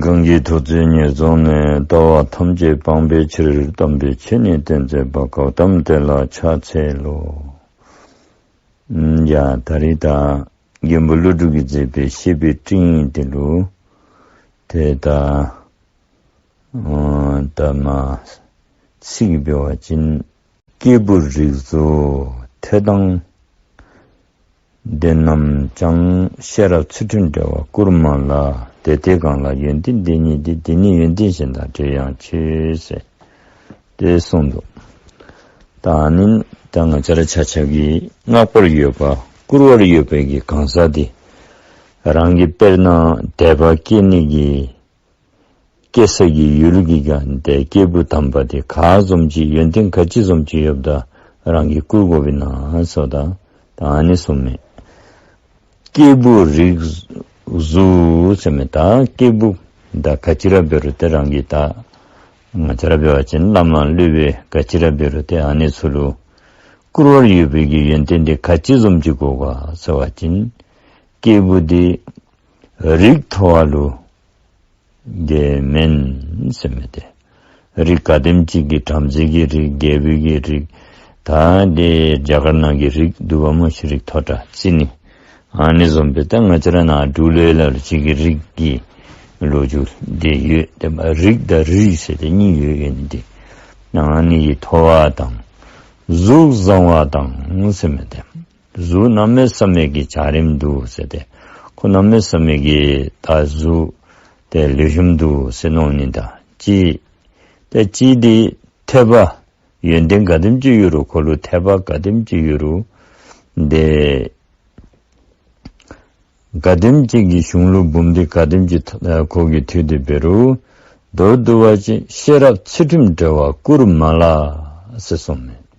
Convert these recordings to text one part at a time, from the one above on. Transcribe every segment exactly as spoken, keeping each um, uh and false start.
གང་གིས་ཐུགས་བརྩེ་ཉེར་བཟུང་ནས། ལྟ་བ་ཐམས་ཅད་སྤང་བའི་ཕྱིར། དམ་པའི་ཆོས་ནི་སྟོན་མཛད་པ། གཽ་ཏམ་དེ་ལ་ཕྱག་འཚལ་ལོ། ཨམ་ཡ་ད་རིས་ད་མགོན་པོ་ཀླུ་སྒྲུབ་ཀྱིས་མཛད་པའི་བཤེས་པའི་སྤྲིངས་ཡིག་འདི་ལུ་ཏེ་ད་ཨ་ད་མ་ཚིག་འབད་བ་ཅིན། སྐྱེས་བུ་རིགས་གཟུགས་ཐོད་དང་ལྡན་རྣམས་ཀྱང་། ཤེས་རབ་ཚུལ་ཁྲིམས་བྲལ་བར་བཀུར་མ་ལ། དེ་ལྟས་གང་ལགས་ཡོན་ཏན་དེ་ཉིད་དེ། དེ་ནི་ཡོན་ཏན་གཞན་དང་བྲལ་ཡང་ཆེ་ཟེར་ཏེ་གསུངས་འདུག། ད་ཨ་ནི་ད་ང་བཅས་ར་ཆ་ཁྱབ་ཀྱིས་བསྔགས་པར་འོས་པ་བཀུར་བར་འོས་པའི་གི་གང་ཟག་དེ་རང་གི་དཔེར་ན་དད་པ་སྐྱེ་ནི་གི་སྐྱེ་ས་གི་ཡུལ་གྱི་ག་དེ་སྐྱེས་བུ་དམ་པ་དེ་ག་བཟུམ་ཅིག་ཡོན་ཏན་ག་ཅི་བཟུམ་ཅིག་ཡོདཔ་ད་རང་གིས་བཀུར་དགོ་པས་ན་ཟེརཝ་ད་ད་ཨ་ནི་གསུངས་མས། སྐྱེས་བུ་རིགས་གཟུགས་ཟེར་མི་ད་སྐྱེས་བུ་ད་ག་ཅི་ར་འབད་རུང་ཏེ་རང་གི་ད་ང་བཅས་ར་འབད་བ་ཅིན་བླ་མ་སློབ་དཔོན་ག་ཅི་ར་འབད་རུང་ཏེ་ཨ་ནི་ཚུ་ལུ་བཀུར་བར་འོས་པའི་གི་ཡོན་ཏན་དེ་ག་ཅི་བཟུམ་ཅིག་དགོ་ག་ཟེར་བ་ཅིན་སྐྱེས་བུ་དེ་རིགས་མཐོ་བ་ལུ་དེ་མེན་ཟེར་མི་དེ། རིགས་ག་དེམ་ཅིག་གི་བྲམ་ཟེ་གི་རིགས་རྒྱལ་པོའི་གི་རིགས་ད་དེ་རྒྱ་གར་ནང་གི་རིགས་འདུག་པ་མ་གཞི་རིགས་མཐོ་དྲགས་རྩི་ནི་ཨ་ནི་བཟུམ་སྦེ་ད་ང་བཅས་ར་ནཱ་འབྲུག་ལུ་ཡོད་ལ་ལུ་ཅིག་གི་རིགས་ཀྱི་ལོ་རྒྱུས་དེ་ཡོད། དེ་མ་རིགས་དང་རིགས་ཟེར་ཏེ་གཉིས་ཡོད་ཡོད་ནི་དེ། ཨ་ནི་ཡི་མཐོ་བ་དང་གཟུགས་བཟང་བ་དང་ཟེར་མི་དེ། གཟུགས་གནམ་མེད་ས་མེད་ཀྱི་འཇའ་རིསམ་འདུག་ཟེར་ཏེ། ཁོ་གནམ་མེད་ས་མེད་ཀྱི་ད་གཟུགས་དེ་ལེགས་ཤོམ་འདུག་ཟེར་མནོ་ནི་དང་གཅིག། ཏེ་གཅིག་དེ་ཐོས་པ་ཡོན་ཏན་ག་དེམ་ཅིག་ཡོད་རུང་ཁོ་ལུ་ཐོས་པ་ག་དེམ་ཅིག་ཡོད་རུང་དེ་ག་དེམ་ཅིག་གི་གཞུང་ལུ་འབུམ་སྡེ་ག་དེམ་ཅིག་ཨ་ཁོ་གིས་ཐོས་ཏེ་འབད་རུང་མདོར་བསྡུ་བ་ཅིན་ཤེས་རབ་ཚུལ་ཁྲིམས་བྲལ་བར་བཀུར་མ་ལ་ཟེར་གསུངས་མས།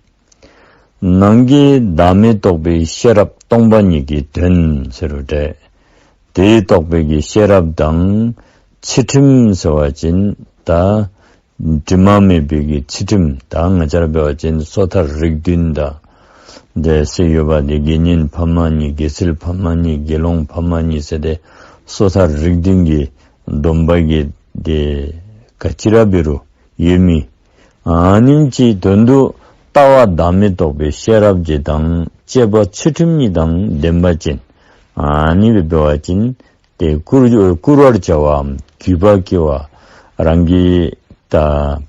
ནང་གི་བདག་མེད་རྟོགས་པའི་ཤེས་རབ་སྟོང་པ་ཉིད་ཀྱི་དོན་ཟེར་རུང་འདྲ། དེ་རྟོགས་པའི་གི་ཤེས་རབ་དང་ཚུལ་ཁྲིམས་ཟེར་བ་ཅིན་ད་དྲི་མ་མེད་པའི་གི་ཚུལ་ཁྲིམས་ད་ང་བཅས་ར་འབད་བ་ཅིན་སོ་ཐར་རིགས་བདུན་དང་དེ་ཟེར་ཡོད་པ་དེ་དགེ་བསྙེན་ཕ་མ་གཉིས་དགེ་ཚུལ་ཕ་མ་གཉིས་དགེ་སློང་ཕ་མ་གཉིས་ཟེར་ཏེ་སོ་ཐར་རིགས་བདུན་གྱི་སྡོམ་པ་གི་དེ་ག་ཅི་ར་འབད་རུང་ཡོད་མི་ཨ་ནེམ་ཅིག་དོན་དུ་ལྟ་བ་བདག་མེད་རྟོགས་པའི་ཤེས་རབ་ཀྱི་དང་སྤྱོད་པ་ཚུལ་ཁྲིམས་གཉིས་དང་ལྡན་པ་ཅིན་ཨ་ནི་སྦེ་འབད་བ་ཅིན་ཏེ་བཀུར་བཀུར་བར་བྱ་བའམ་གུས་པ་སྐྱེ་བ་རང་གི་ད་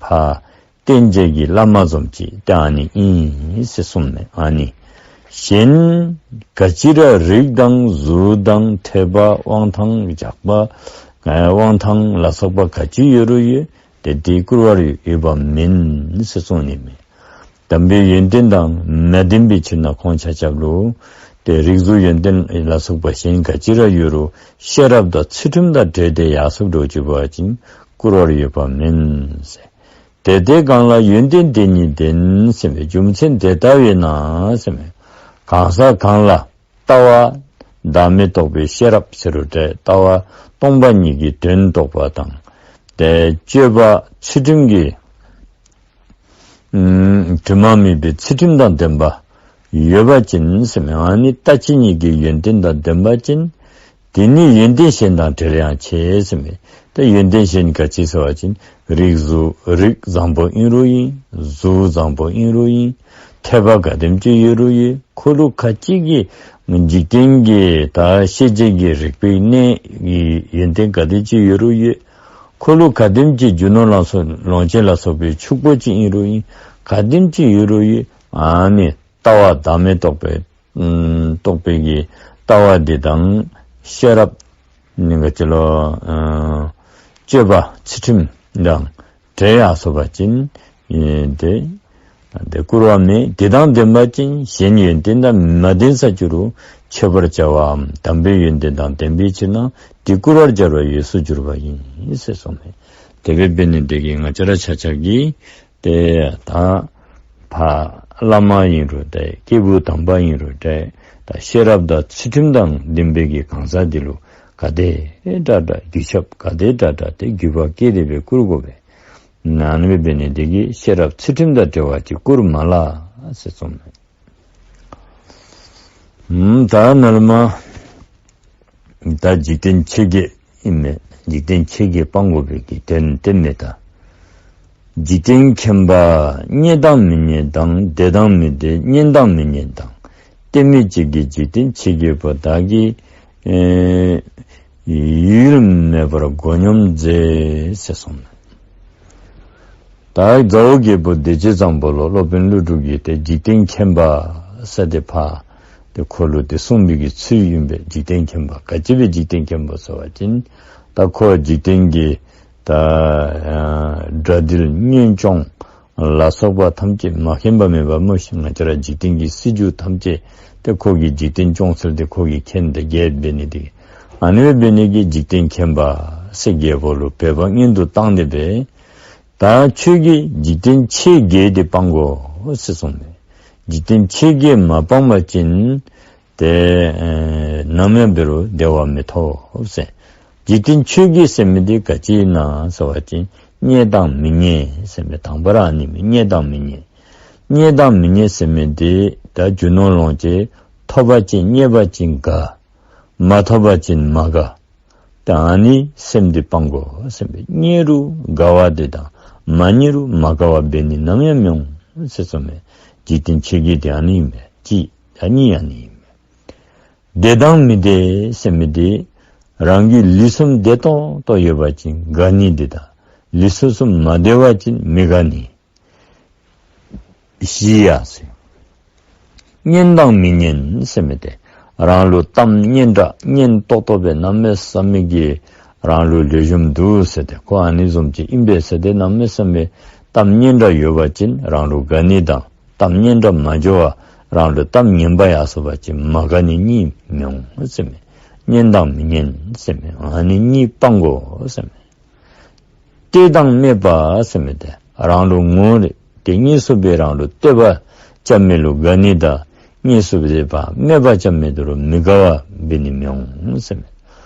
ཕ་བསྟེན་བྱེད་ཀྱི་བླ་མ་བཟུམ་ཅིག་ད་ཨ་ནི་ཨིན་ཟེར་གསུངས་མས། ཨ་ནི་གཞན་ག་ཅི་ར་རིགས་དང་གཟུགས་དང་ཐོས་པ་དབང་ཐང་རྒྱགས་པ་དབང་ཐང་ལ་སོགས་པ་ག་ཅི་ཡོད་རུང་ཡོད། ཏེ་དེ་བཀུར་བར་འོས་པ་མེན་ཟེར་གསུངས་ནི་མས། དམ་པའི་ཡོན་ཏན་དང་མ་ལྡན་པའི་ཕྱིར་ན་ཁོང་ཆ་ཁྱབ་ལུ་ཏེ་རིགས་གཟུགས་ཡོན་ཏན་ལ་སོགས་པ་གཞན་ག་ཅི་ར་ཡོད་རུང་ཤེས་རབ་དང་ཚུལ་ཁྲིམས་དང་བྲལ་ཏེ་ཡར་སོཔ་འགྱོ་བཅུག་པ་ཅིན་བཀུར་བར་འོས་པ་མེན་ཟེར། དེ་ལྟས་གང་ལགས་ཡོན་ཏན་དེ་ཉིད་ལྡན་ཟེར་མི་རྒྱུ་མཚན་དེ་ལྟ་བས་ན་ཟེར་མི་གང་ཟག་གང་ལགས་ལྟ་བ་བདག་མེད་རྟོགས་པའི་ཤེས་རབ་ཟེར་རུང་འདྲ། ལྟ་བ་སྟོང་པ་ཉིད་ཀྱི་དོན་རྟོགས་པ་དང་། ཏེ་སྤྱོད་པ་ཚུལ་ཁྲིམས་ཀྱི་ཨམ་དྲི་མ་མེད་པའི་ཚུལ་ཁྲིམས་དང་ལྡན་པ་ཡོད་པ་ཅིན་ཟེར་མི་ཨ་ནི་ལྟ་བྱེད་གཉིས་ཀྱི་ཡོན་ཏན་དང་ལྡན་པ་ཅིན་དེ་ནི་ཡོན་ཏན་གཞན་དང་བྲལ་ཡང་ཆེ་ཟེར་མི། ཏེ་ཡོན་ཏན་གཞན་ག་ཅི་ཟེར་བ་ཅིན་རིགས་གཟུགས་རིགས་བཟང་པོ་ཨིན་རུང་ཨིན། གཟུགས་བཟང་པོ་ཨིན་རུང་ཨིན། ཐོས་པ་ག་དེམ་ཅིག་ཡོད་རུང་ཡོད། ཁོ་ལུ་ག་ཅི་གི་འཇིག་རྟེན་གྱི་ད་ཤེས་བྱའི་གི་རིག་པའི་གནས་ཀྱི་ཡོན་ཏན་ག་དེ་ཅིག་ཡོད་རུང་ཡོད། ཁོ་ལུ་ག་དེམ་ཅིག་རྒྱུ་ནོར་ལ་སོགས་ལོངས་སྤྱོད་ལ་སོགས་པའི་ཕྱུག་པོ་ཅིག་ཨིན་རུང་ཨིན། ག་དེམ་ཅིག་ཡོད་རུང་ཡོད། ཨ་ནི་ལྟ་བ་བདག་མེད་རྟོགས་པའི་ཨམ་རྟོགས་པའི་གི་ལྟ་བ་འདི་དང་ཤེས་རབ་ནི་ག་ཅི་ལོ་ཨ་སྤྱོད་པ་ཚུལ་ཁྲིམས་དང་བྲལ་ཡར་སོ་བ་ཅིན་ཨེ་དེ་དེ་བཀུར་བ་མེད། དེ་དང་ལྡན་པ་ཅིན་གཞན་ཡོན་ཏན་དང་མ་ལྡན་ས་ཅིག་རུང་མཆོད་པར་བྱ་བའམ་དམ་པའི་ཡོན་ཏན་དང་ལྡན་པའི་ཕྱིར་ན་དེ་བཀུར་བར་བྱ་བའི་ཡུལ་སུ་གྱུར་པ་ཡིན་ཟེར་གསུངས་མས། དེ་སྦེ་འབད་ནི་དེ་གིས་ང་བཅས་ར་ཆ་ཁྱབ་ཀྱིས་ཏེ་ད་ཕ་བླ་མ་ཨིན་རུང་འདྲ་སྐྱེས་བུ་དམ་པ་ཨིན་རུང་འདྲ་ད་ཤེས་རབ་དང་ཚུལ་ཁྲིམས་དང་ལྡན་པའི་གི་གང་ཟག་འདི་ལུ་ག་དེ་དྲག་དྲག་གུས་ཞབས་ག་དེ་དྲག་དྲག་ཏེ་གུས་པ་བསྐྱེད་དེ་སྦེ་བཀུར་དགོ་པས། ཨ་ནི་སྦེ་འབད་ནི་དེ་གིས་ཤེས་རབ་ཚུལ་ཁྲིམས་དང་བྲལ་བ་ཅིག་བཀུར་མ་ལགས་ཟེར་གསུངས་མས། ཨམ་ད་ནཱ་ལས་མར་ད་འཇིག་རྟེན་ཆོས་བརྒྱད་ ཨིན་མས། འཇིག་རྟེན་ཆོས་བརྒྱད་སྤང་དགོ་པའི་གི་དོན་དེ་མས། ད་འཇིག་རྟེན་མཁྱེན་པ་རྙེད་དང་མི་རྙེད་དང་། བདེ་དང་མི་བདེ་རྙེད་དང་མི་རྙེད་དང་། རྟེན་མེད་གཅིག་གིས་འཇིག་རྟེན་ཆོས་བརྒྱད་པོ། བདག་གིས་ཨེ་ཡུལ་མེད་པར་མགོ་སྙོམས་མཛད་ཟེར་གསུངས་མས། ད་མཛའ་བོ་རྒྱལ་པོ་བདེ་སྤྱོད་བཟང་པོ་ལུ་སློབ་དཔོན་ཀླུ་སྒྲུབ་ཀྱིས་ཏེ་འཇིག་རྟེན་མཁྱེན་པ་ཟེར་ཏེ་ཕར་ཏེ་ཁོ་ལུ་ཏེ་གསུངས་པའི་གི་ཚུལ་ཨིན་པས། འཇིག་རྟེན་མཁྱེན་པ་ག་ཅི་སྦེ་འཇིག་རྟེན་མཁྱེན་པ་ཟེར་བ་ཅིན་ད་ཁོ་འཇིག་རྟེན་གྱི་ད་དགྲ་འདུལ་གཉེན་སྐྱོང་ལ་སོགས་པ་ཐམས་ཅད་མ་མཁྱེན་པ་མེད་པ་སྨོ་ཤིག། ང་བཅས་ར་འཇིག་རྟེན་གྱི་སྲིད་བྱུས་ཐམས་ཅད་ཏེ་ཁོ་གིས་འཇིག་རྟེན་སྐྱོང་ཚུལ་དེ་ཁོ་གིས་མཁྱེན་ཏེ་རྒྱལཔོ་འབད་ནི་དེ་གིས། ཨ་ནི་སྦེ་འབད་ནི་གིས་འཇིག་རྟེན་མཁྱེན་པ་ཟེར་རྒྱལ་པོ་ལུ་བོད་པ་མངོན་དུ་བཏང་སྟེ་སྦེ། ད་ཁྱོད་ཀྱིས་འཇིག་རྟེན་ཆོས་བརྒྱད་དེ་སྤང་དགོ་ཟེར་གསུངས་མས། འཇིག་རྟེན་ཆོས་བརྒྱད་མ་སྤང་པ་ཅིན་ཏེ་ཨེ་ནམ་ཡང་འབད་རུང་བདེ་བ་མི་ཐོབ་ཟེར། འཇིག་རྟེན་ཆོས་བརྒྱད་ཟེར་མི་དེ་ག་ཅི་ཨིན་ན་ཟེར་བ་ཅིན་རྙེད་དང་མི་རྙེད་ཟེར་མི་དང་པ་ར་ཨ་ནི་མས། རྙེད་དང་མི་རྙེད། རྙེད་དང་མི་རྙེད་ཟེར་མི་དེ་ད་རྒྱུ་ནོར་ལོངས་སྤྱོད་ཐོབ་པ་ཅིན་རྙེད་པ་ཅིན་དགའ། མ་ཐོབ་པ་ཅིན་མ་དགའ། ད་ཨ་ནི་སེམས་འདི་སྤང་དགོ་ཟེར་མས། རྙེད་རུང་དགའ་བ་དེ་དང་མ་རྙེད་རུང་མ་དགའ་བ་འབད་ནི་ནམ་ཡང་མི་འོང་ཟེར་གསུངས་མས། འཇིག་རྟེན་ཆོས་བརྒྱད་དེ་ཨ་ནི་ཨིན་མས། གཅིག་ད་གཉིས་ཨ་ནི་ཨིན་མས། བདེ་དང་མི་བདེ་ཟེར་མི་དེ་རང་གི་ལུས་གསུམ་བདེ་ཏོག་ཏོ་ཡོད་པ་ཅིན་དགའ་ནི་དེ་དང་ལུས་གསུམ་མ་བདེ་བ་ཅིན་མི་དགའ་ནི། བཞི་ཡ་ཟེར། རྙེད་དང་མི་རྙེད་ཟེར་མི་དེ་རང་ལུ་གཏམ་སྙན་གྲགས་སྙན་ཏོག་ཏོ་སྦེ་གནམ་མེད་ས་མེད་ཀྱི་རང་ལུ་ལེགས་ཤོམ་འདུག་ཟེར་ཏེ་ཁོ་ཨ་ནི་བཟུམ་ཅིག་ཨིན་པས་ཟེར་ཏེ་གནམ་མེད་ས་མེད་གཏམ་སྙན་གྲགས་ཡོད་པ་ཅིན་རང་ལུ་དགའ་ནི་དང་གཏམ་སྙན་གྲགས་མ་འགྱོ་བར་རང་ལུ་གཏམ་ངན་པ་ཡར་སོང་པ་ཅིན་མ་དགའ་ནི་གཉིས་མི་འོང་ཟེར་མས། རྙེད་དང་མི་རྙེད་ཟེར་མི་ཨ་ནི་གཉིས་སྤང་དགོ་ཟེར་མས། བསྟོད་དང་སྨད་པ་ཟེར་མི་དེ་རང་ལུ་ངོ་རེ་དེ་དངོས་སུ་སྦེ་རང་ལུ་བསྟོད་པ་རྐྱབ་མི་ལུ་དགའ་ནི་དང་དངོས་སུ་སྦེ་ཕར་སྨད་པ་རྐྱབ་མི་དེ་ལུ་མི་དགའ་བ་འབད་ནི་མི་འོང་ཟེར་མས།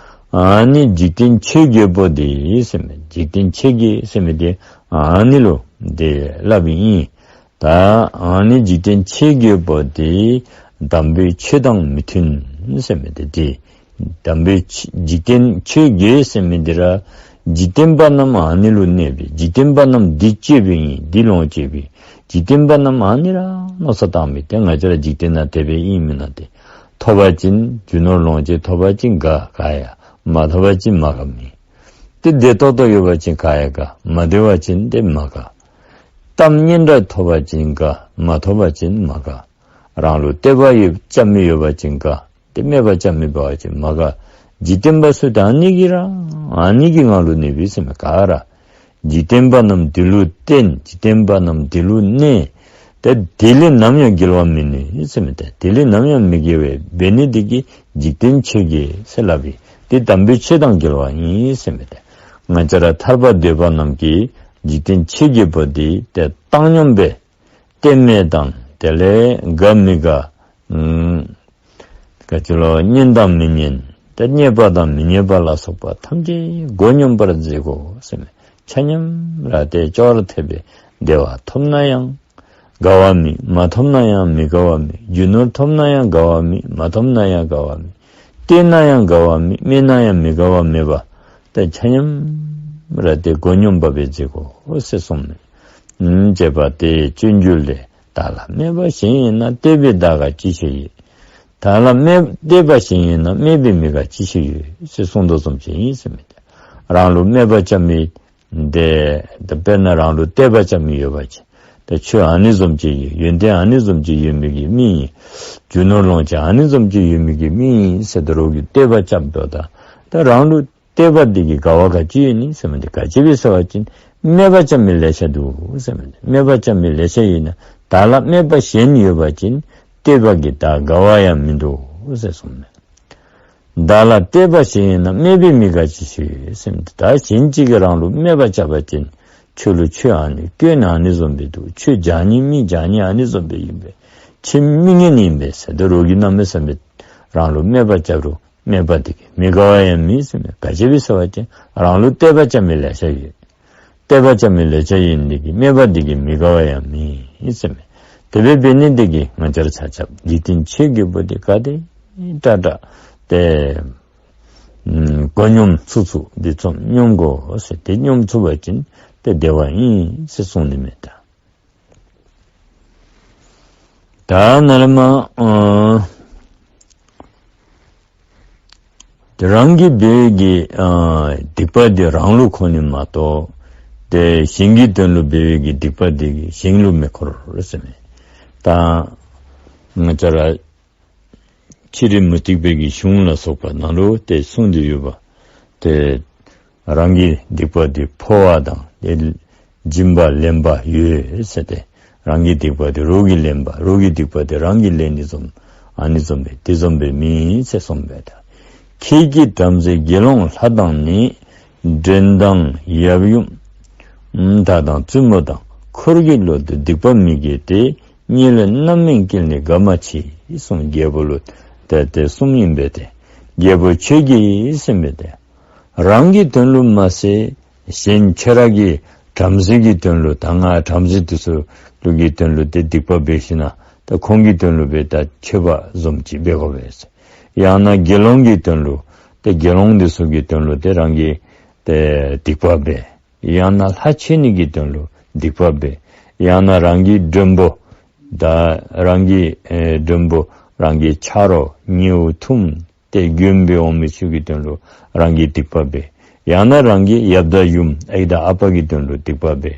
ཨ་ནི་འཇིག་རྟེན་ཆོས་བརྒྱད་པོ་དེ་ཟེར་མས། འཇིག་རྟེན་ཆོས་བརྒྱད་ཟེར་མི་དེ་ཨ་ནི་ལུ་དེ་སླབ་ཨིན། ད་ཨ་ནི་འཇིག་རྟེན་ཆོས་བརྒྱད་པོ་དེ་དམ་པའི་ཆོས་དང་མི་མཐུན་ཟེར་མི་དེ་དེ། དམ་པའི་ཆོས་འཇིག་རྟེན་ཆོས་བརྒྱད་ཟེར་མི་དེ་ར་འཇིག་རྟེན་པ་རྣམས་ཨ་ནི་ལུ་གནས་པའི་འཇིག་རྟེན་པ་རྣམས་འདི་སྤྱོད་པའི་ཨིན། འདི་ལོངས་སྤྱོད་པའི་འཇིག་རྟེན་པ་རྣམས་ཨ་ནི་ར་མནོ་བསམ་བཏང་མི་དེ་ང་བཅས་ར་འཇིག་རྟེན་ནང་དེ་སྦེ་ཨིན་མེན་ན་དེ། ཐོབ་པ་ཅིན་རྒྱུ་ནོར་ལོངས་སྤྱོད་ཐོབ་པ་ཅིན་དགའ་དགའ་ཡ། མ་ཐོབ་པ་ཅིན་མ་དགའ་མི། དེ་བདེ་ཏོག་ཏོ་ཡོད་པ་ཅིན་དགའ་ཡ་དགའ། མ་བདེ་བ་ཅིན་དེ་མ་དགའ། གཏམ་སྙན་གྲགས་ཐོབ་པ་ཅིན་དགའ། མ་ཐོབ་པ་ཅིན་མ་དགའ། རང་ལུ་བསྟོད་པ་ཡོད་རྐྱབ་མི་ཡོད་པ་ཅིན་དགའ། དེ་སྨད་པ་རྐྱབ་མི་འབད་བ་ཅིན་མ་དགའ། འཇིག་རྟེན་པ་ཚུ་ད་ཨ་ནི་གིས་ར་ཨ་ནི་གིས་ང་ལུ་གནོདཔ་ཟེར་མི་ག་ར། འཇིག་རྟེན་པ་རྣམས་འདི་ལུ་བརྟེན། འཇིག་རྟེན་པ་རྣམས་འདི་ལུ་གནས། ཏེ་དེ་ལས་ནམ་ཡང་རྒྱལ་བ་མི་ནུས་ཟེར་མི་དེ། དེ་ལས་ནམ་ཡང་མི་རྒྱལ་བ་འབད་ནི་དེ་གིས་འཇིག་རྟེན་ཆོས་བརྒྱད་ཟེར་སླབ་ཨིན། དེ་དམ་པའི་ཆོས་དང་འགལ་བ་ཨིན་ཟེར་མི་དེ། ང་བཅས་ར་ཐར་པ་འདོད་པ་རྣམས་ཀྱིས་འཇིག་རྟེན་ཆོས་བརྒྱད་པོ་དེ་ཏེ་བཏང་སྙོམས་སྦེ་བསྟོད་སྨད་དང་དེ་ལས་དགའ་མི་དགའ་ཨམ་ག་ཅི་ལོ་རྙེད་དང་མི་རྙེད་ཏེ་རྙེད་པ་དང་མི་རྙེད་པ་ལ་སོགས་པ་ཐམས་ཅད་མགོ་སྙོམས་པར་མཛད་དགོ་ཟེར་མས། ཆ་མཉམ་ར་ཏེ་ཅོག་ར་འཐདཔ་སྦེ་བདེ་བ་ཐོབ་ན་ཡང་དགའ་བ་མེད། མ་ཐོབ་ན་ཡང་མི་དགའ་བ་མེད། རྒྱུ་ནོར་ཐོབ་ན་ཡང་དགའ་བ་མེད། མ་ཐོབ་ན་ཡང་དགའ་བ་མེད། བསྟོད་ན་ཡང་དགའ་བ་མེད། སྨད་ན་ཡང་མི་དགའ་བ་མེད་པ་ཏེ་ཆ་མཉམ་ར་ཏེ་མགོ་སྙོམས་པ་སྦེ་མཛད་དགོ་ཟེར་གསུངས་མས། ཨམ་ཅེས་པ་དེ་སྤྱོད་འཇུག་ལས། བདག་ལ་སྨད་པ་གཞན་ཡོད་ན། བསྟོད་པས་བདག་དགའ་ཅི་ཞིག་ཡོད། བདག་ལ་སྨད་བསྟོད་པ་གཞན་ཡོད་ན། སྨད་པས་མི་དགའ་ཅི་ཞིག་ཡོད་ཟེར་གསུངས་དོ་བཟུམ་ཅིག་ཨིན་ཟེར་མས། རང་ལུ་སྨད་པ་རྐྱབ་མི་དེ་དཔེར་ན་རང་ལུ་བསྟོད་པ་རྐྱབ་མི་ཡོད་པ་ཅིན་ཏེ་ཁྱོད་ཨ་ནི་བཟུམ་ཅིག་ཡོད། ཡོན་ཏན་ཨ་ནི་བཟུམ་ཅིག་ཡོད་མི་གི་མི་ཨིན། རྒྱུ་ནོར་ལོངས་སྤྱོད་ཨ་ནི་བཟུམ་ཅིག་ཡོད་མི་གི་མི་ཨིན་ཟེར་ཏེ་རོགས་ཀྱིས་བསྟོད་པ་རྐྱབ་དོ། ད་ད་རང་ལུ་བསྟོད་པ་འདི་གིས་དགའ་བ་ག་ཅི་ཡོད་ནི་ཟེར་མི་འདི་ག་ཅི་སྦེ་ཟེར་བ་ཅིན་སྨད་པ་རྐྱབ་མི་ལེ་ཤ་འདུག་ཟེར་མི་འདི། སྨད་པ་རྐྱབ་མི་ལེ་ཤ་ཡོད་ན་བདག་ལ་སྨད་པ་གཞན་ཡོད་པ་ཅིན་བསྟོད་པ་གིས་བདག་དགའ་བ་ཡང་མིན་འདུག་ཟེར་གསུངས་མས། བདག་ལ་བསྟོད་པ་གཞན་ཡོད་ན། སྨད་པས་མི་དགའ་ཅི་ཞིག་ཡོད་ཟེར་མི་འདི། ད་གཞན་གཅིག་གིས་རང་ལུ་སྨད་པ་རྐྱབ་པ་ཅིན་ཁྱོད་ལུ་ཁྱོད་ཨ་ནི་སྐྱོན་ཨ་ནི་བཟུམ་སྦེ་འདུག། ཁྱོད་བྱང་ཉེས་མི་བྱང་ཉེས་ཨ་ནི་བཟུམ་སྦེ་ཨིན་པས། ཁྱོད་མི་ངན་ཨིན་པས་ཟེར་ཏེ་རོགས་ཀྱིས་གནམ་མེད་ས་མེད་རང་ལུ་སྨད་པ་རྐྱབ་རུང་སྨད་པ་འདི་གིས་མི་དགའ་བ་ཡང་མེད་ཟེར་མས། ག་ཅི་སྦེ་ཟེར་བ་ཅིན་རང་ལུ་བསྟོད་པ་རྐྱབ་མི་ལེ་ཤ་ཡོད། བསྟོད་པ་རྐྱབ་མི་ལེ་ཤ་ཡོད་ནི་འདི་གིས་སྨད་པ་འདི་གིས་མི་དགའ་བ་ཡང་མེད་ཟེར་མས། དེ་སྦེ་འབད་ནི་འདི་གིས་ང་བཅས་ར་ཆ་ཁྱབ་འཇིག་རྟེན་ཆོས་བརྒྱད་པོ་འདི་ག་དེ་དྲག་དྲག་ཏེ་ ཨུམ་གོ་སྙོམས་ཚུགས་ཚུགས་འདི་ཙམ་སྙོམས་དགོ་ཟེར། ཏེ་སྙོམས་ཚུགས་པ་ཅིན་ཏེ་བདེ་བ་ཨིན་ཟེར་གསུངས་ནི་མས་ད། ད་ནཱ་ལས་མར་ཨ་ཏེ་རང་གིས་འབད་བའི་གི་ཨ་སྡིག་པ་འདི་རང་ལུ་འཁོར་ནི་མ་གཏོགས་ཏེ་གཞན་གྱི་དོན་ལུ་འབད་བའི་གི་སྡིག་པ་འདི་གཞན་ལུ་མི་འཁོར་ཟེར་མས། ད་ང་བཅས་ར་ཕྱི་རོལ་མུ་སྟེགས་པའི་གི་གཞུང་ལ་སོགས་པ་ནང་ལུ་ཏེ་གསུངས་ཏེ་ཡོད་པ། ཏེ་རང་གི་སྡིག་པ་འདི་འཕོ་བ་དང་ཏེ་སྦྱིན་པ་ལེན་པ་ཡོད་ཟེར་ཏེ། རང་གི་སྡིག་པ་འདི་རོགས་ཀྱིས་ལེན་པ། རོགས་ཀྱི་སྡིག་པ་འདི་རང་གིས་ལེན་ནི་བཟུམ། ཨ་ནི་བཟུམ་སྦེ་དེ་བཟུམ་སྦེ་མེད་ཟེར་གསུངས་པས་ད། ཁྱེད་ཀྱིས་བྲམ་ཟེ་དགེ་སློང་ལྷ་དང་ནི། འདྲེན་དང་ཡབ་ཡུམ་དག་དང་བཙུན་མོ་དང་འཁོར་གྱི་བློ་འདི་སྡིག་པ་མི་དགེ་སྟེ། རྙེད་ལས་རྣམ་སྨིན་བསྐྱེད་ནས་དགའ་མ་མཆིས་གསུངས། རྒྱལ་པོ་ལུ་ཏེ་ཏེ་གསུངམ་ཨིན་པས་ཏེ། རྒྱལ་པོ་ཁྱོད་ཀྱིས་ཟེར་མས་ཏེ། རང་གི་དོན་ལུ་མ་ཚད་གཞན་ཁྱོད་ར་གི་བྲམ་ཟེ་གི་དོན་ལུ་ད་ང་བྲམ་ཟེ་འདི་ཚུ་ལུ་གི་དོན་ལུ་ཏེ་སྡིག་པ་འབད་ཞིན་ན་ད་ཁོང་གི་དོན་ལུ་འབད་ད་མཆོད་པ་བཟུམ་ཅིག་འབད་དགོ་པས། ཡང་ན་དགེ་སློང་གི་དོན་ལུ་ཏེ་དགེ་སློང་འདི་ཚུ་གི་དོན་ལུ་ཏེ་རང་གིས་ཏེ་སྡིག་པ་འབད། ཡང་ན་ལྷ་མཆོད་ནི་གི་དོན་ལུ་སྡིག་པ་འབད། ཡང་ན་རང་གི་མགྲོན་པོ་ད་རང་གི་ཨེ་མགྲོན་པོ་རང་གི་ཆ་རོགས་ཉེ་བོ་ཐུམ་ཏེ་མགྱོནམ་སྦེ་འོང་མི་ཚུ་གི་དོན་ལུ་རང་གིས་སྡིག་པ་འབད། ཡང་ན་རང་གི་ཡབ་དང་ཡུམ་ཨའི་དང་ཨ་པ་གི་དོན་ལུ་སྡིག་པ་འབད།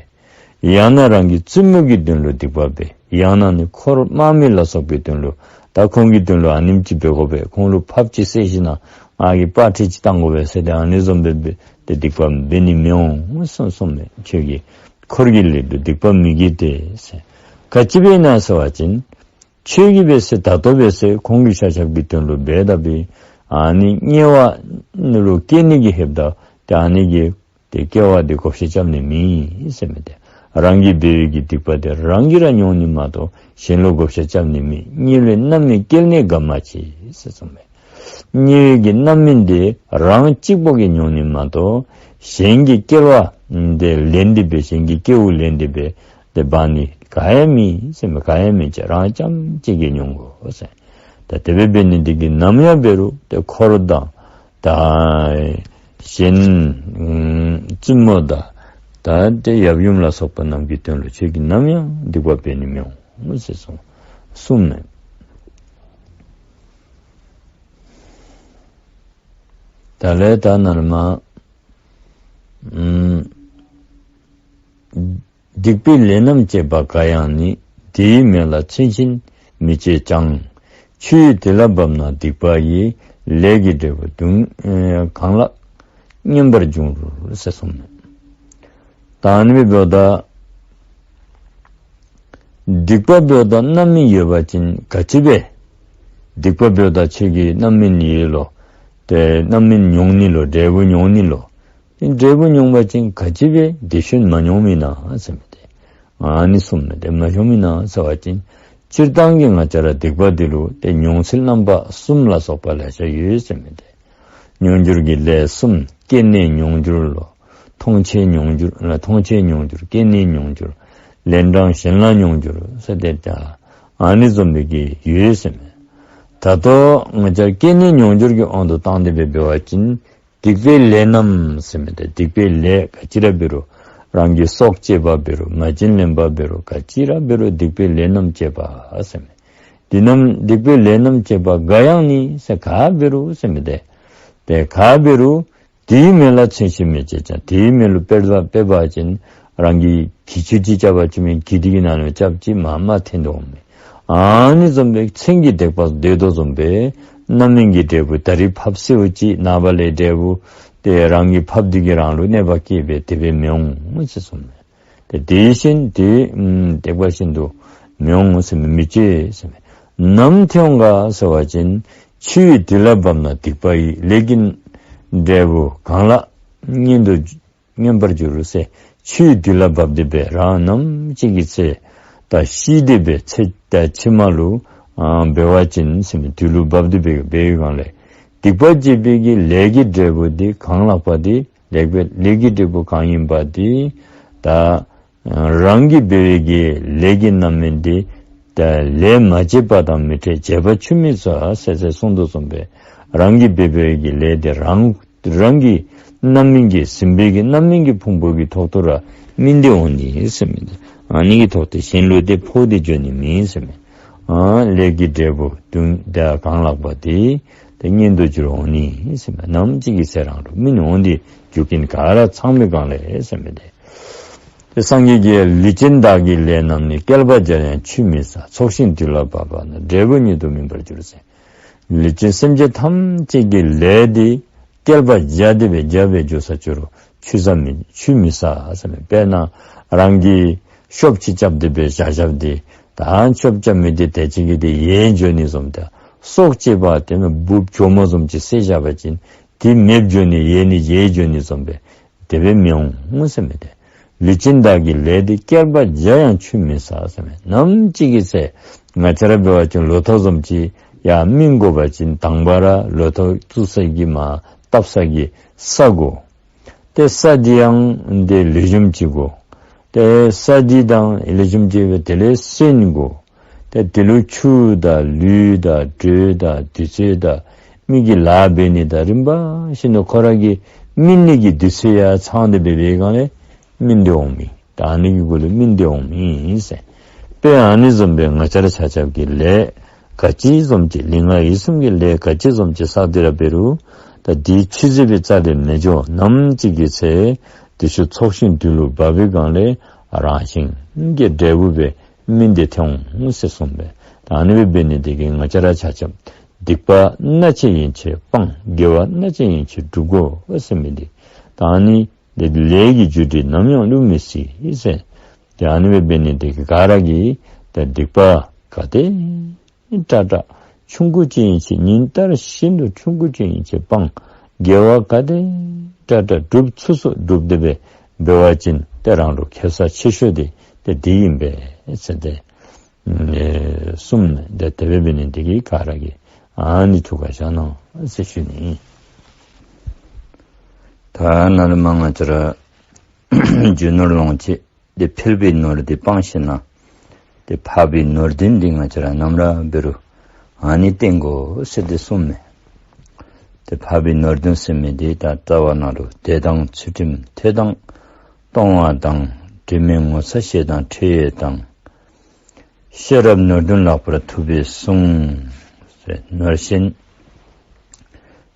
ཡང་ན་རང་གི་བཙུན་མོ་གི་དོན་ལུ་སྡིག་པ་འབད། ཡང་ན་ནི་འཁོར་དམག་མི་ལ་སོགས་པའི་དོན་ལུ་ད་ཁོང་གི་དོན་ལུ་ཨ་ནེམ་ཅིག་འབད་དགོ་པས། ཁོང་ལུ་ཕགཔ་ཅིག་བསད་ཞིན་ན་ང་གིས་དཔའ་ཁྲལ་ཅིག་བཏང་དགོ་པས་ཟེར་ཏེ་ཨ་ནི་བཟུམ་སྦེ་འབད་དེ་སྡིག་པ་འབད་ནི་མི་འོང་གསུངས་གསུངས་མས། ཁྱོད་ཀྱིས་འཁོར་གྱི་ལས་འདི་སྡིག་པ་མི་དགེ་སྟེ་ཟེར། ག་ཅི་འབད་ན་ཟེར་བ་ཅིན་ཁྱོད་ཀྱིས་འབད་ཟེར་ད་ལྟོ་འབད་ཟེར་ཁོང་གི་ཤ་ཤ་གི་དོན་ལུ་འབད་ད་འབད་ཨ་ནི་དམྱལ་བ་ལུ་སྐྱེ་ནི་གི་ཧེབ་ད་ཏེ་ཨ་ནི་གི་ཏེ་སྐྱེ་བ་འདི་བགོ་བཤའ་རྐྱབ་ནི་མེད་ཟེར་མས་ཏེ། རང་གིས་འབད་བའི་གི་སྡིག་པ་འདི་རང་གིས་ར་མྱོང་ནི་མ་གཏོགས་གཞན་ལུ་བགོ་བཤའ་རྐྱབ་ནི་མེད། རྙེད་ལས་རྣམ་སྨིན་བསྐྱེད་ནས་དགའ་མ་མཆིས་ཟེར་གསུངས་མས། རྙེད་པའི་གི་རྣམ་སྨིན་འདི་རང་གཅིག་པོ་གིས་མྱོང་ནི་མ་གཏོགས་གཞན་གྱི་སྐྱེ་བ་འདི་ལེན་ཏེ་འབད་གཞན་གྱི་སྐྱེ་བ་ལེན་ཏེ་འབད་དེ་འབག་ནི་ག་ཡང་མེད་ཟེར་མས། ག་ཡང་མེད་ཅེས་རང་རྐྱངམ་གཅིག་གིས་མྱོང་དགོ་ཟེར། ད་དེ་སྦེ་འབད་ནི་འདི་གིས་ནམ་ཡང་འབད་རུང་ཏེ་འཁོར་དང་ད་གཞན་བཙུན་མོ་དང་ད་ཏེ་ཡབ་ཡུམ་ལ་སོགས་པ་རྣམས་ཀྱི་དོན་ལུ་ཁྱོད་ཀྱིས་ནམ་ཡང་སྡིག་པ་འབད་ནི་མི་འོང་ཟེར་གསུངས་གསུངས་མས། ད་ལས་ད་ནཱ་ལས་མར་ཨུམ་སྡིག་པའི་ལས་རྣམས་བྱེད་པ་འགའ་ཡང་ནི། དེའི་མེ་ལ་ཚིམ་ཞིང་མི་བྱེད་ཀྱང་། ཆུ་ཡི་དུས་ལ་བབ་ན་སྡིག་པ་ཡི། ལས་ཀྱི་འབྲས་བུ་དུང་གང་ལགས་མངོན་པར་འབྱུང་རུང་ཟེར་གསུངས་མས། ད་ཨ་ནི་འབདཝ་ད་སྡིག་པ་འབདཝ་ད་རྣམ་སྨིན་ཡོད་པ་ཅིན་ག་ཅི་འབད་སྡིག་པ་འབདཝ་ད་ཁྱོད་ཀྱིས་རྣམ་སྨིན་ཡོད་ལོ། ཏེ་རྣམ་སྨིན་མྱོང་ནི་ལོ། འབྲས་བུ་མྱོང་ནི་ལོ། ཏེ་འབྲས་བུ་མྱོང་བ་ཅིན་ག་ཅི་འབད་བདེ་གཤེགས་མ་མྱོང་མི་ན་ཟེར་མི་འདི་ཨ་ནི་གསུངས་མི་འདི་མ་མྱོང་མི་ན་ཟེར་བ་ཅིན་སྤྱིར་བཏང་གི་ང་བཅས་ར་སྡིག་པ་འདི་ལུ་ཏེ་མྱོང་ཚུལ་རྣམ་པ་གསུམ་ལ་སོགས་པ་ལེ་ཤ་ཡོད་ཟེར་མི་འདི། མྱོང་འགྱུར་གྱི་ལས་གསུམ། སྐྱེས་ནས་མྱོང་འགྱུར་ལོ། མཐོང་བྱས་མྱོང་འགྱུར་ལ་མཐོང་བྱས་མྱོང་འགྱུར། སྐྱེས་ནས་མྱོང་འགྱུར། ལན་གྲངས་གཞན་ལ་མྱོང་འགྱུར་ཟེར་ཏེ་ད་ཨ་ནི་བཟུམ་སྦེ་གི་ཡོད་ཟེར་མི། ད་ལྟོ་ང་བཅས་སྐྱེས་ནས་མྱོང་འགྱུར་གྱི་དབང་དུ་བཏང་སྟེ་འབད་འབད་བ་ཅིན་སྡིག་པའི་ལས་རྣམས་ཟེར་མི་འདི་སྡིག་པའི་ལས་ག་ཅི་ར་འབད་རུང་རང་གི་སྲོག་བཅད་པ་འབད་རུང་མ་བྱིན་ལེན་པ་འབད་རུང་ག་ཅི་ར་འབད་རུང་སྡིག་པའི་ལས་རྣམས་བྱེད་པ་ཟེར་མི། འདི་རྣམས་སྡིག་པའི་ལས་རྣམས་བྱེད་པ་འགའ་ཡང་ནི་ཟེར་ག་འབད་རུང་ཟེར་མི་འདི་ཏེ་ག་འབད་རུང་དེའི་མེ་ལ་ཚིམ་ཞིང་མི་བྱེད་ཀྱང་། དེའི་མེ་ལུ་དཔེར་ན་འབད་བ་ཅིན་རང་གིས་གྱི་ཆུ་ཅིག་རྐྱབ་པ་ཅིན་མེ་གྱི་འདི་གི་ནང་ལུ་རྐྱབ་ཅིག་མར་མར་ཐོན་དོ་མས། ཨ་ནི་བཟུམ་སྦེ་མཚན་གྱི་སྡིག་པ་འདོད་དོ་བཟུམ་སྦེ་རྣམ་སྨིན་གྱི་འབྲས་བུ་ད་རིས་ཕགཔ་བསད་པ་ཅིན་ནངས་པ་ལས་འབྲས་བུ་ཏེ་རང་གི་ཕགཔ་འདི་གིས་རང་ལུ་གནོད་པ་བསྐྱལ་བས་དེ་སྦེ་མི་འོང་ཟེར་གསུངས་མས། ཏེ་དེ་བཞིན་དེ་ཨམ་སྡིག་པ་བཞིན་དུ་མི་འོང་ཟེར་མི་མི་བྱེད་ཟེར་མི། ནམ་ཐོན་འོང་ག་ཟེར་བ་ཅིན་ཆུ་ཡི་དུས་ལ་བབ་ན་སྡིག་པ་ཡི། ལས་ཀྱི་འབྲས་བུ་གང་ལགས་མངོན་དུ་མངོན་པར་འགྱུར་ཟེར། ཆུ་ཡི་དུས་ལ་བབ་སྟེ་འབད་རང་ནམ་ཅིག་གི་ཚེ་ད་ཤི་སྟེ་འབད་ཚེ་ད་ཕྱི་མ་ལུ་ཨ་འབད་བ་ཅིན་ཟེར་མི་དུས་ལུ་བབ་སྟེ་འབད་འབད་བའི་སྒང་ལས་སྡིག་པ་བྱས་པའི་གི་ལས་ཀྱི་འབྲས་བུ་འདི་གང་ལགས་པ་འདི་ལེགས་པའི་ལས་ཀྱི་འབྲས་བུ་གང་ཡིན་པ་འདི་ད་རང་གིས་འབད་བའི་གི་ལས་ཀྱི་རྣམ་སྨིན་འདི་ད་ལས་མ་བྱས་པ་དང་མི་འཕྲད། བྱས་པ་ཆུད་མི་ཟ་ཟེར་ཟེར་གསུངས་དོ་བཟུམ་སྦེ་ རང་གིས་འབད་བའི་གི་ལས་དེ་རང་རང་གི་རྣམ་སྨིན་གྱི་ཟིན་པའི་གི་རྣམ་སྨིན་གྱི་ཕུང་པོ་གི་ཐོག་ཏུ་ར་སྨིན་ཏེ་འོང་ནི་ཟེར་མི་འདི། ཨ་ནི་གི་ཐོག་ཏུ་གཞན་ལུ་དེ་ཕོག་སྟེ་འགྱོ་ནི་མེད་ཟེར་མི། ཨ་ལས་ཀྱི་འབྲས་བུ་དུང་དེ་གང་ལགས་པ་དེ་དེ་གཉེན་དུ་གྱུར་འོང་ནི་ཟེར་མི། ནམ་ཅིག་གི་ཚེ་རང་ལུ་སྨིན་འོང་སྟེ་རྒྱུ་རྐྱེན་ག་ར་ཚང་མི་སྒང་ལས་ཟེར་མི་འདི། དེ་སངས་རྒྱས་ཀྱིས་ལུས་ཅན་བདག་གི་ལས་རྣམས་ནི། བསྐལ་པ་བརྒྱར་ཡང་ཆུད་མི་ཟ། ཚོགས་ཞིང་དུས་ལ་བབ་པ་ན། འབྲས་བུ་ཉིད་དུ་སྨིན་པར་འགྱུར་ཟེར། ལུས་ཅན་སེམས་ཅན་ཐམས་ཅད་ཀྱི་ལས་འདི་བསྐལ་པ་བརྒྱ་དེ་སྦེ་བརྒྱ་སྦེ་འགྱོ་ས་ཅི་རུང་ཆུད་ཟ་མི་ཆུད་མི་ཟ་ཟེར་མི། དཔེར་ན་རང་གིས་ཤོབ་ཅིག་རྐྱབ་སྟེ་སྦེ་བཞག་བཞགཔ་འདི་ད་ཤོབ་རྐྱབ་མི་འདི་དེ་ཅིག་གིས་དེ་ཡལ་འགྱོ་ནི་བཟུམ་དང་སྲོག་བཅད་པ་དེ་ནི་འབུཔ་གྱོག་མོ་བཟུམ་ཅིག་བསད་བཞག་པ་ཅིན་དེ་མེདཔ་འགྱོ་ནི་ཡལ་ནི་ཡལ་འགྱོ་ནི་བཟུམ་སྦེ་དེ་སྦེ་མི་འོང་ཟེར་མི་འདི། ལུས་ཅན་བདག་གི་ལས་འདི་བསྐལ་པ་བརྒྱར་ཡང་ཆུད་མི་ཟ་ཟེར་མི། ནམ་ཅིག་གི་ཚེ་ང་བཅས་ར་འབད་བ་ཅིན་ལོ་ཐོག་བཟུམ་ཅིག་ཡར་སྨིན་དགོ་པ་ཅིན་དང་པ་ར་ལོ་ཐོག་བཙུགས་ས་གི་མར་བཏབ་ས་གི་ས་དགོ། ཏེ་ས་འདི་ཡང་འདི་ལེགས་ཤོམ་ཅིག་དགོ། ཏེ་ས་འདི་དང་ལེགས་ཤོམ་ཅིག་སྦེ་དེ་ལས་སོན་དགོ། ཏེ་དེ་ལུ་ཆུ་དང་ལུད་དང་དྲོད་དང་དུས་ཚོད་དང་མི་གི་ལཱ་འབད་ནི་དང་རིམ་པ་བཞིན་དུ་ཁོ་ར་གི་སྨིན་ནི་གི་དུས་ཚོད་ཡང་ཚང་སྟེ་འབད་བའི་སྒང་ལས་སྨིན་ཏེ་འོང་མི། ད་ཨ་ནི་གི་སྒོ་ལས་སྨིན་ཏེ་འོང་མི་ཨིན་ཟེར། དཔེ་ཨ་ནི་བཟུམ་སྦེ་ང་བཅས་ར་ཆ་ཁྱབ་ཀྱི་ལས་ག་ཅི་བཟུམ་ཅིག་ལུས་ངག་ཡིད་གསུམ་གྱི་ལས་ག་ཅི་བཟུམ་ཅིག་བསགས་ཏེ་ར་འབད་རུང་ད་དེ་ཆུད་ཟོས་པའི་རྩ་ལས་མི་འགྱོ། ནམ་ཅིག་གི་ཚེ་དེ་ཚུ་ཚོགས་ཞིང་དུས་ལུ་བབ་པའི་སྒང་ལས་རང་བཞིན་གྱིས་འབྲས་བུ་སྦེ་སྨིན་ཏེ་འོང་ཟེར་གསུངས་པས། ད་ཨ་ནི་སྦེ་འབད་ནི་དེ་གིས་ང་བཅས་ར་ཆ་ཁྱབ་སྡིག་པ་སྣ་ཆེ་ཡན་ཆད་སྤང་། དགེ་བ་སྣ་ཆེ་ཡན་ཆད་སྒྲུབ་དགོ་ཟེར་མི་འདི། ད་ཨ་ནི་འདི་ལས་ཀྱི་རྒྱུ་འབྲས་ནམ་ཡང་བསླུ་མི་སྲིད་ཟེར། ཏེ་ཨ་ནི་སྦེ་འབད་ནི་དེ་གིས་ག་ར་གིས་ཏེ་སྡིག་པ་ག་དེ་དྲག་དྲག་ཆུང་ཀུ་ཅིག་ཨིན་ཅི་ཉིན་ལྟར་བཞིན་དུ་ཆུང་ཀུ་ཅིག་ཨིན་ཅི་སྤང་། དགེ་བ་ག་དེ་དྲག་དྲག་སྒྲུབ་ཚུགས་ཚུགས་སྒྲུབ་སྟེ་སྦེ་འབད་བ་ཅིན་ཏེ་རང་ལུ་ཁེ་ས་ཆེ་ཤོས་འདི་ཏེ་འདི་ཨིན་པས་ཟེར་ཏེ་ཨེ་གསུངས་ནུག། ཏེ་དེ་སྦེ་འབད་ནི་དེ་གིས་ག་ར་གིས་ཨ་ནི་ཐུགས་ཁར་བཞག་གནང་ཟེར་ཞུ་ནི་ཨིན། ད་ནཱ་ལས་མར་ང་བཅས་ར་རྒྱུ་ནོར་ལོངས་སྤྱོད་འདི་འཕེལ་བའི་ནོར་འདི་སྤང་ཞིནམ་ལས་ཏེ་འཕགས་པའི་ནོར་བདུན་འདི་ང་བཅས་ར་ནམ་ར་འབད་རུང་ཨ་ནི་བསྟེན་དགོ་ཟེར་ཏེ་གསུངས་མས། ཏེ་འཕགས་པའི་ནོར་བདུན་ཟེར་མི་འདི་ད་རྩ་བ་ནང་ལུ་བདེ་དང་ཚུལ་ཁྲིམས་ཐོས་དང་སྟོང་བ་དང་དྲི་མེད་ངོ་ཚ་ཤེས་དང་ཁྲེལ་ཡོད་དང་ཤེས་རབ་ནོར་བདུན་ལེགས་པར་ཐུབ་པའི་གསུང་ཟེར། ནོར་གཞན་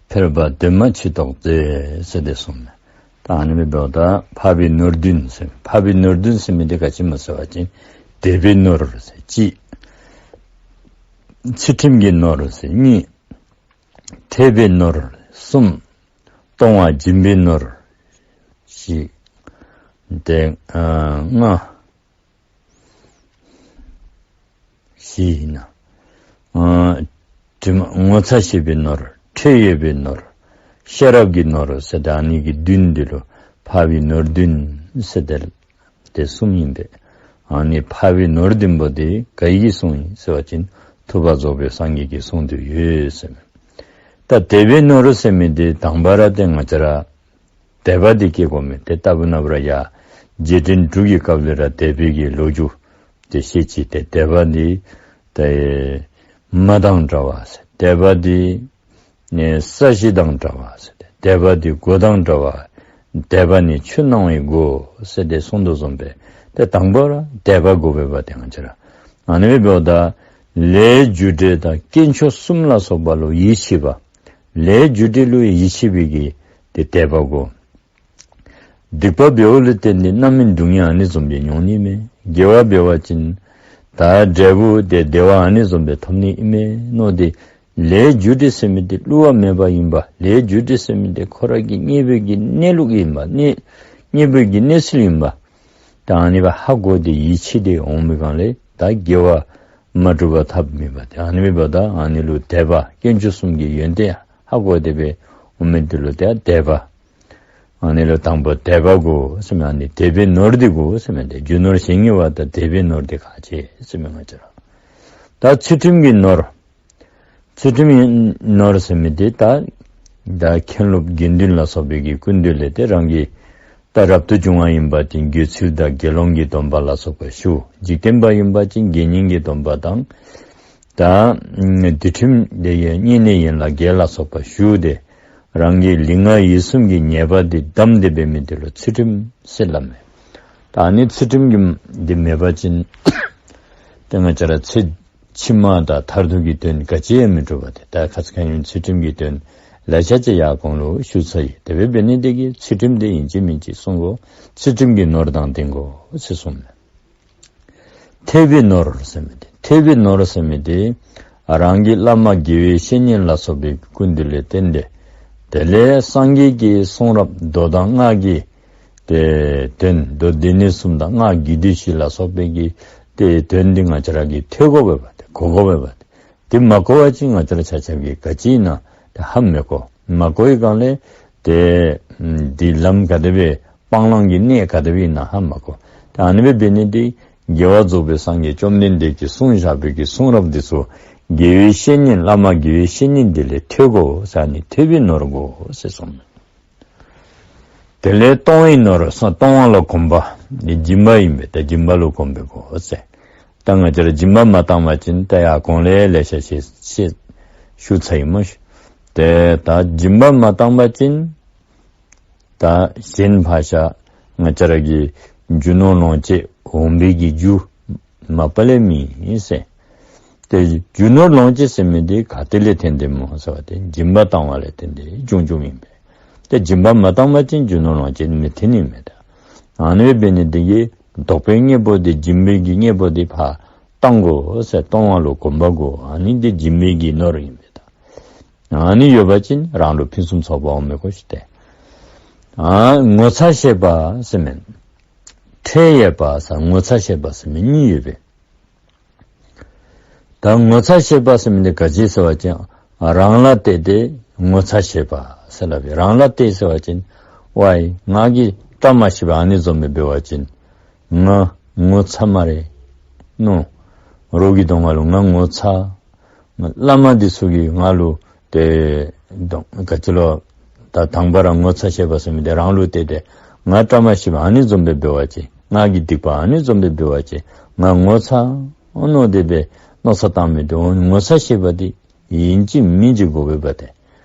འཕེལ་བ་འདོད་མ་མཆིས་བདོག་མཛོད་ཟེར་ཏེ་གསུངས་མས། ད་ཨ་ནི་སྦེ་འབདཝ་ད་འཕགས་པའི་ནོར་བདུན་ཟེར། འཕགས་པའི་ནོར་བདུན་ཟེར་མི་འདི་ག་ཅི་སྨོ་ཟེར་བ་ཅིན་བདེ་བའི་ནོར་ཟེར་གཅིག། ཚུལ་ཁྲིམས་ཀྱི་ནོར་ཟེར་གཉིས། ཐོས་པའི་ནོར་གསུམ། གཏོང་བ་སྦྱིན་པའི་ནོར་བཞི། ཏེ་ཨ་ལྔ། བཞི་ཨིན་ན། ཨ་དྲི་མ་ངོ་ཚ་ཤེས་པའི་ནོར། ཁྲེལ་ཡོད་པའི་ནོར། ཤེས་རབ་ཀྱི་ནོར་ཟེར་ད་ཨ་ནི་གི་བདུན་འདི་ལུ་འཕགས་པའི་ནོར་བདུན་ཟེར་ཏེ་ཏེ་གསུངམ་ཨིན་པས། ཨ་ནི་འཕགས་པའི་ནོར་བདུན་པོ་འདི་ག་གིས་གསུངས་ཡི་ཟེར་བ་ཅིན་ཐུབ་པ་རྫོགས་པའི་སངས་རྒྱས་ཀྱིས་གསུངས་ཏེ་ཡོད་ཟེར་མས། ད་དད་པའི་ནོར་ཟེར་མི་འདི་དང་པ་ར་ཏེ་ང་བཅས་ར་དད་པ་འདི་སྐྱེ་དགོ་མི་འདི་ལྟ་བུ་ན་བུ་ར་ཡ་རྗེས་དྲན་དྲུག་གི་སྐབས་ལས་ར་དད་པའི་གི་ལོ་རྒྱུས་འདི་བཤད་ཅི། ཏེ་དད་པ་འདི་ཏེ་མ་དང་འདྲ་བ་ཟེར། དད་པ་འདི་ནི་ས་གཞི་དང་འདྲ་བ་ཟེར་ཏེ། དད་པ་འདི་སྒོ་དང་འདྲ་བ། དད་པ་ནི་ཆུ་སྣང་བའི་སྒོ་ཟེར་ཏེ་གསུངས་དོ་བཟུམ་སྦེ་ཏེ་དང་པ་ར་དད་པ་དགོ་པས་པ་ཏེ་ང་བཅས་ར། ཨ་ནི་འབདཝ་ད་ལས་རྒྱུ་འབྲས་དང་དཀོན་མཆོག་གསུམ་ལ་སོགས་པ་ལུ་ཡིད་ཆེས་པ། ལས་རྒྱུ་འབྲས་ལུ་ཡིད་ཆེས་པའི་གི་ཏེ་དད་པ་དགོ། སྡིག་པ་འབདཝ་ལུ་བརྟེན་ཏེ་རྣམ་སྨིན་སྡུག་བསྔལ་ཨ་ནི་བཟུམ་སྦེ་མྱོང་ནི་མས། དགེ་བ་འབད་བ་ཅིན་ད་འབྲས་བུ་དེ་བདེ་བ་ཨ་ནི་བཟུམ་སྦེ་ཐོབ་ནི་ཨིན་མས་མནོ་སྟེ་ལས་རྒྱུ་འབྲས་ཟེར་མི་འདི་བསླུ་བ་མེད་པ་ཨིན་པ། ལས་རྒྱུ་འབྲས་ཟེར་མི་འདི་ཁོ་ར་གི་དངོས་པོའི་གི་གནས་ལུགས་ཨིན་པ། གནས་དངོས་པོའི་གི་གནས་ཚུལ་ཨིན་པ། ད་ཨ་ནི་སྦེ་ཧ་གོ་སྟེ་ཡིད་ཆེས་ཏེ་འོང་མི་སྒང་ལས་ད་དགེ་བ་མ་སྒྲུབ་པར་ཐབས་མེད་པ། ཏེ་ཨ་ནི་འབདཝ་ད་ཨ་ནི་ལུ་དད་པ་དཀོན་མཆོག་གསུམ་གྱི་ཡོན་ཏན་ཧ་གོ་སྟེ་སྦེ་འོང་མི་འདི་ལུ་ཏེ་དད་པ། ཨ་ནི་ལུ་དང་པ་དད་པ་དགོ་ཟེར་མི། ཨ་ནི་དད་པའི་ནོར་འདི་དགོ་ཟེར་མི། ཏེ་རྒྱུ་ནོར་གཞན་གཉིས་པ་དང་དད་པའི་ནོར་འདི་ཁག་ཆེ་ཟེར་མི་ང་བཅས་ར། ད་ཚུལ་ཁྲིམས་ཀྱི་ནོར། ཚུལ་ཁྲིམས་ཀྱི་ནོར་ཟེར་མི་འདི་ད་ད་མཁན་སློབ་དགེ་འདུན་ལ་སོགས་པའི་གི་སྐུ་མདུན་ལས་ཏེ་རང་གིས་ད་རབ་ཏུ་བྱུང་བ་ཡིན་པ་ཅིན་དགེ་ཚུལ་དང་དགེ་སློང་གི་སྡོམ་པ་ལ་སོགས་པ་ཞུ། འཇིག་རྟེན་པ་ཡིན་པ་ཅིན་དགེ་བསྙེན་གྱི་སྡོམ་པ་དང་ ད་ཨ་འདུལ་ཁྲིམས་དེ་ཡང་བསྙེན་གནས་ཡན་ལག་བརྒྱད་ལ་སོགས་པ་ཞུ་སྟེ་རང་གི་ལུས་ངག་ཡིད་གསུམ་གྱི་ཉེས་པ་དེ་བསྡམས་ཏེ་འབད་མི་དེ་ལུ་ཚུལ་ཁྲིམས་ཟེར་སླབ་མས། ད་ཨ་ནི་ཚུལ་ཁྲིམས་ཀྱི་དེ་མེད་པ་ཅིན་ཏེ་ང་བཅས་ར་ཚེ་ཕྱི་མ་དང་མཐར་ཐུག་གི་དོན་ག་ཅི་ཡང་མི་འགྲུབ་པ་དེ། ད་ཁ་ཙ་ཁ་ཉིནམ་ཚུལ་ཁྲིམས་ཀྱི་དོན་ལེ་ཤ་ཅིག་ཡར་གོང་ལུ་ཞུ་ཚར་ཡི། དེ་འབད་ནི་དེ་གིས་ཚུལ་ཁྲིམས་དེ་ཨིན་ཅི་མིན་ཅི་སྲུང་དགོ། ཚུལ་ཁྲིམས་ཀྱི་ནོར་དང་ལྡན་དགོ་ཟེར་གསུངས་མས། ཐོས་པའི་ནོར་ཟེར་མི་དེ། ཐོས་པའི་ནོར་ཟེར་མི་དེ་རང་གི་བླ་མ་དགེ་བའི་བཤེས་གཉེན་ལ་སོགས་པའི་སྐུ་མདུན་ལས་བསྟན་ཏེ། དེ་ལས་སངས་རྒྱས་ཀྱི་གསུང་རབ་མདོ་དང་སྔགས་ཀྱི་ཏེ་དོན་མདོ་སྡེ་སྣོད་གསུམ་དང་སྔགས་རྒྱུད་སྡེ་བཞི་ལ་སོགས་པའི་གི་ཏེ་དོན་འདི་ང་བཅས་ར་གིས་ཐོས་དགོ་པས་པ་ཏེ། གོ་དགོ་པས་པ་ཏེ། དེ་མ་གོ་བ་ཅིན་ང་བཅས་ར་ཆ་ཁྱབ་ཀྱིས་ག་ཅི་ཨིན་ན་དེ་ཧ་མི་གོ། མ་གོ་བའི་སྒང་ལས་ཏེ་འདི་ལམ་ག་དེ་སྦེ་སྤང་བླང་གི་གནད་ག་དེ་སྦེ་ཨིན་ན་ཧ་མ་གོ། ད་ཨ་ནི་སྦེ་འབད་ནི་དེ་རྒྱལ་བ་རྫོགས་པའི་སངས་རྒྱས་བཅོམ་ལྡན་འདས་ཀྱིས་གསུངས་བཞག་པའི་གི་གསུང་རབ་འདི་ཚུ་དགེ་བའི་བཤེས་གཉེན་བླ་མ་དགེ་བའི་བཤེས་གཉེན་འདི་ལས་ཐོས་དགོ་ཟེར། ཨ་ནི་ཐོས་པའི་ནོར་དགོ་ཟེར་གསུངས། དེ་ལས་གཏོང་བའི་ནོར་ཟེར། གཏོང་བ་ལ་གོམས་པ། འདི་སྦྱིན་པ་ཨིན་པས། ད་སྦྱིན་པ་ལུ་གོམས་པའི་གོ་ཟེར། ད་ང་བཅས་ར་སྦྱིན་པ་མ་བཏང་བ་ཅིན་ད་ཡར་གོང་ལས་ལེ་ཤ་ཅིག་ཞུ་ཚར་ཡི་སྨོ་ཤིག། ཏེ་ད་སྦྱིན་པ་མ་བཏང་བ་ཅིན་ད་གཞན་ཕར་བཞག་ང་བཅས་ར་གི་རྒྱུ་ནོར་ལོངས་སྤྱོད་འོང་བའི་གི་རྒྱུ་མ་པ་ལས་མེད་ཟེར། ཏེ་རྒྱུ་ནོར་ལོངས་སྤྱོད་ཟེར་མི་འདི་ག་ཏེ་ལས་ཐོན་ཏེ་སྨོ་ཟེར་བ་ཅིན་སྦྱིན་པ་བཏང་བ་ལས་ཐོན་ཏེ་འབྱུང་འབྱུངམ་ཨིན་པས། ཏེ་སྦྱིན་པ་མ་བཏང་བ་ཅིན་རྒྱུ་ནོར་ལོངས་སྤྱོད་མི་ཐོན་ནི་མས། ད་ཨ་ནི་འབད་ནི་དེ་གིས་བདོག་པའི་དངོས་པོ་དེ་སྦྱིན་པའི་གི་དངོས་པོ་དེ་ཕར་བཏང་དགོ་ཟེར། གཏོང་བ་ལུ་གོམས་པ་དགོ། ཨ་ནི་འདི་སྦྱིན་པའི་གི་ནོར་ཨིན་པས། ད་ཨ་ནི་ཡོད་པ་ཅིན་རང་ལུ་ཕུན་སུམ་ཚོགས་པ་འོང་མི་གོ་ཤིག་སྟེ། ཨ་ངོ་ཚ་ཤེས་པ་ཟེར་མི་ཁྲེལ་ཡོད་པ་ཟེར་ངོ་ཚ་ཤེས་པ་ཟེར་མི་གཉིས་ཡོད་པས། ད་ངོ་ཚ་ཤེས་པ་ཟེར་མི་འདི་ག་ཅི་ཟེར་བ་ཅིན་རང་ལ་བལྟས་ཏེ་ངོ་ཚ་ཤེས་པ་ཟེར་སླབ་ཨིན། རང་ལ་བལྟས་ཟེར་བ་ཅིན་ཝའི་ང་གིས་བཀྲ་མ་ཤིས་པ་ཨ་ནི་བཟུམ་སྦེ་འབད་བ་ཅིན་ང་ངོ་ཚ་སྨ་རེ་མནོ། རོགས་ཀྱི་གདོང་ཁ་ལུ་ང་ངོ་ཚ། བླ་མ་འདི་ཚུ་གིས་ང་ལུ་ཏེ་ག་ཅི་ལོ་ད་དང་པ་ར་ངོ་ཚ་ཤེས་པ་ཟེར་མི་འདི་རང་ལུ་བལྟས་ཏེ་ང་བཀྲ་མ་ཤིས་པ་ཨ་ནི་བཟུམ་སྦེ་འབད་བ་ཅིན་ང་གིས་སྡིག་པ་ཨ་ནི་བཟུམ་སྦེ་འབད་བ་ཅིན་ང་ངོ་ཚ་མནོ་སྟེ་སྦེ་མནོ་བསམ་བཏང་མི་འདི་ངོ་ཚ་ཤེས་པ་འདི་ཨིན་ཅི་མིན་ཅི་དགོ་པས་པ་ཏེ།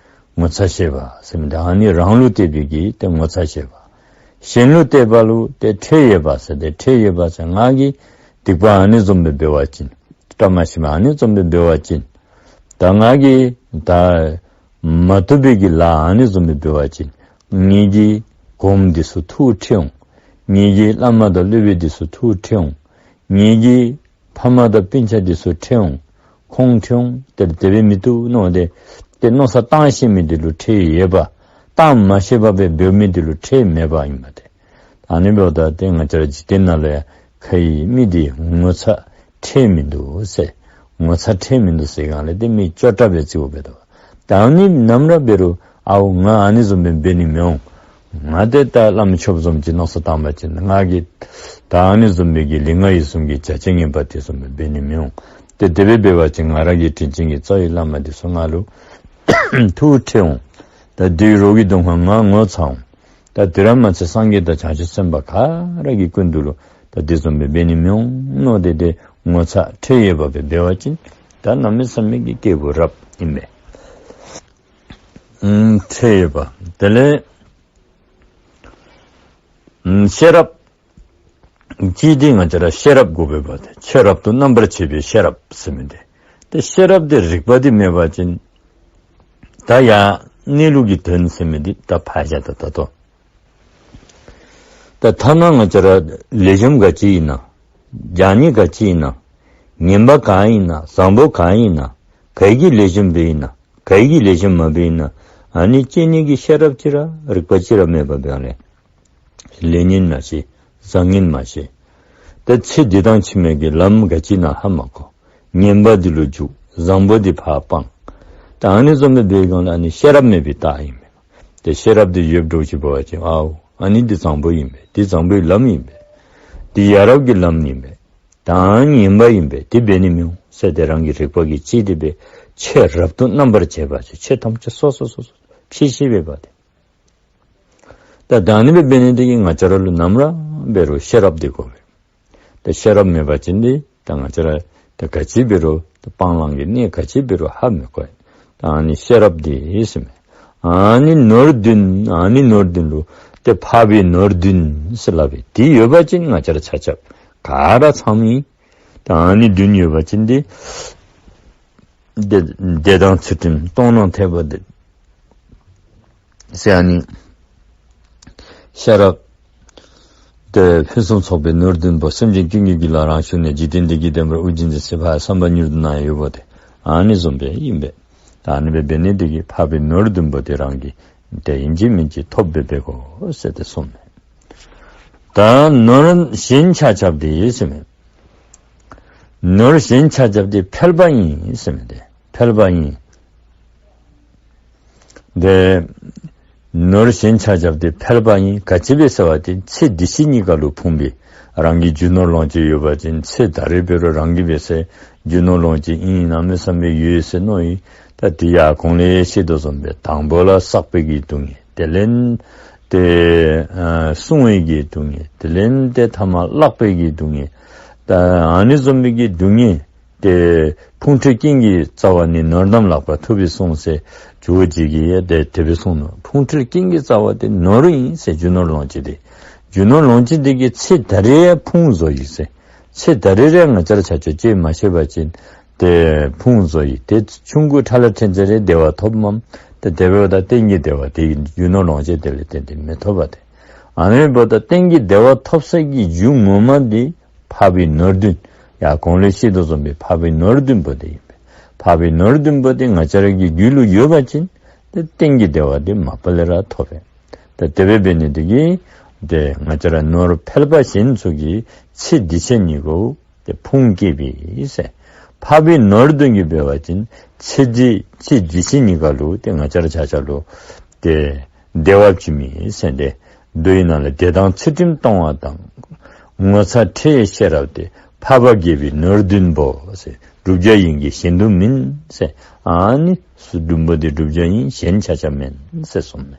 ངོ་ཚ་ཤེས་པ་ཟེར་མི་འདི་ཨ་ནི་རང་ལུ་བལྟས་པའི་གི་ཏེ་ངོ་ཚ་ཤེས་པ། གཞན་ལུ་བལྟས་པ་ལུ་ཏེ་ཁྲེལ་ཡོད་པ་ཟེར་ཏེ་ཁྲེལ་ཡོད་པ་ཟེར་ང་གིས་སྡིག་པ་ཨ་ནི་བཟུམ་སྦེ་འབད་བ་ཅིན་བཀྲ་མ་ཤིས་པ་ཨ་ནི་བཟུམ་སྦེ་འབད་བ་ཅིན་ད་ང་གིས་ད་མ་བཏུབ་པའི་གི་ལཱ་ཨ་ནི་བཟུམ་སྦེ་འབད་བ་ཅིན་ངེ་གི་གོངམ་འདི་ཚུ་ཐུགས་ཁྲེལ་འོང་། ངེ་གི་བླ་མ་དང་སློབ་དཔོན་འདི་ཚུ་ཐུགས་ཁྲེལ་འོང་། ངེ་གི་ཕམ་དང་སྤུན་ཆ་འདི་ཚུ་ཁྲེལ་འོང་། ཁོང་ཁྲེལ་འོང་། ཏེ་དེ་སྦེ་མི་བཏུབ་མནོ་སྟེ་ཏེ་མནོ་བསམ་བཏང་ཤེས་མི་འདི་ལུ་ཁྲེལ་ཡོད་པ། བཏང་མ་ཤེས་པ་སྦེ་འབད་མི་འདི་ལུ་ཁྲེལ་མེད་པ་ཨིན་པ་ཏེ། ཨ་ནི་འབདཝ་ད་ཏེ་ང་བཅས་ར་འཇིག་རྟེན་ནང་ལུ་ཡང་ཁ་ཡི་མི་འདི་ངོ་ཚ་ཁྲེལ་མིན་འདུག་ཟེར། ངོ་ཚ་ཁྲེལ་མིན་འདུག་ཟེར་སྒང་ལས་ཏེ་མི་སྐྱོ་དྲགས་སྦེ་བརྩིཝ་འབད་དོ། ད་ཨ་ནི་ནམ་ར་འབད་རུང་ཨའོ་ང་ཨ་ནི་བཟུམ་སྦེ་འབད་ནི་མི་འོང་། ང་ཏེ་ད་བླམ་ཆོསཔ་བཟུམ་ཅིག་མནོ་བསམ་བཏང་བ་ཅིན་ང་གིས་ད་ཨ་ནི་བཟུམ་སྦེ་གི་ལུས་ངག་ཡིད་གསུམ་གྱི་བྱ་བྱེད་ངན་པ་དེ་བཟུམ་སྦེ་འབད་ནི་མི་འོང་། ཏེ་དེ་སྦེ་འབད་བ་ཅིན་ང་ར་གི་དྲིན་ཅན་གྱི་རྩ་བའི་བླ་མ་འདི་ཚུ་ང་ལུ་ཐུགས་ཁྲེལ་འོང་། ད་དེ་རོགས་ཀྱི་གདོང་ཁར་ང་ངོ་ཚ་འོང་། ད་དེ་ར་མ་ཚད་སངས་རྒྱས་དང་བྱང་ཆུབ་སེམས་དཔའ་ག་ར་གི་སྐུ་མདུན་ལུ་ད་དེ་བཟུམ་སྦེ་འབད་ནི་མི་འོང་མནོ་སྟེ་ཏེ་ངོ་ཚ་ཁྲེལ་ཡོད་པ་སྦེ་འབད་བ་ཅིན་ད་གནམ་མེད་ས་མེད་ཀྱི་སྐྱེས་བུ་རབ་ཨིན་པས། ཨུམ་ཁྲེལ་ཡོད་པ། དེ་ལས་ཨུམ་ཤེས་རབ། གཅིག་འདི་ང་བཅས་ར་ཤེས་རབ་དགོ་པས་པ་ཏེ། ཆོས་རབ་ཏུ་རྣམ་པར་འབྱེད་པའི་ཤེས་རབ་ཟེར་མི་འདི། ཏེ་ཤེས་རབ་འདི་རིག་པ་འདི་མེད་པ་ཅིན་ད་ཡང་གནས་ལུགས་ཀྱི་དོན་ཟེར་མི་འདི་ད་ཕར་བཞག་ད་ད་ལྟོ། ད་ཐ་ན་ང་བཅས་ར་ལེགས་ཤོམ་ག་ཅི་ཨིན་ན། བྱང་ཉེས་ག་ཅི་ཨིན་ན། ངན་པ་གང་ཨིན་ན། བཟང་པོ་གང་ཨིན་ན། ག་གིས་ལེགས་ཤོམ་འབད་ཨིན་ན། ག་གིས་ལེགས་ཤོམ་མ་འབད་ཨིན་ན། ཨ་ནི་དཔྱད་ནི་གི་ཤེས་རབ་ཅིག་ར་རིག་པ་ཅིག་ར་མེད་པ་འབདཝ་ལས། ལེགས་ཉེས་མ་ཤེས། བཟང་ངན་མ་ཤེས། ད་ཚེ་འདི་དང་ཕྱི་མའི་གི་ལམ་ག་ཅི་ཨིན་ན་ཧ་མ་གོ། ངན་པ་འདི་ལུ་འཇུག། བཟང་པོ་འདི་ཕར་སྤང་། ད་ཨ་ནི་བཟུམ་སྦེ་འབད་སྒང་ལས་ཨ་ནི་ཤེས་རབ་མེད་པའི་རྟགས་ཨིན་མས། ཏེ་ཤེས་རབ་འདི་ཡོདཔ་འདྲཝ་ཅིག་འབད་བ་ཅིན་ཨའོ་ཨ་ནི་འདི་བཟང་པོ་ཨིན་པས། འདི་བཟང་པོའི་ལམ་ཨིན་པས། འདི་ཡ་རབས་ཀྱི་ལམ་ཨིན་པས། ད་ངན་པ་ཨིན་པས། འདི་འབད་ནི་མི་འོང་ཟེར་ཏེ་རང་གི་རིག་པ་གིས་དཔྱད་དེ་སྦེ་ཆོས་རབ་ཏུ་རྣམ་པར་འབྱེད་པ་ཟེར་ཆོས་ཐམས་ཅད་སོ་སོ་སོ་སོ་ཕྱེ་ཤེས་པས་པ་ཏེ། ད་ད་ཨ་ནི་སྦེ་འབད་ནི་འདི་གིས་ང་བཅས་ར་ལུ་ནམ་ར་འབད་རུང་ཤེས་རབ་འདི་དགོ་པས། ད་ཤེས་རབ་མེད་པ་ཅིན་འདི་ད་ང་བཅས་ར་ད་ག་ཅི་འབད་རུང་ ཏེ་སྤང་བླང་གི་གནད་ག་ཅི་འབད་རུང་ཧ་མི་གོ་ཡི། ད་ཨ་ནི་ཤེས་རབ་འདི་ཟེར་མས། ཨ་ནི་ནོར་བདུན། ཨ་ནི་ནོར་བདུན་ལུ་ཏེ་འཕགས་པའི་ནོར་བདུན་ཟེར་སླབ་ཨིན། འདི་ཡོད་པ་ཅིན་ང་བཅས་ར་ཆ་ཁྱབ་ག་ར་ཚང་མི་ཨིན། ད་ཨ་ནི་བདུན་ཡོད་པ་ཅིན་འདི་བདེ་བདེ་དང་ཚུལ་ཁྲིམས་སྟོང་ནང་ཐེག་པ་འདི་ཟེར་ཨ་ནི་ཤེས་རབ་ཏེ་ཕུན་སུམ་ཚོགས་པའི་ནོར་བདུན་པོ། སེམས་ཅན་ཀུན་གྱི་རྒྱུད་ལ་རང་ཞུགས་ནས། འཇིག་རྟེན་བདེ་སྐྱིད་ལྡན་པར་དབུགས་འབྱིན་ཅིང་། ཟད་པ་བསམ་པ་མྱུར་དུ་ན་ཡང་ཡོད་པ་སྟེ། ཨ་ནི་བཟུམ་སྦེ་ཨིན་པས། ད་ཨ་ནི་སྦེ་འབད་ནི་འདི་གིས་འཕགས་པའི་ནོར་བདུན་པོ་འདི་རང་གིས་ཏེ་ཨིན་ཅི་མིན་ཅི་ཐོབ་སྦེ་འབད་དགོ་ཟེར་ཏེ་གསུངས་མས། ད་ནོར་གཞན་ཆ་ཁྱབ་འདི་ཟེར་མས། ནོར་གཞན་ཆ་ཁྱབ་འདི་ཕལ་པ་ཨིན་ཟེར་མས། ཏེ་ཕལ་པ་ཨིན། ཏེ་ནོར་གཞན་ཆ་ཁྱབ་འདི་ཕལ་པ་ཨིན། ག་ཅི་སྦེ་ཟེར་བ་ཅིན་ཚེ་འདི་ཕྱི་གཉིས་ཀ་ལུ་ཕུང་པའི་རང་གི་རྒྱུ་ནོར་ལོངས་སྤྱོད་ཡོད་པ་ཅིན་ཚེ་ད་རེས་འབད་རུང་རང་གི་འབད་སའི་རྒྱུ་ནོར་ལོངས་སྤྱོད་ཨིན་གནམ་མེད་ས་མེད་ཡོད་ཟེར་མནོ་ཡི། ད་འདི་ཡར་གོང་ལས་བཤད་དོ་བཟུམ་སྦེ་དང་པོ་ལ་བསགས་པའི་གི་སྡུག་བསྔལ། དེ་ལས་ཏེ་ཨ་བསྲུང་བའི་གི་སྡུག་བསྔལ། དེ་ལས་ཏེ་ཐ་མ་བརླག་པའི་གི་སྡུག་བསྔལ། ད་ཨ་ནི་བཟུམ་མའི་གི་སྡུག་བསྔལ་ཏེ་ཕུང་ཁྲོལ་རྐྱེན་གྱི་རྩ་བ་ནི། ནོར་རྣམས་བརླག་པར་ཐུབ་པས་གསུངས་ཟེར་ཇོ་བོ་རྗེ་གིས་ཡང་དེ་དེ་སྦེ་གསུངས་ནུག། ཕུང་ཁྲོལ་རྐྱེན་གྱི་རྩ་བ་དེ་ནོར་ཨིན་ཟེར། རྒྱུ་ནོར་ལོངས་སྤྱོད་དེ་རྒྱུ་ནོར་ལོངས་སྤྱོད་དེ་གིས་ཚེ་ད་རེས་ཡང་ཕུང་བཟོ་ཡི་ཟེར། ཚེ་ད་རེས་ར་ང་བཅས་ར་ཆ་ཁྱབ་ཅིག་མ་ཤེས་པ་ཅིན་ཏེ་ཕུང་བཟོ་ཡི། ཏེ་ཆུང་ཀུ་ཁྲ་ལ་ཕྲན་ཚེགས་རེ་བདེ་བ་ཐོབ་མས། ཏེ་དེ་འབདཝ་ད་གཏན་གྱི་བདེ་བ་དེ་རྒྱུ་ནོར་ལོངས་སྤྱོད་དེ་ལས་བརྟེན་ཏེ་མི་ཐོབ་པ་སྟེ། ཨ་ནི་འབདཝ་ད་གཏན་གྱི་བདེ་བ་ཐོབ་ས་གི་རྒྱུ་ངོ་མ་དེ་འཕགས་པའི་ནོར་བདུན། ཡར་གོང་ལས་བཤད་དོ་བཟུམ་སྦེ་འཕགས་པའི་ནོར་བདུན་པོ་དེ་ཨིན་པས། འཕགས་པའི་ནོར་བདུན་པོ་དེ་ང་བཅས་ར་གི་རྒྱུད་ལུ་ཡོད་པ་ཅིན་ཏེ་གཏན་གྱི་བདེ་བ་དེ་མ་པ་ལས་ར་ཐོབ་པས། ད་དེ་སྦེ་འབད་ནི་དེ་གིས་ཏེ་ང་བཅས་ར་ནོར་ཕལ་པ་གཞན་ཚུ་གིས་ཚེ་འདི་ཕྱི་གཉིས་ཀ་ཏེ་ཕུང་བསྐྱེད་པས་ཟེར། འཕགས་པའི་ནོར་བདུན་གྱིས་འབད་བ་ཅིན་ཚེ་འདི་ཚེ་འདི་ཕྱི་གཉིས་ཀ་ལུ་ཏེ་ང་བཅས་ར་ཆ་ཁྱབ་ལུ་ཏེ་བདེ་བ་བྱིན་མི་ཟེར་ཏེ། མདོའི་ནང་ལས་བདེ་དང་ཚུལ་ཁྲིམས་སྟོང་བ་དང་། ངོ་ཚ་ཁྲེལ་ཤེས་རབ་སྟེ། འཕགས་པ་དགེ་བའི་ནོར་བདུན་པོ་ཟེར། བསྒྲུབ་བྱ་ཡིན་གྱི་གཞན་དུ་མིན་ཟེར། ཨ་ནི་བདུན་པོ་དེ་བསྒྲུབ་བྱ་ཡིན། གཞན་ཆ་ཁྱབ་མེན་ཟེར་གསུངས་མས།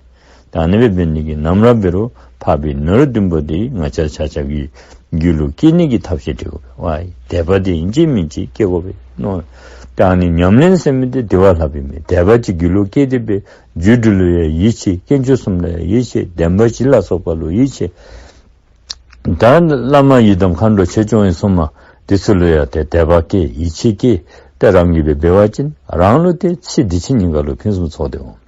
ད་ཨ་ནི་སྦེ་འབད་ནི་གིས་ནམ་ར་འབད་རུང་འཕགས་པའི་ནོར་བདུན་པོ་དེ་ང་བཅས་ཆ་ཁྱབ་ཀྱི་རྒྱུད་ལུ་སྐྱེ་ནི་གི་ཐབས་ཤེས་འབད་དགོ་པས། ཝའི་དད་པ་དེ་ཨིན་ཅི་མིན་ཅི་སྐྱེ་དགོ་པས་མནོ། ད་ཨ་ནི་ཉམས་ལེན་ཟེར་མི་དེ་དེ་བ་ལྷག་པའི་མེད། དད་པ་ཅིག་རྒྱུད་ལུ་སྐྱེས་ཏེ་སྦེ་རྒྱུ་འབྲས་ལུ་ཡང་ཡིད་ཆེས། དཀོན་མཆོག་གསུམ་ལུ་ཡང་ཡིད་ཆེས། བདེན་པ་བཞི་ལ་སོགས་པ་ལུ་ཡིད་ཆེས། ད་བླ་མ་ཡི་དམ་མཁའ་འགྲོ་ཆོས་སྐྱོང་ཡི་སྲུང་མ་དེ་ཚུ་ལུ་ཡང་ཏེ་དད་པ་སྐྱེས། ཡིད་ཆེས་སྐྱེས། ཏེ་རང་གིས་སྦེ་འབད་བ་ཅིན་རང་ལུ་ཏེ་ཚེ་འདི་ཕྱི་གཉིས་ཀ་ལུ་ཕུན་སུམ་ཚོགས་ཏེ་འོང་།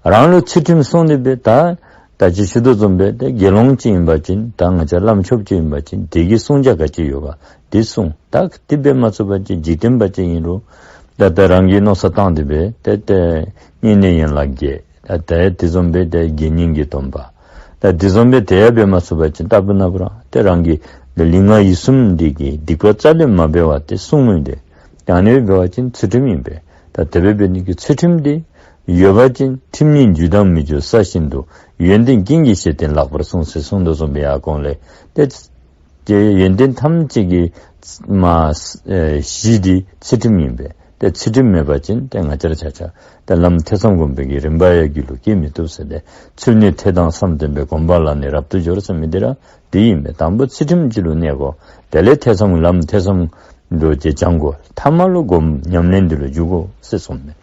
རང་ལུ་ཚུལ་ཁྲིམས་བསྲུང་སྟེ་སྦེ་ད་ད་ཅི་ཞུ་དོ་བཟུམ་སྦེ་ཏེ་དགེ་སློང་ཅིག་ཨིན་པ་ཅིན་ད་ང་བཅས་བླམ་ཆོསཔ་ཅིག་ཨིན་པ་ཅིན་དེ་གི་བསྲུང་བྱ་ག་ཅི་ཡོད་ག་དེ་བསྲུང་། ད་དེ་འབད་མ་ཚུགས་པ་ཅིན་འཇིག་རྟེན་པ་ཅིག་ཨིན་རུང་ད་ད་རང་གིས་མནོ་བསམ་བཏང་སྟེ་སྦེ་ཏེ་ཏེ་བསྙེན་གནས་ཡན་ལག་བརྒྱད། ད་ཏེ་དེ་བཟུམ་སྦེ་ཏེ་དགེ་བསྙེན་གྱི་སྡོམ་པ། ད་དེ་བཟུམ་སྦེ་དེ་ཡང་འབད་མ་ཚུགས་པ་ཅིན་ལྟ་བུ་ན་བུ་ར་ཏེ་རང་གིས་ཏེ་ལུས་ངག་ཡིད་གསུམ་འདི་གིས་སྡིག་པ་རྩ་ལས་མ་འབད་བར་ཏེ་བསྲུང་མི་འདི་ད་ཨ་ནི་འབད་བ་ཅིན་ཚུལ་ཁྲིམས་ཨིན་པས། ད་དེ་སྦེ་འབད་ནི་གི་ཚུལ་ཁྲིམས་འདི་ཡོད་པ་ཅིན་ཁྲིམས་ཉིད་རྒྱུ་དང་མི་རྒྱུ་ས་བཞིན་དུ། ཡོན་ཏན་ཀུན་གྱི་གཞི་རྟེན་ལེགས་པར་བསྲུང་ཟེར་གསུངས་དོ་བཟུམ་སྦེ་ཡར་གོང་ལས་ཏེ་ཏེ་ཡོན་ཏན་ཐམས་ཅད་ཀྱི་མ་ཨེ་གཞི་འདི་ཚུལ་ཁྲིམས་ཨིན་པས། ཏེ་ཚུལ་ཁྲིམས་མེད་པ་ཅིན་ཏེ་ང་བཅས་ར་ཆ་ཁྱབ་ཏེ་ལམ་ཐེ་ཚོམ་སྒོམ་པའི་གི་རིམ་པ་ཡང་རྒྱུད་ལུ་སྐྱེ་མི་བཏུབ་ཟེར་ཏེ། ཚུལ་ནི་ཐེ་དང་བསམ་ལྡན་པས། སྒོམ་པ་ལ་ནི་རབ་ཏུ་སྦྱོར་ཟེར་མི་འདི་ར་དེ་ཨིན་པས། དང་པོ་ཚུལ་ཁྲིམས་ཅིག་ལུ་གནས་དགོ། དེ་ལས་ཐེ་ཚོམ་ལམ་ཐེ་ཚོམ་ལུ་ཅིག་སྦྱང་དགོ། ཐ་མ་ལུ་སྒོམ་ཉམས་ལེན་འདི་ལུ་འཇུག་དགོ་ཟེར་གསུངས་མས།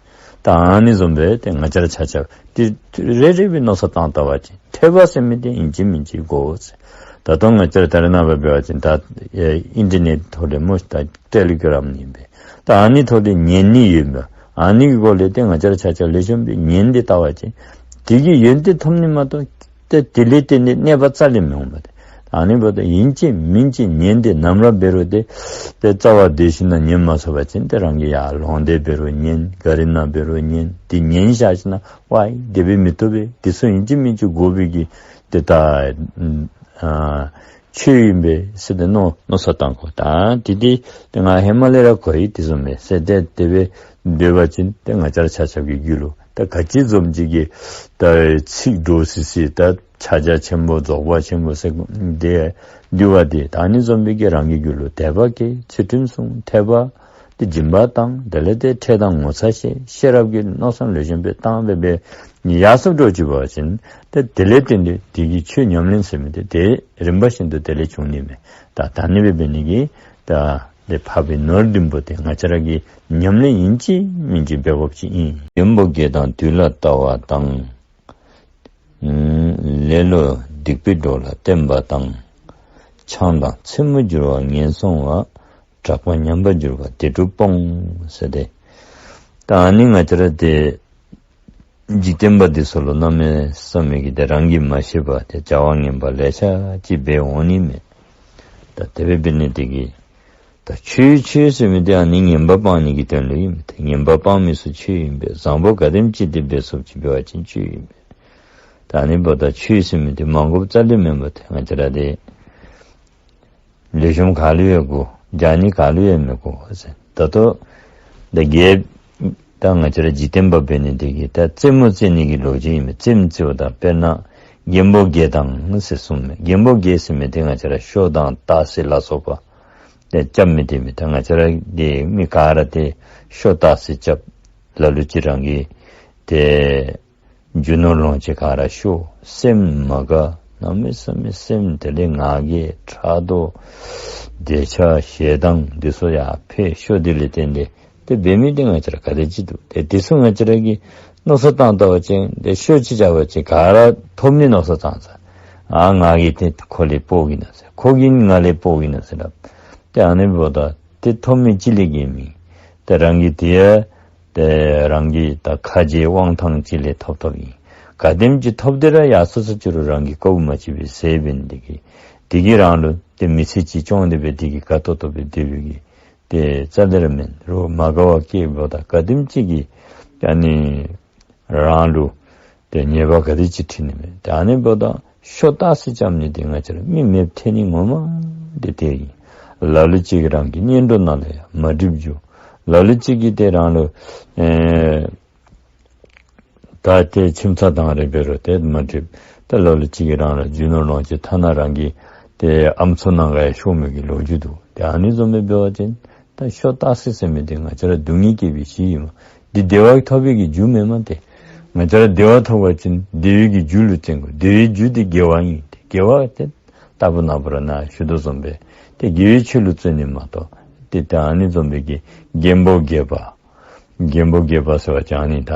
ད་ཨ་ནི་བཟུམ་སྦེ་ཏེ་ང་བཅས་ར་ཆ་ཁྱབ་ཏེ་རེ་རེ་སྦེ་མནོ་བསམ་བཏང་བལྟ་བ་ཅིན་ཐོས་པ་ཟེར་མི་དེ་ཨིན་ཅི་མིན་ཅི་དགོ་ཟེར། ད་ལྟོ་ང་བཅས་ར་ད་རེས་ནངས་པ་འབད་བ་ཅིན་ད་ཨེ་ཨིན་ཊར་ནེཊ་ཐོག་ལས་སྨོ་ད་ཊེ་ལི་གྲམ་ཨིན་པས། ད་ཨ་ནི་ཐོག་ལས་ཉན་ནི་ཡོད་མས། ཨ་ནི་གི་སྒོ་ལས་ཏེ་ང་བཅས་ར་ཆ་ཁྱབ་ལེགས་ཤོམ་སྦེ་ཉན་ཏེ་བལྟ་བ་ཅིན་དེ་གི་ཡོན་ཏན་ཐོབ་ནི་མ་གཏོགས་ཏེ་དེ་ལས་བརྟེན་ཏེ་གནོད་པ་རྩ་ལས་མི་འོང་པ་སྟེ། ཨ་ནི་འབདཝ་ད་ཨིན་ཅི་མིན་ཅི་ཉན་ཏེ་ནམ་ར་འབད་རུང་ཏེ་ཏེ་རྩ་བ་བདེ་ཞིན་ན་ཉན་མ་ཚུགས་པ་ཅིན་ཏེ་རང་གིས་ཡར་ལོང་སྟེ་འབད་རུང་ཉན། ག་རི་ནང་འབད་རུང་ཉན། དེ་ཉན་བཞག་ཞིན་ན་ཝའི་དེ་སྦེ་མི་བཏུབ་པས། དེ་ཚུ་ཨིན་ཅི་མིན་ཅི་དགོ་པའི་གི་ཏེ་ད་ཨ་ཆོས་ཨིན་པས་ཟེར་ཏེ་མནོ་མནོ་བསམ་བཏང་དགོ། ད་དེ་དེ་ཏེ་ང་ཧེ་མ་ལས་ར་གོ་ཡི། དེ་བཟུམ་མས་ཟེར་ཏེ་དེ་སྦེ་འབད་བ་ཅིན་ཏེ་ང་བཅས་ར་ཆ་ཁྱབ་ཀྱི་རྒྱུད་ལུ་ད་ག་ཅི་བཟུམ་ཅིག་གི་ད་ཚིག་འདྲོག་སི་སི་ད་ཕྱག་རྒྱ་ཆེན་པོ་རྫོགས་པ་ཆེན་པོ་ཟེར་དེ་འདུལ་བ་དེ་ད་ཨ་ནི་བཟུམ་སྦེ་གི་རང་གི་རྒྱུད་ལུ་དད་པ་སྐྱེ། ཚུལ་ཁྲིམས་བསྲུང་། ཐོས་པ་དེ་སྦྱིན་པ་བཏང་། དེ་ལས་ཏེ་ཁྲེལ་དང་ངོ་ཚ་ཤེས། ཤེས་རབ་ཀྱི་མནོ་བསམ་ལེགས་ཤོམ་སྦེ་བཏང་སྦེ་སྦེ་ཡར་སོང་འགྱོ་བཅུག་པ་ཅིན་ཏེ་དེ་ལས་བརྟེན་ཏེ་དེ་གི་ཆོས་ཉམས་ལེན་ཟེར་མི་དེ་དེ་རིམ་པ་བཞིན་དུ་དེ་ལས་འབྱུང་ནི་མས། ད་ད་ཨ་ནི་སྦེ་འབད་ནི་གིས་ད་ དེ་འཕགས་པའི་ནོར་བདུན་པོ་དེ་ང་བཅས་ར་གིས་ཉམས་ལེན་ཨིན་ཅི་མིན་ཅི་འབད་དགོཔ་ཅིག་ཨིན། རྒན་པོ་བརྒྱད་དང་དུས་ལ་བལྟ་བ་དང་། ལེ་ལོ་སྡིག་པའི་གྲོགས་ལ་བརྟེན་པ་དང་། ཆང་དང་མཚན་མོ་འགྱུར་བ་ངན་སོང་བ། གྲགས་པ་ཉམས་པར་གྱུར་པ་དེ་དྲུག་སྤོང་ཟེར་ཏེ། ད་ཨ་ནི་ང་བཅས་ར་དེ་འཇིག་རྟེན་པ་འདི་ཚུ་ལུ་གནམ་མེད་ས་མེད་ཀྱི་དེ་རང་གིས་མ་ཤེས་པ་དེ་བྱ་བ་ངན་པ་ལེ་ཤ་ཅིག་འབད་འོང་ནི་མས། ད་དེ་སྦེ་འབད་ནི་དེ་གིས་ད་ཆོས་ཆོས་ཟེར་མི་དེ་ཨ་ནི་ངན་པ་སྤང་ནི་གི་དོན་ལུ་ཨིན་མས། ད་ངན་པ་སྤང་མི་ཚུ་ཆོས་ཨིན་པས། བཟང་པོ་ག་དེམ་ཅིག་དེ་འབད་ཚུགསཔ་ཅིག་འབད་བ་ཅིན་ཆོས་ཨིན་པས། ད་ཨ་ནི་འབདཝ་ད་ཆོས་ཟེར་མི་དེ་མ་དགོཔ་རྩ་ལས་མེན་པ་དེ་ང་བཅས་ར་དེ་ལེགས་ཤོམ་ག་ལུ་ཡང་དགོ། རྒྱ་ནི་ག་ལུ་ཡང་མི་དགོ་ཟེར། ད་ལྟོ་ད་གེ་ད་ང་བཅས་ར་འཇིག་རྟེན་པ་འབད་ནི་དེ་གིས་ད་རྩེད་མོ་རྩེ་ནི་གི་ལོ་རྒྱུས་ཨིན་མས། རྩེདམོ་རྩེཝ་ད་དཔེར་ན་རྒན་པོ་བརྒྱད་དང་ཟེར་གསུངས་མས། རྒན་པོ་བརྒྱད་ཟེར་མི་དེ་ང་བཅས་ར་ཤོ་དང་སྟག་གཟིག་ལ་སོགས་པ་དེ་རྐྱབ་མི་དེ་མས། ད་ང་བཅས་ར་དེ་མི་ག་ར་དེ་ཤོ་སྟག་གཟིག་རྐྱབ། ལ་ལུ་ཅིག་རང་གི་དེ་རྒྱུ་ནོར་ལོངས་སྤྱོད་ག་ར་ཤོར། སེམས་མ་དགའ། གནམ་མེད་ས་མེད་སེམས་དེ་ལས་ང་རྒྱལ་ཕྲག་དོག་འདོད་ཆགས་ཞེ་སྡང་འདི་ཚུ་ཡར་འཕེལ། ཤོ་འདི་ལས་བརྟེན་ཏེ་དེ་འབད་མི་དེ་ང་བཅས་ར་ག་དེ་ཅིག་འདུག། དེ་འདི་ཚུ་ང་བཅས་ར་གིས་མནོ་བསམ་བཏང་བལྟ་བ་ཅིན་དེ་ཤོ་ཅིག་རྐྱབ་པ་ཅིན་ག་ར་ཐོབ་ནི་མནོ་བསམ་བཏང་ས། ཨ་ང་གིས་དེ་ཁོ་ལས་སྤོ་གེ་ན་ཟེར། ཁོ་གིས་ང་ལས་སྤོ་གེ་ན་ཟེར་ལགས། དེ་ཨ་ནི་འབདཝ་ད་དེ་ཐོབ་མི་ཅིག་ལས་གིས་མེན། དེ་རང་གི་དེ་ཡང་དེ་རང་གི་ད་ཁ་རྗེ་དབང་ཐང་ཅིག་ལས་ཐོབ་ཐོབ་ཨིན། ག་དེམ་ཅིག་ཐོབ་སྟེ་ར་ཡར་སོ་སོ་ཅིག་རུང་རང་གིས་དགོཔ་མ་ཆེ་བའི་ཟད་འབད་ནི་དེ་གིས་དེ་གིས་རང་ལུ་དེ་མི་ཚེ་ཅིག་སྐྱོང་སྟེ་སྦེ་དེ་གིས་དགའ་ཏོག་ཏོ་སྦེ་སྡོད་པའི་གི་དེ་རྩ་ལས་ར་མེན། རོགས་མ་དགའ་བ་སྐྱེ་འབདཝ་ད་ག་དེམ་ཅིག་གིས་ཨ་ནི་རང་ལུ་དེ་ཉེས་པ་ག་དེ་ཅིག་འཁྲི་ནི་མས། དེ་ཨ་ནི་འབདཝ་ད་ཤོ་སྟག་གཟིག་རྐྱབ་ནི་དེ་ང་བཅས་ར་མི་མེདཔ་ཐལ་ནི་ངོ་མ་དེ་དེ་ཨིན། ལ་ལུ་ཅིག་གིས་རང་གི་གཉེན་གྲོགས་ནང་ལུ་ཡང་མ་འགྲིགཔ་འགྱོ། ལ་ལུ་ཅིག་གིས་དེ་རང་ལུ་ཨེ་ད་དེ་ཁྱིམ་ཚང་དང་རེ་འབད་རུང་དེ་མ་འགྲིགཔ། ད་ལ་ལུ་ཅིག་གིས་རང་ལུ་རྒྱུ་ནོར་ལོངས་སྤྱོད་ཐ་ན་རང་གི་དེ་ཨམ་སྲུ་ནང་ག་ཡང་ཤོར་མི་གི་ལོ་རྒྱུས་འདུག། དེ་ཨ་ནི་བཟུམ་སྦེ་འབད་བ་ཅིན་ད་ཤོ་སྟག་གཟིག་ཟེར་མི་དེ་ང་བཅས་ར་སྡུག་བསྔལ་སྐྱེད་པའི་གཞི་ཨིན་མས། འདི་བདེ་བ་ཐོབ་པའི་གི་རྒྱུ་མེན་མས་ཏེ། ང་བཅས་ར་བདེ་བ་ཐོབ་པ་ཅིན་བདེ་བའི་གི་རྒྱུ་ལུ་བརྩོན་དགོ། བདེ་བའི་རྒྱུ་དེ་དགེ་བ་ཨིན་ཏེ། དགེ་བ་དེ་ལྟ་བུ་ན་བུ་ར་ན་ཞུ་དོ་བཟུམ་སྦེ་དེ་དགེ་བའི་ཆོས་ལུ་བརྩོན་ནི་མ་གཏོགས། དེ་ད་ཨ་ནི་བཟུམ་སྦེ་གི་རྒན་པོ་བརྒྱད་པ། རྒན་པོ་བརྒྱད་པ་ཟེར་བ་ཅིན་ཨ་ནི་ད་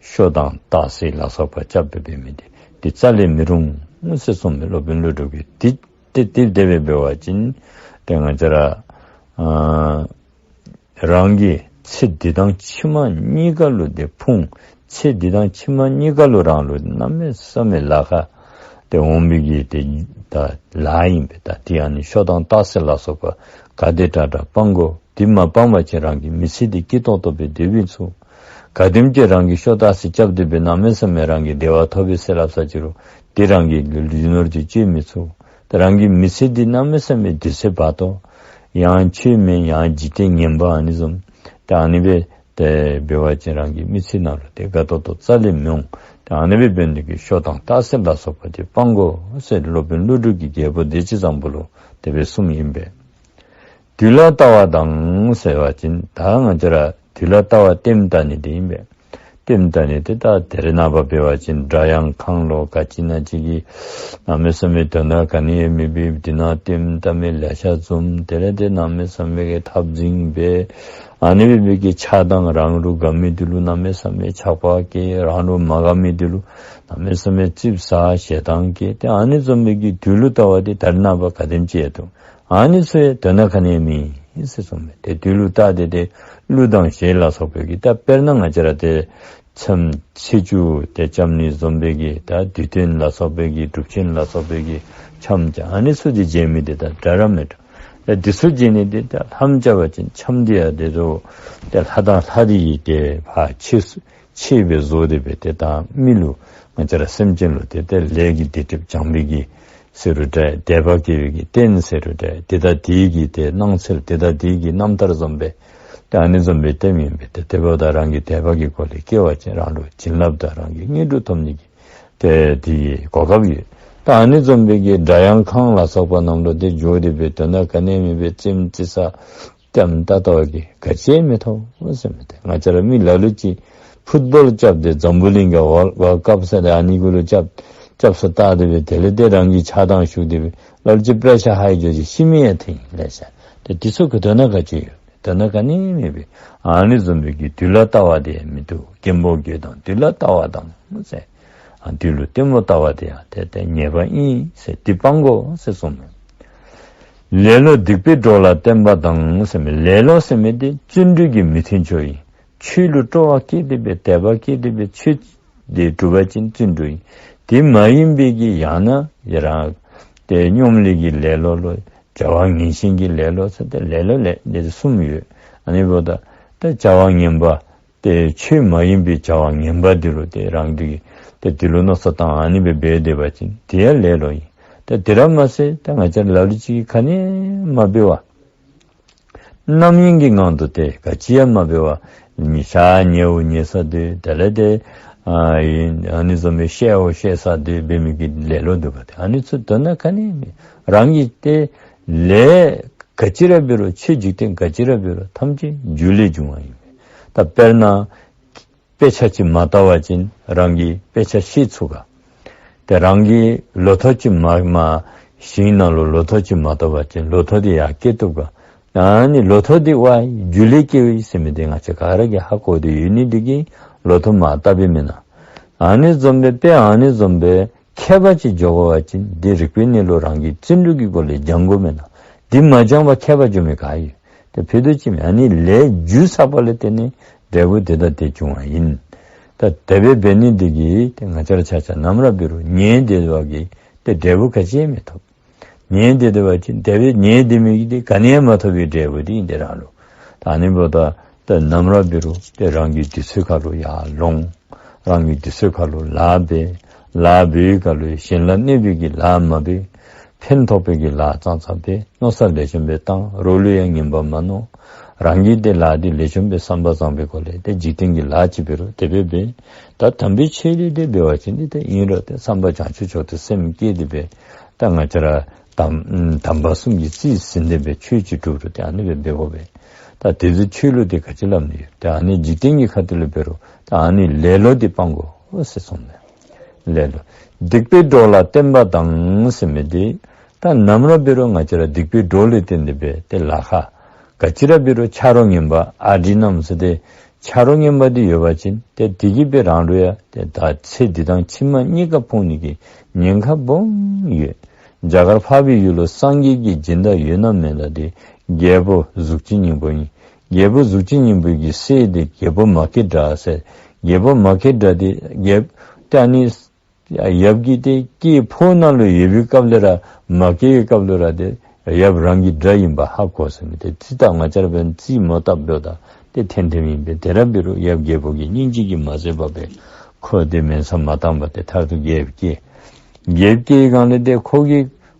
ཤོ་དང་སྟག་གཟིག་ལ་སོགས་པ་རྐྱབ་སྦེ་འབད་མི་དེ་དེ་རྩ་ལས་མི་རུང་ཟེར་གསུངས་མས་སློབ་དཔོན་ཀླུ་སྒྲུབ་ཀྱིས། དེ་དེ་དེ་དེ་སྦེ་འབད་བ་ཅིན་དེ་ང་བཅས་ར་ཨ་རང་གི་ཚེ་འདི་དང་ཕྱི་མ་གཉིས་ཀ་ལུ་དེ་ཕུང་། ཚེ་འདི་དང་ཕྱི་མ་གཉིས་ཀ་ལུ་རང་ལུ་གནམ་མེད་ས་མེད་ལཱ་ཁག་དེ་འོང་བའི་གི་དེ་ད་ལཱ་ཨིན་པས། ད་དེ་ཨ་ནི་ཤོ་དང་སྟག་གཟིག་ལ་སོགས་པ་ག་དེ་དྲག་དྲག་སྤང་དགོ། དེ་མ་སྤང་བ་ཅིན་རང་གི་མི་ཚེ་འདི་སྐྱིད་ཏོང་ཏོ་སྦེ་སྡོད་མི་ཚུགས། ག་དེམ་ཅིག་རང་གིས་ཤོ་སྟག་གཟིག་རྐྱབ་སྟེ་སྦེ་གནམ་མེད་ས་མེད་རང་གིས་བདེ་བ་ཐོབ་པས་ཟེར་སླབ་ས་ཅིག་རུང་དེ་རང་གི་རྒྱུ་ནོར་དེ་སྤྱོད་མི་ཚུགས། ད་རང་གི་མི་ཚེ་འདི་གནམ་མེད་ས་མེད་དུས་ཚོད་འབག་དོ། ཡང་ཆོས་མེད་ཡང་འཇིག་རྟེན་ངན་པ་ཨ་ནི་བཟུམ། ད་ཨ་ནི་སྦེ་དེ་འབད་བ་ཅིན་རང་གི་མི་ཚེ་ནང་ལུ་དེ་དགའ་ཏོག་ཏོ་རྩ་ལས་མི་འོང་། ད་ཨ་ནི་སྦེ་འབད་ནི་དེ་གིས་ཤོ་དང་སྟག་གཟིག་ལ་སོགས་པ་དེ་སྤང་དགོ་ཟེར་སློབ་དཔོན་ཀླུ་སྒྲུབ་ཀྱིས་རྒྱལ་པོ་བདེ་སྤྱོད་བཟང་པོ་ལུ་དེ་སྦེ་གསུངམ་ཨིན་པས། དུས་ལ་བལྟ་བ་དང་ཟེར་བ་ཅིན་ད་ང་བཅས་ར་དུས་ལ་བལྟ་བ་ལྟདམོ་བལྟ་ནི་དེ་ཨིན་པས། ལྟདམོ་བལྟ་ནི་དེ་ད་དེ་རེ་ནངས་པ་འབད་བ་ཅིན་སྒྲ་དབྱངས་ཁང་ལོ་ག་ཅི་ཨིན་ན་ཅིག་གི་གནམ་མེད་ས་མེད་དོན་དག་ག་ནི་ཡང་མེད་པའི་དེ་ནང་ལྟདམོ་བལྟ་མི་ལེ་ཤ་འཛོམས། དེ་ལས་དེ་གནམ་མེད་ས་མེད་ཀྱི་འཐབ་འཛིང་འབད། ཨ་ནི་སྦེ་འབད་གི་ཆགས་སྡང་རང་ལུ་དགའ་མི་དེ་ལུ་གནམ་མེད་ས་མེད་ཆགས་པ་སྐྱེ། རང་ལུ་མ་དགའ་མི་དེ་ལུ་གནམ་མེད་ས་མེད་ཙིགཔ་ཟ་ཞེ་སྡང་སྐྱེ། དེ་ཨ་ནི་བཟུམ་སྦེ་གི་དུས་ལུ་བལྟ་བ་དེ་ད་རེས་ནངས་པ་ག་དེམ་ཅིག་ཡོད་དོ། ཨ་ནི་ཚུ་ཡང་དོན་དག་ག་ནི་ཡང་མེད་ཟེར་གསུངམ་མས། དེ་དུས་ལུ་བལྟ་སྟེ་དེ་གླུ་དང་གཞས་ལ་སོགས་པའི་གི་ད་དཔེར་ན་ང་བཅས་ར་དེ་མཚམས་ཚེས་བཅུ་དེ་རྐྱབ་ནི་བཟུམ་སྦེ་གི་ད་དུས་སྟོན་ལ་སོགས་པའི་གི་སྒྲུབ་ཆེན་ལ་སོགས་པའི་གི་འཆམ་ཅིག་ཨ་ནི་ཚུ་དེ་མཇལ་མི་དེ་ད་འདྲ་ར་མེད་དོ། ད་དེ་ཚུ་མཇལ་ནི་དེ་ད་ལྷམ་རྐྱབ་པ་ཅིན་འཆམ་དེ་ཡང་དེ་ཚུ་ད་ལྷ་དང་ལྷ་དེ་གི་དེ་ཕར་ཆེ་སུ་ཆེ་སྦེ་བཟོ་སྟེ་སྦེ་དེ་ད་མི་ལུ་ང་བཅས་ར་སེམས་ཅན་ལུ་དེ་ད་ལས་ཀྱི་སྡིག་སྒྲིབ་སྦྱང་བའི་གི་ཟེར་རུང་འདྲ། དད་པ་སྐྱེ་བའི་གི་རྟེན་ཟེར་རུང་འདྲ། དེ་དང་དེའི་གི་དེ་སྣང་ཚུལ་དེ་དང་དེའི་གི་རྣམ་ཐར་བཟུམ་སྦེ་ད་ཨ་ནི་བཟུམ་སྦེ་ལྟདམོ་ཨིན་པས། དེ་དེ་འབདཝ་ད་རང་གི་དད་པ་གི་སྒོ་ལས་སྐྱེ་བ་ཅིན་རང་ལུ་བྱིན་རླབས་དང་རང་གི་དངོས་གྲུབ་ཐོབ་ནི་གི་དེ་དེ་གི་གོ་སྐབས་ཡོད། ད་ཨ་ནི་བཟུམ་སྦེ་གི་སྒྲ་དབྱངས་ཁང་ལ་སོགས་པ་རྣམས་ལུ་དེ་འགྱོ་སྟེ་སྦེ་དོན་དག་ག་ནི་ཡང་མེད་པའི་ཙིགཔ་ཙི་ས་ལྟདམོ་བལྟ་བ་གིས་ག་ཅི་ཡང་མི་ཐོབ་ཟེར་མི་དེ། ང་བཅས་ར་མི་ལ་ལུ་ཅིག་ཕུཊ་བཱོལ་རྐྱབ་སྟེ་འཛམ་བུ་གླིང་གི་ཝཱལ་ཝཱལཌ་ཀཔ་ཟེར་ཨ་ནི་གུ་ལུ་རྐྱབ། སྐྱབས་སུ་བལྟ་སྟེ་སྦེ་དེ་ལས་ཏེ་རང་གིས་ཆགས་སྡང་ཞུགས་ཏེ་སྦེ་ལ་ལུ་ཅིག་པྲེ་ཤར་ཧའི་འགྱོ་ཅི་ཤི་མི་ཡང་ཐོན་ཡི་ལེ་ཤ། ཏེ་དེ་ཚུ་གི་དོན་ག་ཅི་ཡོད། དོན་ག་ནི་མེད་པས། ཨ་ནི་བཟུམ་སྦེ་གི་དུས་ལ་ལྟ་བ་དེ་ཡང་མི་བཏུབ། རྒན་པོ་རྒས་དང་དུས་ལ་ལྟ་བ་དང་ཟེར། ཨ་དུས་ལུ་ལྟད་མོ་ལྟ་བ་དེ་ཡང་ཏེ་ཏེ་ཉེས་པ་ཨིན་ཟེར་འདི་སྤང་དགོ་ཟེར་གསུངས་མས། ལེ་ལོ་སྡིག་པའི་གྲོགས་ལ་བསྟེན་པ་དང་ཟེར་མི་ལེ་ལོ་ཟེར་མི་དེ་བརྩོན་འགྲུས་ཀྱི་མི་མཐུན་ཕྱོགས་ཨིན། ཆོས་ལུ་སྤྲོ་བ་བསྐྱེད་དེ་སྦེ་དད་པ་བསྐྱེད་དེ་སྦེ་ཆོས་དེ་སྒྲུབ་པ་ཅིན་བརྩོན་འགྲུས་ཨིན། དེ་མ་ཡིན་པའི་གི་ཡང་ན་ཡ་རང་ཏེ་སྙོམས་ལས་ཀྱི་ལེ་ལོ་ལོ་བྱ་བ་ངན་ཞེན་གྱི་ལེ་ལོ་ཟེར་ཏེ་ལེ་ལོ་ལེ་ལེ་གསུམ་ཡོད། ཨ་ནི་འབདཝ་ད་ཏེ་བྱ་བ་ངན་པ་ཏེ་ཆོས་མ་ཡིན་པའི་བྱ་བ་ངན་པ་འདི་ལུ་ཏེ་རང་གིས་ཏེ་འདི་ལུ་མནོ་བསམ་བཏང་ཨ་ནི་སྦེ་འབད་སྡོད་པ་ཅིན་དེ་ཡང་ལེ་ལོ་ཨིན། ཏེ་དེ་ར་མ་ཚད་ཏེ་ང་བཅས་ལ་ལུ་ཅིག་གིས་ག་ནི་མ་འབད་བར་རྣམ་གཡེང་གི་ངང་དུ་ཏེ་ག་ཅི་ཡང་མ་འབད་བར་ཉལ་ཤ་ཉལཝ་ཉལ་ས་སྡོད་དེ་ལས་ཏེ་ཨ་ཨ་ནི་བཟུམ་སྦེ་བཤལཝ་བཤལ་ས་སྡོད་འབད་མི་གི་ལེ་ལོ་འདུག་པ། ཏེ་ཨ་ནི་ཚུ་དོན་ག་ནི་མེད། རང་གིས་ཏེ་ལས་ག་ཅི་ར་འབད་རུང་ཆོས་འཇིག་རྟེན་ག་ཅི་ར་འབད་རུང་ཐམས་ཅད་རྒྱུ་ལས་བྱུང་བ་ཨིན་པས། ད་དཔེར་ན་དཔེ་ཆ་ཅིག་མ་བལྟ་བ་ཅིན་རང་གིས་དཔེ་ཆ་ཤེས་ཚུགས་ག། ཏེ་རང་གིས་ལོ་ཐོག་ཅིག་མ་མ་ཞིང་ནང་ལུ་ལོ་ཐོག་ཅིག་མ་བཏབ་པ་ཅིན་ལོ་ཐོག་དེ་ཡར་སྐྱེ་བཏུབ་ག། ཨ་ནི་ལོ་ཐོག་དེ་ཝའི་རྒྱུ་ལས་སྐྱེཝ་ཨིན་ཟེར་མི་དེ་ང་བཅས་ག་ར་གིས་ཧ་གོ་སྟེ་ཡོད་ནི་དེ་གིས་ལོ་ཐོག་མ་བཏབ་པས་མེན་ན། ཨ་ནི་བཟུམ་སྦེ་དཔེ་ཨ་ནི་བཟུམ་སྦེ་མཁས་པ་ཅིག་འགྱོ་དགོ་པ་ཅིན་དེ་རིག་པའི་གནས་ལུགས་རང་གིས་བརྩོན་འགྲུས་ཀྱི་སྒོ་ལས་སྦྱང་དགོ་མེན་ན། དེ་མ་སྦྱང་བར་མཁས་པ་འགྱོ་མི་ག་ཡོད། ཏེ་ཕུད་རྡོག་ཅིག་མེན། ཨ་ནི་ལས་རྒྱུ་བསགས་པ་ལས་བརྟེན་ནས་འབྲས་བུ་དེ་དང་དེ་བྱུང་བ་ཨིན། ད་དེ་སྦེ་འབད་ནི་དེ་གིས་ཏེ་ང་བཅས་ར་ཆ་ཁྱབ་ནམ་ར་འབད་རུང་ཉལ་སྡོད་པ་གིས་ཏེ་འབྲས་བུ་ག་ཅི་ཡང་མི་ཐོབ། ཉལ་སྡོད་སྡོད་པ་ཅིན་དེ་སྦེ་ཉལ་སྡོད་མི་གིས་ཏེ་ག་ནི་ཡང་མ་ཐོབ་པའི་འབྲས་བུ་དེ་ཨིན་ཏེ་རང་ལུ། ད་ཨ་ནི་འབདཝ་ད་ཏེ་ནམ་ར་འབད་རུང་ཏེ་རང་གི་དུས་ཚོད་ཁར་ལུ་ཡར་ལོང་། རང་གི་དུས་ཚོད་ཁར་ལུ་ལཱ་འབད། ལཱ་འབད་བའི་སྐབས་ལུ་གཞན་ལ་གནོད་པའི་གི་ལཱ་མ་འབད། ཕན་ཐོགས་པའི་གི་ལཱ་ཙང་ཙང་འབད། མནོ་བསམ་ལེགས་ཤོམ་སྦེ་བཏང་། རོགས་ལུ་ཡང་ངན་པ་མ་མནོ། རང་གིས་ཏེ་ལཱ་འདི་ལེགས་ཤོམ་སྦེ་བསམ་པ་བཟང་པོའི་སྒོ་ལས་ཏེ་འཇིག་རྟེན་གྱི་ལཱ་ཅིག་འབད་རུང་དེ་སྦེ་འབད། ད་དམ་པའི་ཆོས་འདི་ཏེ་འབད་བ་ཅིན་ཏེ་ཏེ་ཨིན་རུང་ཏེ་བསམ་པ་བྱང་ཆུབ་མཆོག་ཏུ་སེམས་བསྐྱེད་དེ་སྦེ་ད་ང་བཅས་ར་དམ་དམ་པ་གསུམ་གྱིས་རྩིས་ཟིན་ཏེ་སྦེ་ཆོས་ཅིག་སྒྲུབ་རུང་ཏེ་ཨ་ནི་སྦེ་འབད་དགོ་པས། ད་དེ་ཚུ་ཆོས་ལུགས་འདི་ག་ཅི་སླབ་ནི་ཡོད། ཏེ་ཨ་ནི་འཇིག་རྟེན་གྱི་ཁ་ཐུག་ལས་འབད་རུང་ད་ཨ་ནི་ལེ་ལོ་འདི་སྤང་དགོ་ཟེར་གསུངས་ནུག། ལེ་ལོ། སྡིག་པའི་གྲོགས་ལ་བརྟེན་པ་དང་ཟེར་མི་འདི་ད་ནམ་ར་འབད་རུང་ང་བཅས་ར་སྡིག་པའི་གྲོགས་ལུ་བརྟེན་ཏེ་སྦེ་ཏེ་ལཱ་ཁག་ག་ཅི་ར་འབད་རུང་ཆ་རོགས་ངན་པ་ཨ་འདྲེ་རྣམས་ཟེར་ཏེ་ཆ་རོགས་ངན་པ་འདི་ཡོད་པ་ཅིན་ཏེ་དེ་གིས་སྦེ་རང་ལུ་ཡང་ཏེ་ད་ཚེ་འདི་དང་ཕྱི་མ་གཉིས་ཀ་ཕོག་ནི་གི་ཉེན་ཁ་སྦོམ་ཡོད། རྒྱ་གར་འཕགས་པའི་ཡུལ་ལུ་སངས་རྒྱས་ཀྱི་སྦྱིན་བདག་ཡོད་ན་མེད་ན་ཏེ་རྒྱལ་པོ་གཟུགས་ཅན་སྙིང་པོ་ཨིན། རྒྱལ་པོ་གཟུགས་ཅན་སྙིང་པོ་གི་སྲས་འདི་རྒྱལ་པོ་མ་སྐྱེས་དགྲ་ཟེར། རྒྱལ་པོ་མ་སྐྱེས་དགྲ་འདི་རྒྱལ་ཏེ་ཨ་ནི་ཡབ་ཀྱིས་ཏེ་སྐྱེས་ཕོ་ནང་ལུ་ཡོད་པའི་སྐབས་ལས་ར་མ་སྐྱེས་པའི་སྐབས་ལུ་ར་ཏེ་ཡབ་རང་གི་དགྲ་ཨིནམ་ཧ་གོ་ཟེར་མི་འདི་ཏེ་ད་ང་བཅས་ར་འབདན་རྩིས་མ་བཏབ་འབདཝ་ད་ཏེ་ཐེམ་ཐེམ་ཨིན་པས། དེ་ར་འབད་རུང་ཡབ་རྒྱལ་པོ་གིས་སྙིང་རྗེ་གིས་མ་བཟོད་པར་སྦེ་ཁོ་འདི་མེན་ས་མ་བཏང་བར་ཏེ་མཐར་ཐུག་རྒྱལཔོ་སྐྱེས། རྒྱལཔོ་སྐྱེས་སྒང་ལས་ཏེ་ཁོ་གི་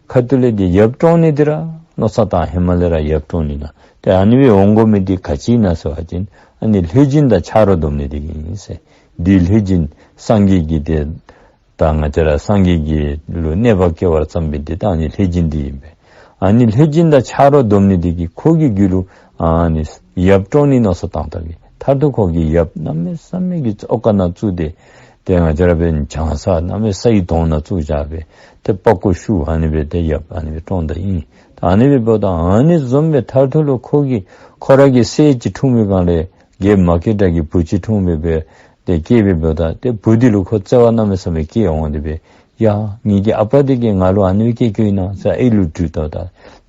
ཁ་ཐུག་ལས་ཏེ་ཡབ་བཀྲོངས་ནི་འདི་ར་མནོ་བསམ་བཏང་ཧེ་མ་ལས་ར་ཡབ་བཀྲོངས་ནི་ན་ཏེ་ཨ་ནི་སྦེ་འོང་དགོ་མི་འདི་ག་ཅི་ཨིན་ན་ཟེར་བ་ཅིན་ཨ་ནི་ལྷས་སྦྱིན་དང་ཆ་རོགས་སྡོམ་ནི་འདི་གིས་ཨིན་ཟེར། འདི་ལྷས་སྦྱིན་སངས་རྒྱས་ཀྱི་ཏེ་ད་ང་བཅས་ར་སངས་རྒྱས་ཀྱི་ལུ་གནོད་པ་བསྐྱལ་བར་བརྩམས་པའི་འདི་ད་ཨ་ནི་ལྷས་སྦྱིན་འདི་ཨིན་པས། ཨ་ནི་ལྷས་སྦྱིན་དང་ཆ་རོགས་སྡོམ་ནི་འདི་གིས་ཁོ་གི་རྒྱུད་ལུ་ཨ་ནི་ཡབ་བཀྲོངས་ནི་མནོ་བསམ་བཏང་བཏང་གི་མཐར་ཐུག་ཁོ་གི་ཡབ་གནམ་མེད་ས་མེད་ཀྱི་ཨོ་ཀ་ནང་བཙུགས་ཏེ་ཏེ་ང་བཅས་ར་འབདན་བྱང་ས་གནམ་མེད་ས་ཡི་དོང་ནང་བཙུགས་བཞག་སྦེ་ཏེ་པགས་ཀོ་བཤུ་ཨ་ནི་སྦེ་ཏེ་ཡབ་ཨ་ནི་སྦེ་བཀྲོངས་ད་ཨིན། ད་ཨ་ནི་སྦེ་འབདཝ་ད་ཨ་ནི་བཟུམ་སྦེ་མཐར་ཐུག་ལུ་ཁོ་གི་ཁོ་ར་གི་སྲས་ཅིག་འཁྲུངས་པའི་སྒང་ལས་རྒྱལཔོ་མ་སྐྱེས་དགྲ་གི་བུ་ཅིག་འཁྲུངས་སྦེ་སྦེ་ཏེ་སྐྱེས་སྦེ་འབདཝ་ད་ཏེ་བུ་འདི་ལུ་ཁོ་བརྩེ་བ་གནམ་མེད་ས་མེད་སྐྱེས་འོང་སྟེ་སྦེ་ཡ་ངེ་གི་ཨ་པ་འདི་གིས་ང་ལུ་ཨ་ནི་སྦེ་སྐྱེ་བསྐྱེདཔ་ཨིན་ན་ཟེར་ཨའི་ལུ་དྲིས་ད་ད་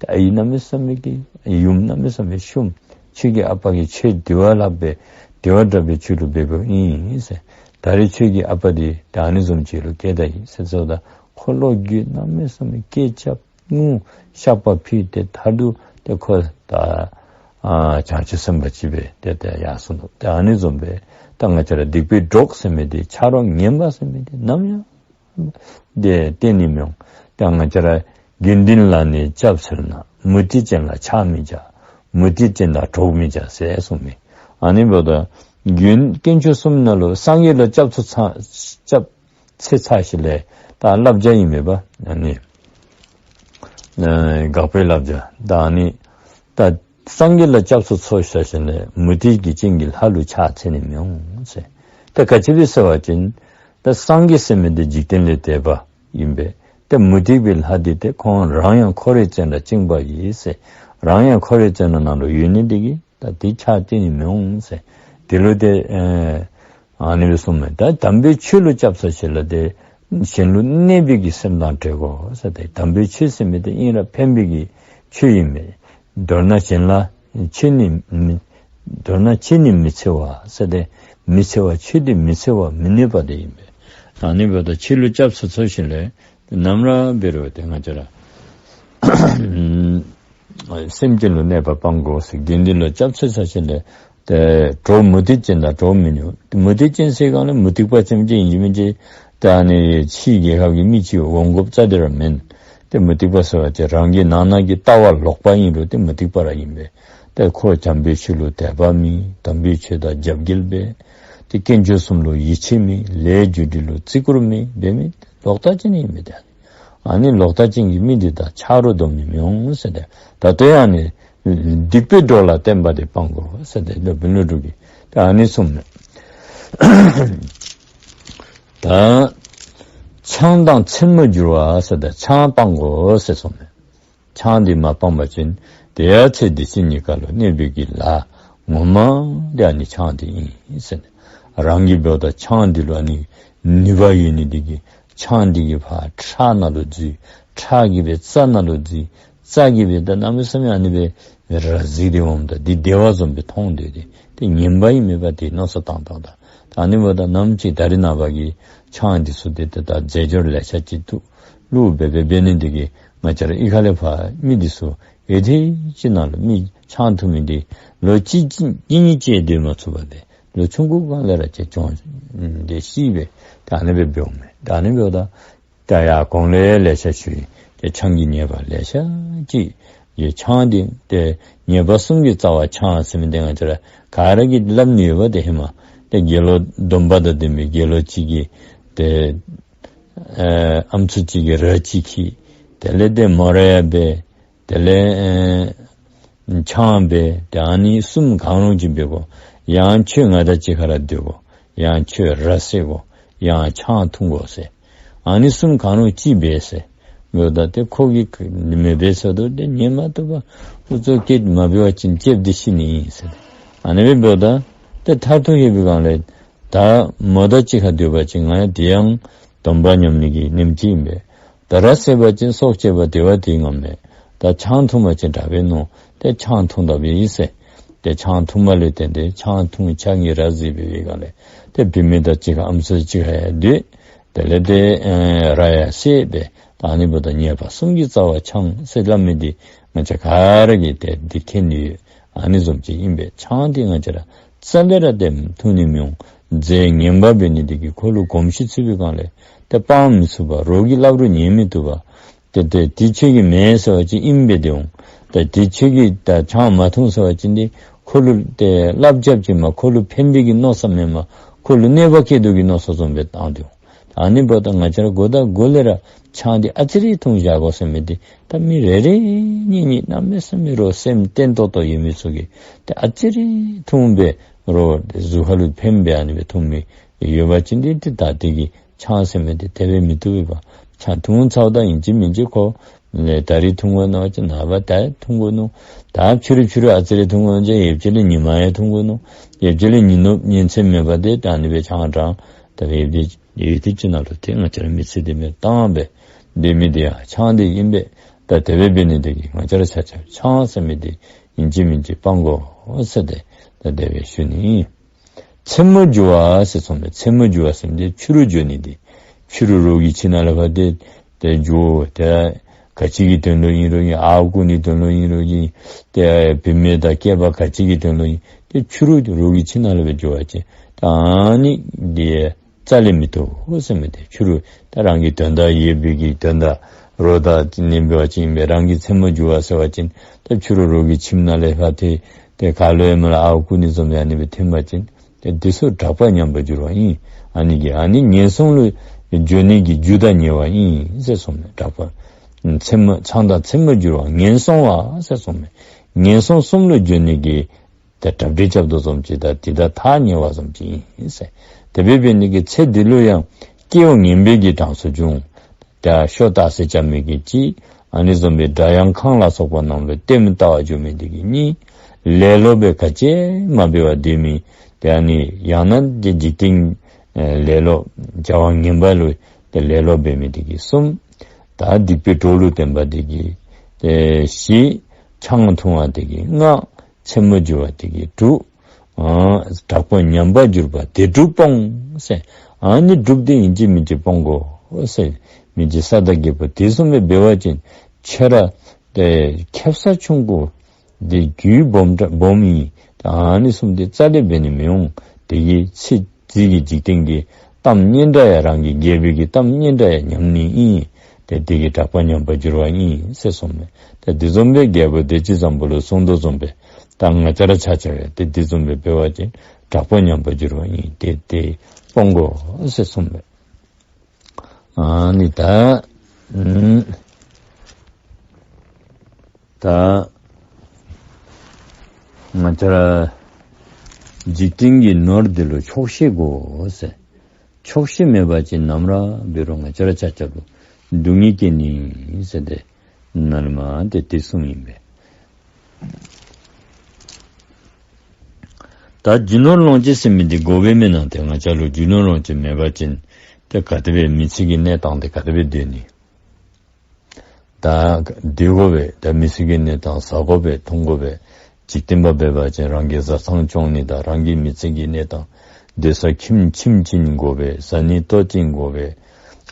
ཏེ་ཨའི་གནམ་མེད་ས་མེད་ཀྱི་ཡུམ་གནམ་མེད་ས་མེད་ཤུམ། ཁྱོད་ཀྱི་ཨ་པ་གིས་ཁྱོད་བདེ་བ་ལྷག་པའི་བདེ་བ་དྲག་པོའི་ཆོས་ལུ་འབད་འབདཝ་ཨིན་ཟེར། ད་རེས་ཁྱོད་ཀྱི་ཨ་པ་འདི་ད་ཨ་ནི་བཟུམ་ཅིག་ལུ་སྐྱེས་ད་ཡི་ཟེར་ཟེརཝ་ད་ཁོ་བློ་འགྱོད་གནམ་མེད་ས་མེད་སྐད་རྐྱབ་ངུ་བཤགས་པ་ཕུལ་ཏེ་མཐར་ཐུག་ཏེ་ཁོ་ད་ཨ་བྱང་ཆུབ་སེམས་དཔའ་ཅིག་སྦེ་ཏེ་ཏེ་ཡར་སོ་ནུག། ཏེ་ཨ་ནི་བཟུམ་སྦེ་ད་ང་བཅས་ར་སྡིག་པའི་གྲོགས་ཟེར་མི་འདི་ཆ་རོགས་ངན་པ་ཟེར་མི་འདི་ནམ་ཡང་ཏེ་བསྟེན་ནི་མི་འོང་། ཏེ་ང་བཅས་ར་དགེ་འདུན་ལ་ནི་སྐྱབས་འཚོལ་ན། མུ་སྟེགས་ཅན་ལ་ཕྱག་མི་བྱ། མུ་སྟེགས་ཅན་དང་གྲོགས་མི་བྱ་ཟེར་གསུངས་མི། ཨ་ནི་འབདཝ་ད་དགེ་འདུན་དཀོན་མཆོག་གསུམ་ནང་ལུ་སངས་རྒྱས་ལ་སྐྱབས་སུ་ཚ་སྐྱབས་འཚོལ་ཚར་ཞིནམ་ལས་ད་བསླབ་བྱ་ཨིན་མས་པ། ཨ་ནི་ཨེ་དགག་པའི་བསླབ་བྱ་ད་ཨ་ནི་ད་སངས་རྒྱས་ལ་སྐྱབས་སུ་འཚོལ་ཚར་ཞིནམ་ལས་མུ་སྟེགས་ཀྱི་སྤྱན་གྱིས་ལྷ་ལུ་ཕྱག་འཚལ་ནི་མི་འོང་ཟེར། ད་ག་ཅི་སྦེ་ཟེར་བ་ཅིན་ད་སངས་རྒྱས་ཟེར་མི་འདི་འཇིག་རྟེན་ལས་འདས་པ། ཨིན་པས། ཏེ་མུ་སྟེགས་པའི་ལྷ་འདི་ཏེ་ཁོང་རང་ཡང་འཁོར་བའི་བཙོན་རར་བཅིངས་པ་ཡིས་ཟེར། རང་ཡང་འཁོར་བའི་བཙོན་ར་ནང་ལུ་ཡོད་ནི་འདི་གིས་ད་འདི་ཕྱག་བཅིངས་ནི་མི་འོང་ཟེར། དེ་ལུ་ཏེ་ཨ་ཨ་ནི་སྦེ་གསུངམ་མས། ད་དམ་པའི་ཆོས་ལུ་སྐྱབས་སུ་མཆི་ལ་ཏེ་གཞན་ལུ་གནོད་པའི་གི་སེམས་དང་བྲལ་དགོ་ཟེར། ཏེ་དམ་པའི་ཆོས་ཟེར་མི་འདི་ཨིན་ར་ཕན་པའི་གི་ཆོས་ཨིན་མས། མདོར་ན་གཞན་ལ་ཆོས་ནི་མི་མདོར་ན་ཆོས་ནི་མི་འཚེ་བ་ཟེར་ཏེ་མི་འཚེ་བ་ཆོས་འདི་མི་འཚེ་བ་མི་གནོད་པ་འདི་ཨིན་པས། ཨ་ནི་འབདཝ་ད་ཆོས་ལུ་སྐྱབས་སུ་འཚོལ་ཞིནམ་ལས་ཏེ་ནམ་ར་འབད་རུང་ཏེ་ང་བཅས་ར་སེམས་ཅན་ལུ་གནོད་པ་སྤང་དགོ་ཟེར། དགེ་འདུན་ལུ་སྐྱབས་སུ་འཚོལ་ཞིནམ་ལས་ཏེ་གྲོགས་མུ་སྟེགས་ཅན་དང་གྲོགས་མི་ནུས། མུ་སྟེགས་ཅན་ཟེར་གང་ལས་མུ་སྟེགས་པ་ཙམ་ཅིག་ཨིན་ཅི་མིན་ཅི་ད་ཨ་ནི་ཕྱིའི་རྒྱལ་ཁབ་ཀྱི་མི་ཅིག་འོང་དགོཔ་རྩ་དེ་ར་མེན། ཏེ་མུ་སྟེགས་པ་ཟེར་བ་ཅིན་རང་གི་ནང་ན་གི་ལྟ་བ་ལོག་པ་ཨིན་རུང་ཏེ་མུ་སྟེགས་པ་ར་ཨིན་པས། ཏེ་ཁོ་བྱམས་པའི་ཆོས་ལུ་དད་པ་མེད། དམ་པའི་ཆོས་དང་རྒྱབ་འགལ་འབད། ཏེ་དཀོན་མཆོག་གསུམ་ལུ་ཡིད་ཆེས་མེད། ལས་རྒྱུ་འབྲས་ལུ་བརྩི་བཀུར་མེད་འབད་མི་ལོག་ལྟ་ཅན་ཨིན་མས། ཏེ་ཨ་ནི་ལོག་ལྟ་ཅན་གྱི་མི་འདི་དང་ཆ་རོགས་སྡོམ་ནི་མི་འོང་ཟེར་ཏེ། ད་ལྟོ་ཡང་ཨ་ནི་སྡིག་པའི་གྲོགས་ལ་བསྟེན་པ་དེ་སྤང་དགོ་ཟེར་ཏེ་སློབ་དཔོན་ཀླུ་སྒྲུབ་ཀྱིས་ཏེ་ཨ་ནི་གསུངམ་མས། ད་ཆང་དང་མཚན་མོར་འགྱུར་བ་ཟེར་ཏེ་ཆང་སྤང་དགོ་ཟེར་གསུངམ་མས། ཆང་འདི་མ་སྤང་པ་ཅིན་དེ་ཡང་ཚེ་འདི་ཕྱི་གཉིས་ཀ་ལུ་གནོད་པའི་གི་ལཱ་ངོ་མ་འདི་ཨ་ནི་ཆང་འདི་ཨིན་ཟེར། རང་གིས་འབདཝ་ད་ཆང་འདི་ལུ་ཨ་ནི་ནུས་པ་ཡོད་ནི་འདི་གིས་ཆང་འདི་གིས་ཕར་ཁྲག་ནང་ལུ་འཛུལ། ཁྲག་གིས་སྦེ་རྩ་ནང་ལུ་འཛུལ། རྩ་གིས་སྦེ་ད་གནམ་མེད་ས་མེད་ཨ་ནི་སྦེ་ར་བཟི་སྟེ་འོངམ་ད་འདི་བདེ་བ་བཟུམ་སྦེ་མཐོང་སྟེ་ཏེ་ཏེ་ངན་པ་ཨིན་མས་པ་ཏེ་མནོ་བསམ་བཏང་བཏངམ་ད། ད་ཨ་ནི་འབདཝ་ད་ནམ་ཅིག་ད་རེས་ནངས་པ་གི་ཆང་འདི་ཚུ་འདི་ཏེ་ད་རྫས་སྦྱོར་ལེ་ཤ་ཅིག་བཏུབ། བླུག་སྦེ་འབད་འབད་ནི་འདི་གིས་ང་བཅས་ར་གཡུས་ཁ་ལས་ཕར་མི་འདི་ཚུ་ཡུད་ཙམ་ཅིག་ནང་ལུ་མི་ཆང་འཐུང་མི་འདི་ལོ་གཅིག་གཅིག་གཉིས་གཉིས་ཅིག་སྡོད་མ་ཚུགས་པར་ཏེ་ལོ་ཆུང་ཀུ་སྒང་ལས་ར་ཅིག་གྱོངས་ཏེ་ཤི་སྦེ་ད་ཨ་ནི་སྦེ་འབདཝ་མས། ད་ཨ་ནི་འབདཝ་ད་ད་ཡར་གོང་ལས་ལེ་ཤ་ཞུ་ཡི། ཏེ་ཆང་གི་ཉེས་པ་ལེ་ཤ་ཅིག་ཡོད། ཆང་འདི་ཏེ་ཉེས་པ་གསུམ་གྱི་རྩ་བ་ཆང་ཟེར་མི་འདི་ང་བཅས་ར་ག་ར་གིས་སླབ་ནི་ཡོད་པ། ཏེ་ཧེ་མ་ཏེ་དགེ་སློང་སྡོམ་པ་དང་ལྡན་པའི་དགེ་སློང་ཅིག་གིས་ཏེ་ཨེ་ཨམ་སྲུ་ཅིག་གི་ར་ཅིག་འཁྱིད། དེ་ལས་ཏེ་མོ་ར་ཡང་འབད། དེ་ལས་ཨེ་ཆང་འབད། ཏེ་ཨ་ནི་གསུམ་གང་རུང་ཅིག་འབད་དགོ། ཡང་ཁྱོད་ང་དང་གཅིག་ཁར་སྡོད་དགོ། ཡང་ཁྱོད་ར་བསད་དགོ། ཡང་ཆང་འཐུང་དགོ་ཟེར། ཨ་ནི་གསུམ་གང་རུང་ཅིག་འབད་ཟེར། འབདཝ་ད་ཏེ་ཁོ་གིས་མི་འབད་ཟེརཝ་ད་ཏེ་ཉན་མ་བཏུབ་པར་ཨུ་ཚུགས་བསྐྱེད་མ་འབད་བ་ཅིན་ལྕེབས་ཏེ་ཤི་ནི་ཨིན་ཟེར། ཨ་ནི་སྦེ་འབདཝ་ད་ཏེ་མཐར་ཐུག་ཡོད་པའི་སྒང་ལས་ད་མོ་དང་གཅིག་ཁར་སྡོད་པ་ཅིན་ང་ཡང་དེ་ཡང་སྡོམ་པ་ཉམས་ནི་གི་ཉིནམ་ཅིག་ཨིན་པས། ད་ར་བསད་པ་ཅིན་སྲོག་བཅད་པ་དེ་བ་དེའི་ངང་མས། ད་ཆང་འཐུང་པ་ཅིན་དྲག་པས་མནོ། ཏེ་ཆང་འཐུང་ད་པས་ཟེར། ཏེ་ཆང་འཐུང་པ་ལས་བརྟེན་ཏེ་ཆང་འཐུང་ཆང་གིས་ར་བཟི་སྦེ་འབད་བའི་སྒང་ལས་ཏེ་བུད་མེད་དང་གཅིག་ཁར་ཨམ་སྲུ་གཅིག་ཁར་ཡང་སྡོད། དེ་ལས་ཏེ་ཨེ་ར་ཡང་བསད་སྦེ། ད་ཨ་ནི་འབདཝ་ད་ཉེས་པ་གསུམ་གྱི་རྩ་བ་ཆང་ཟེར་སླབ་མི་འདི་ང་བཅས་ག་ར་གིས་ཏེ་འདི་མཁྱེན་ནི་ཡོད། ཨ་ནི་བཟུམ་ཅིག་ཨིན་པས། ཆང་འདི་ང་བཅས་ར་རྩ་ལས་ར་ཏེ་འཐུང་ནི་མི་འོང་། རྫས་ངན་པ་འབད་ནི་འདི་གིས་ཁོ་ལུ་གོམས་གཤིས་ཚུད་པའི་སྒང་ལས་ཏེ་སྤང་མི་ཚུགས་པར་རོགས་ཀྱིས་སླབ་རུང་ཉན་མི་བཏུབ་པར་ཏེ་ཏེ་དེ་ཁྱོད་ཀྱི་མེན་ཟེར་བ་ཅིན་ཨིན་སྦེ་སྡོད་འོང་། ཏེ་དེ་ཁྱོད་ཀྱིས་ད་ཆང་མ་འཐུང་ཟེར་བ་ཅིན་འདི་ཁོ་ལུ་ཏེ་བསླབ་བྱ་ཅིག་མ་ཁོ་ལུ་ཕན་པའི་གི་མནོ་བསམ་མེན་པར་ཁོ་ལུ་གནོད་པ་བསྐྱལ་དོ་གི་མནོ་བསམ་བཟུམ་སྦེ་བཏང་སྡོད་འོང་། ཨ་ནི་འབདཝ་ད་ང་བཅས་ར་འགོ་དང་འགོ་ལས་ར་ཆང་འདི་ཨ་ཙི་རེ་འཐུང་བཞག་དགོ་ཟེར་མི་འདི་ད་མི་རེ་རེ་གཉིས་གཉིས་གནམ་མེད་ས་མེད་རོགས་སེམས་བརྟན་ཏོག་ཏོ་ཡོད་མི་ཚུ་གིས་ད་ཨ་ཙི་རེ་འཐུང་སྦེ་རོགས་གཟུགས་ཁར་ལུ་ཕན་སྦེ་ཨ་ནི་སྦེ་འཐུང་མི་ཡོད་པ་ཅིན་འདི་ཏེ་ད་དེ་གིས་ཆང་ཟེར་མི་འདི་དེ་སྦེ་མི་བཏུབ་པས། ཆང་འཐུང་ཚརཝ་ད་ཨིན་ཅི་མིན་ཅི་ཁོ་ལས་ད་རིས་འཐུང་དགོ་མནོ་བ་ཅིན་ནངས་པ་ད་འཐུང་དགོ་མནོ། ད་ཕྱི་རུ་ཕྱི་རུ་ཨ་ཙི་རེ་འཐུང་དགོ་མནོ་ཅིན་ཡབ་ཅིག་ལས་ཉིན་མ་ཡང་འཐུང་དགོ་མནོ། ཡབ་ཅིག་ལས་ཉིན་ནུབ་ཉིན་མཚན་མེད་པར་ཏེ་ད་ཨ་ནི་སྦེ་ཆང་འགྲངས། ད་ཡབ་ཅིག་ཡུད་ཙམ་ཅིག་ནང་ལུ་ཏེ་ང་བཅས་ར་མི་ཚེ་འདི་མེདཔ་བཏང་སྦེ་སྡོད་མི་འདི་ཡང་ཆང་འདི་ཨིན་པས། ད་དེ་སྦེ་འབད་ནི་འདི་གིས་ང་བཅས་ར་ཆ་ཁྱབ་ཆང་ཟེར་མི་འདི་ཨིན་ཅི་མིན་ཅི་སྤང་དགོ་ཟེར་ཏེ་ད་དེ་སྦེ་ཞུ་ནི་ཨིན། མཚན་མོར་འགྱུར་བ་ཟེར་གསུངས་མས། མཚན་མོར་འགྱུར་བ་ཟེར་མི་འདི་ཕྱི་རུ་འགྱུར་ནི་འདི། ཕྱི་རུ་རོགས་ཀྱི་ཁྱིམ་ནང་ལས་ཕར་ཏེ་ཏེ་འགྱོ་ཏེ་ག་ཅི་གི་དོན་ལུ་ཨིན་རུང་ཨིན། ཨརཝ་རྐུ་ནིའི་དོན་ལུ་ཨིན་རུང་ཨིན། ཏེ་བུད་མེད་དང་སྐྱེས་པ་ག་ཅི་གི་དོན་ལུ་ཨིན། ཏེ་ཕྱི་རུ་རོགས་ཀྱི་ཁྱིམ་ནང་ལས་སྦེ་འགྱོ་བ་ཅིན་ད་ཨ་ནི་འདི་རྩ་ལས་མི་བཏུབ་ཟེར་མི་འདི། ཕྱི་རུ་ད་རང་གི་དོན་དག་ཡོད་པའི་གི་དོན་དག་རོགས་དང་ནི་འབད་བ་ཅིན་ཨིན་པས། རང་གི་མཚན་མོར་འགྱུར་བ་ཟེར་བ་ཅིན་ད་ཕྱི་རུ་རོགས་ཀྱི་ཁྱིམ་ནང་ལས་ཕར་ཏེ་ཏེ་ག་ལུ་ཡང་མེད་ལ་ཨརཝ་རྐུ་ནི་བཟུམ་ཡང་ཨ་ནི་སྦེ་ཐོན་པ་ཅིན་ཏེ་འདི་ཚུ་གྲགས་པ་ཉམས་པར་འགྱུར་བ་ཨིན། ཨ་ནི་གིས་ཨ་ནི་ངན་སོང་ལུ་འགྱོ་ནི་གི་རྒྱུ་དང་ཉེ་བ་ཨིན་ཟེར་གསུངས་མས། གྲགས་པ་མཚན་མོ་ཆང་དང་མཚན་མོར་འགྱུར་བ་ངན་སོང་བ་ཟེར་གསུངས་མས། ངན་སོང་གསུམ་ལུ་འགྱོ་ནི་གི་ཏེ་གྲ་སྒྲིག་རྐྱབ་དོ་བཟུམ་ཅིག་དང་དེ་དང་ཐག་ཉེ་བ་བཟུམ་ཅིག་ཨིན་ཟེར། དེ་སྦེ་འབད་ནི་གིས་ཚེ་འདི་ལུ་ཡང་སྐྱེ་བ་ངན་པའི་གི་གྲངས་སུ་འབྱུང་། ཡ་ཤོ་ཏ་ཟེར་བྱ་མི་གི་གཅིག། ཨ་ནི་བཟུམ་སྦེ་སྒྲ་དབྱངས་ཁམས་ལ་སོགས་པ་རྣམས་ལུ་ལྟདམོ་ལྟ་བར་འགྱོ་མི་དེ་གིས་གཉིས། ལེ་ལོ་སྦེ་ག་ཅི་མ་འབད་བར་སྡོད་མི་དེ་ཨ་ནི་ཡང་ན་དེ་འཇིག་རྟེན་ལེ་ལོ་བྱ་བ་ངན་པ་ལུ་དེ་ལེ་ལོ་འབད་མི་དེ་གིས་གསུམ། ད་སྡིག་པའི་གྲོགས་ལུ་བརྟེན་པ་དེ་གིས་དེ་བཞི། ཆང་འཐུང་བ་དེ་གིས་ལྔ། མཚན་མོ་འགྱུར་བ་དེ་གིས་དྲུག། ཨ་དྲག་པོ་ཉམས་པར་གྱུར་པ་དེ་དྲུག་སྤོང་ཟེར། ཨ་ནི་དྲུག་དེ་ཨིན་ཅི་མིན་ཅི་སྤོང་དགོ་ཟེར། མི་རྗེ་ས་བདག་རྒྱལ་པོ་དེ་གསུངས་པས། འབད་བ་ཅིན་ཁྱོད་ར་དེ་ཁེབ་ས་ཆུང་ཀུ་དེ་རྒྱུད་སྦོམ་དྲགས་སྦོམ་ཨིན། ཨ་ནི་གསུམ་དེ་རྩ་ལས་འབད་ནི་མི་འོང་། དེ་གིས་ཚེ་འདི་གི་འཇིག་རྟེན་གྱི་གཏམ་སྙན་གྲགས་ཡང་རང་གི་རྒྱལ་པོའི་གི་གཏམ་སྙན་གྲགས་ཡང་ཉམས་ནི་ཨིན། དེ་དེ་གིས་དྲག་པོ་ཉམས་པར་འགྱུར་བ་ཨིན་ཟེར་གསུངས་མས། དེ་དེ་བཟུམ་སྦེ་རྒྱལ་པོ་བདེ་སྐྱིད་བཟང་པོ་ལུ་གསུངས་དོ་བཟུམ་སྦེ་ད་ང་བཅས་ར་ཆ་ཁྱབ་ཡང་དེ་དེ་བཟུམ་སྦེ་འབད་བ་ཅིན་དྲག་པོ་ཉམས་པར་འགྱུར་བ་ཨིན། དེ་དེ་སྤོང་དགོ་ཟེར་གསུངས་མས། ཨ་ནི་ད་ཨམ་ད་ང་བཅས་ར་འཇིག་རྟེན་གྱི་ནོར་འདི་ལུ་ཆོག་ཤེས་དགོ་ཟེར། ཆོག་ཤེས་མེད་པ་ཅིན་ནམ་ར་འབད་རུང་ང་བཅས་ར་ཆ་ཁྱབ་ལུ་སྡུག་བསྔལ་སྐྱེ་ནི་ཟེར་ཏེ་ནཱ་ལས་མར་དེ་དེ་གསུངས་ཨིན་པས། ད་རྒྱུ་ནོར་ལོངས་སྤྱོད་ཟེར་མི་འདི་དགོ་པས་མེན་ན། ཏེ་ང་བཅས་ལུ་རྒྱུ་ནོར་ལོངས་སྤྱོད་མེད་པ་ཅིན་ཏེ་ག་དེ་སྦེ་མི་ཚེ་གི་གནས་སྟངས་དེ་ག་དེ་སྦེ་སྡོད་ནི། ད་སྡོད་དགོ་པས། ད་མི་ཚེ་གི་གནས་སྟངས་ཟ་དགོ་པས་འཐུང་དགོ་པས། འཇིག་རྟེན་པ་འབད་བ་ཅིན་རང་གི་བཟའ་ཚང་སྐྱོང་ནི་དང་རང་གི་མི་ཚེ་གི་གནས་སྟངས་སྡོད་ས་ཁྱིམ་ཁྱིམ་ཅིག་དགོ་པས། བཟའ་ནི་ལྟོ་ཅིག་དགོ་པས།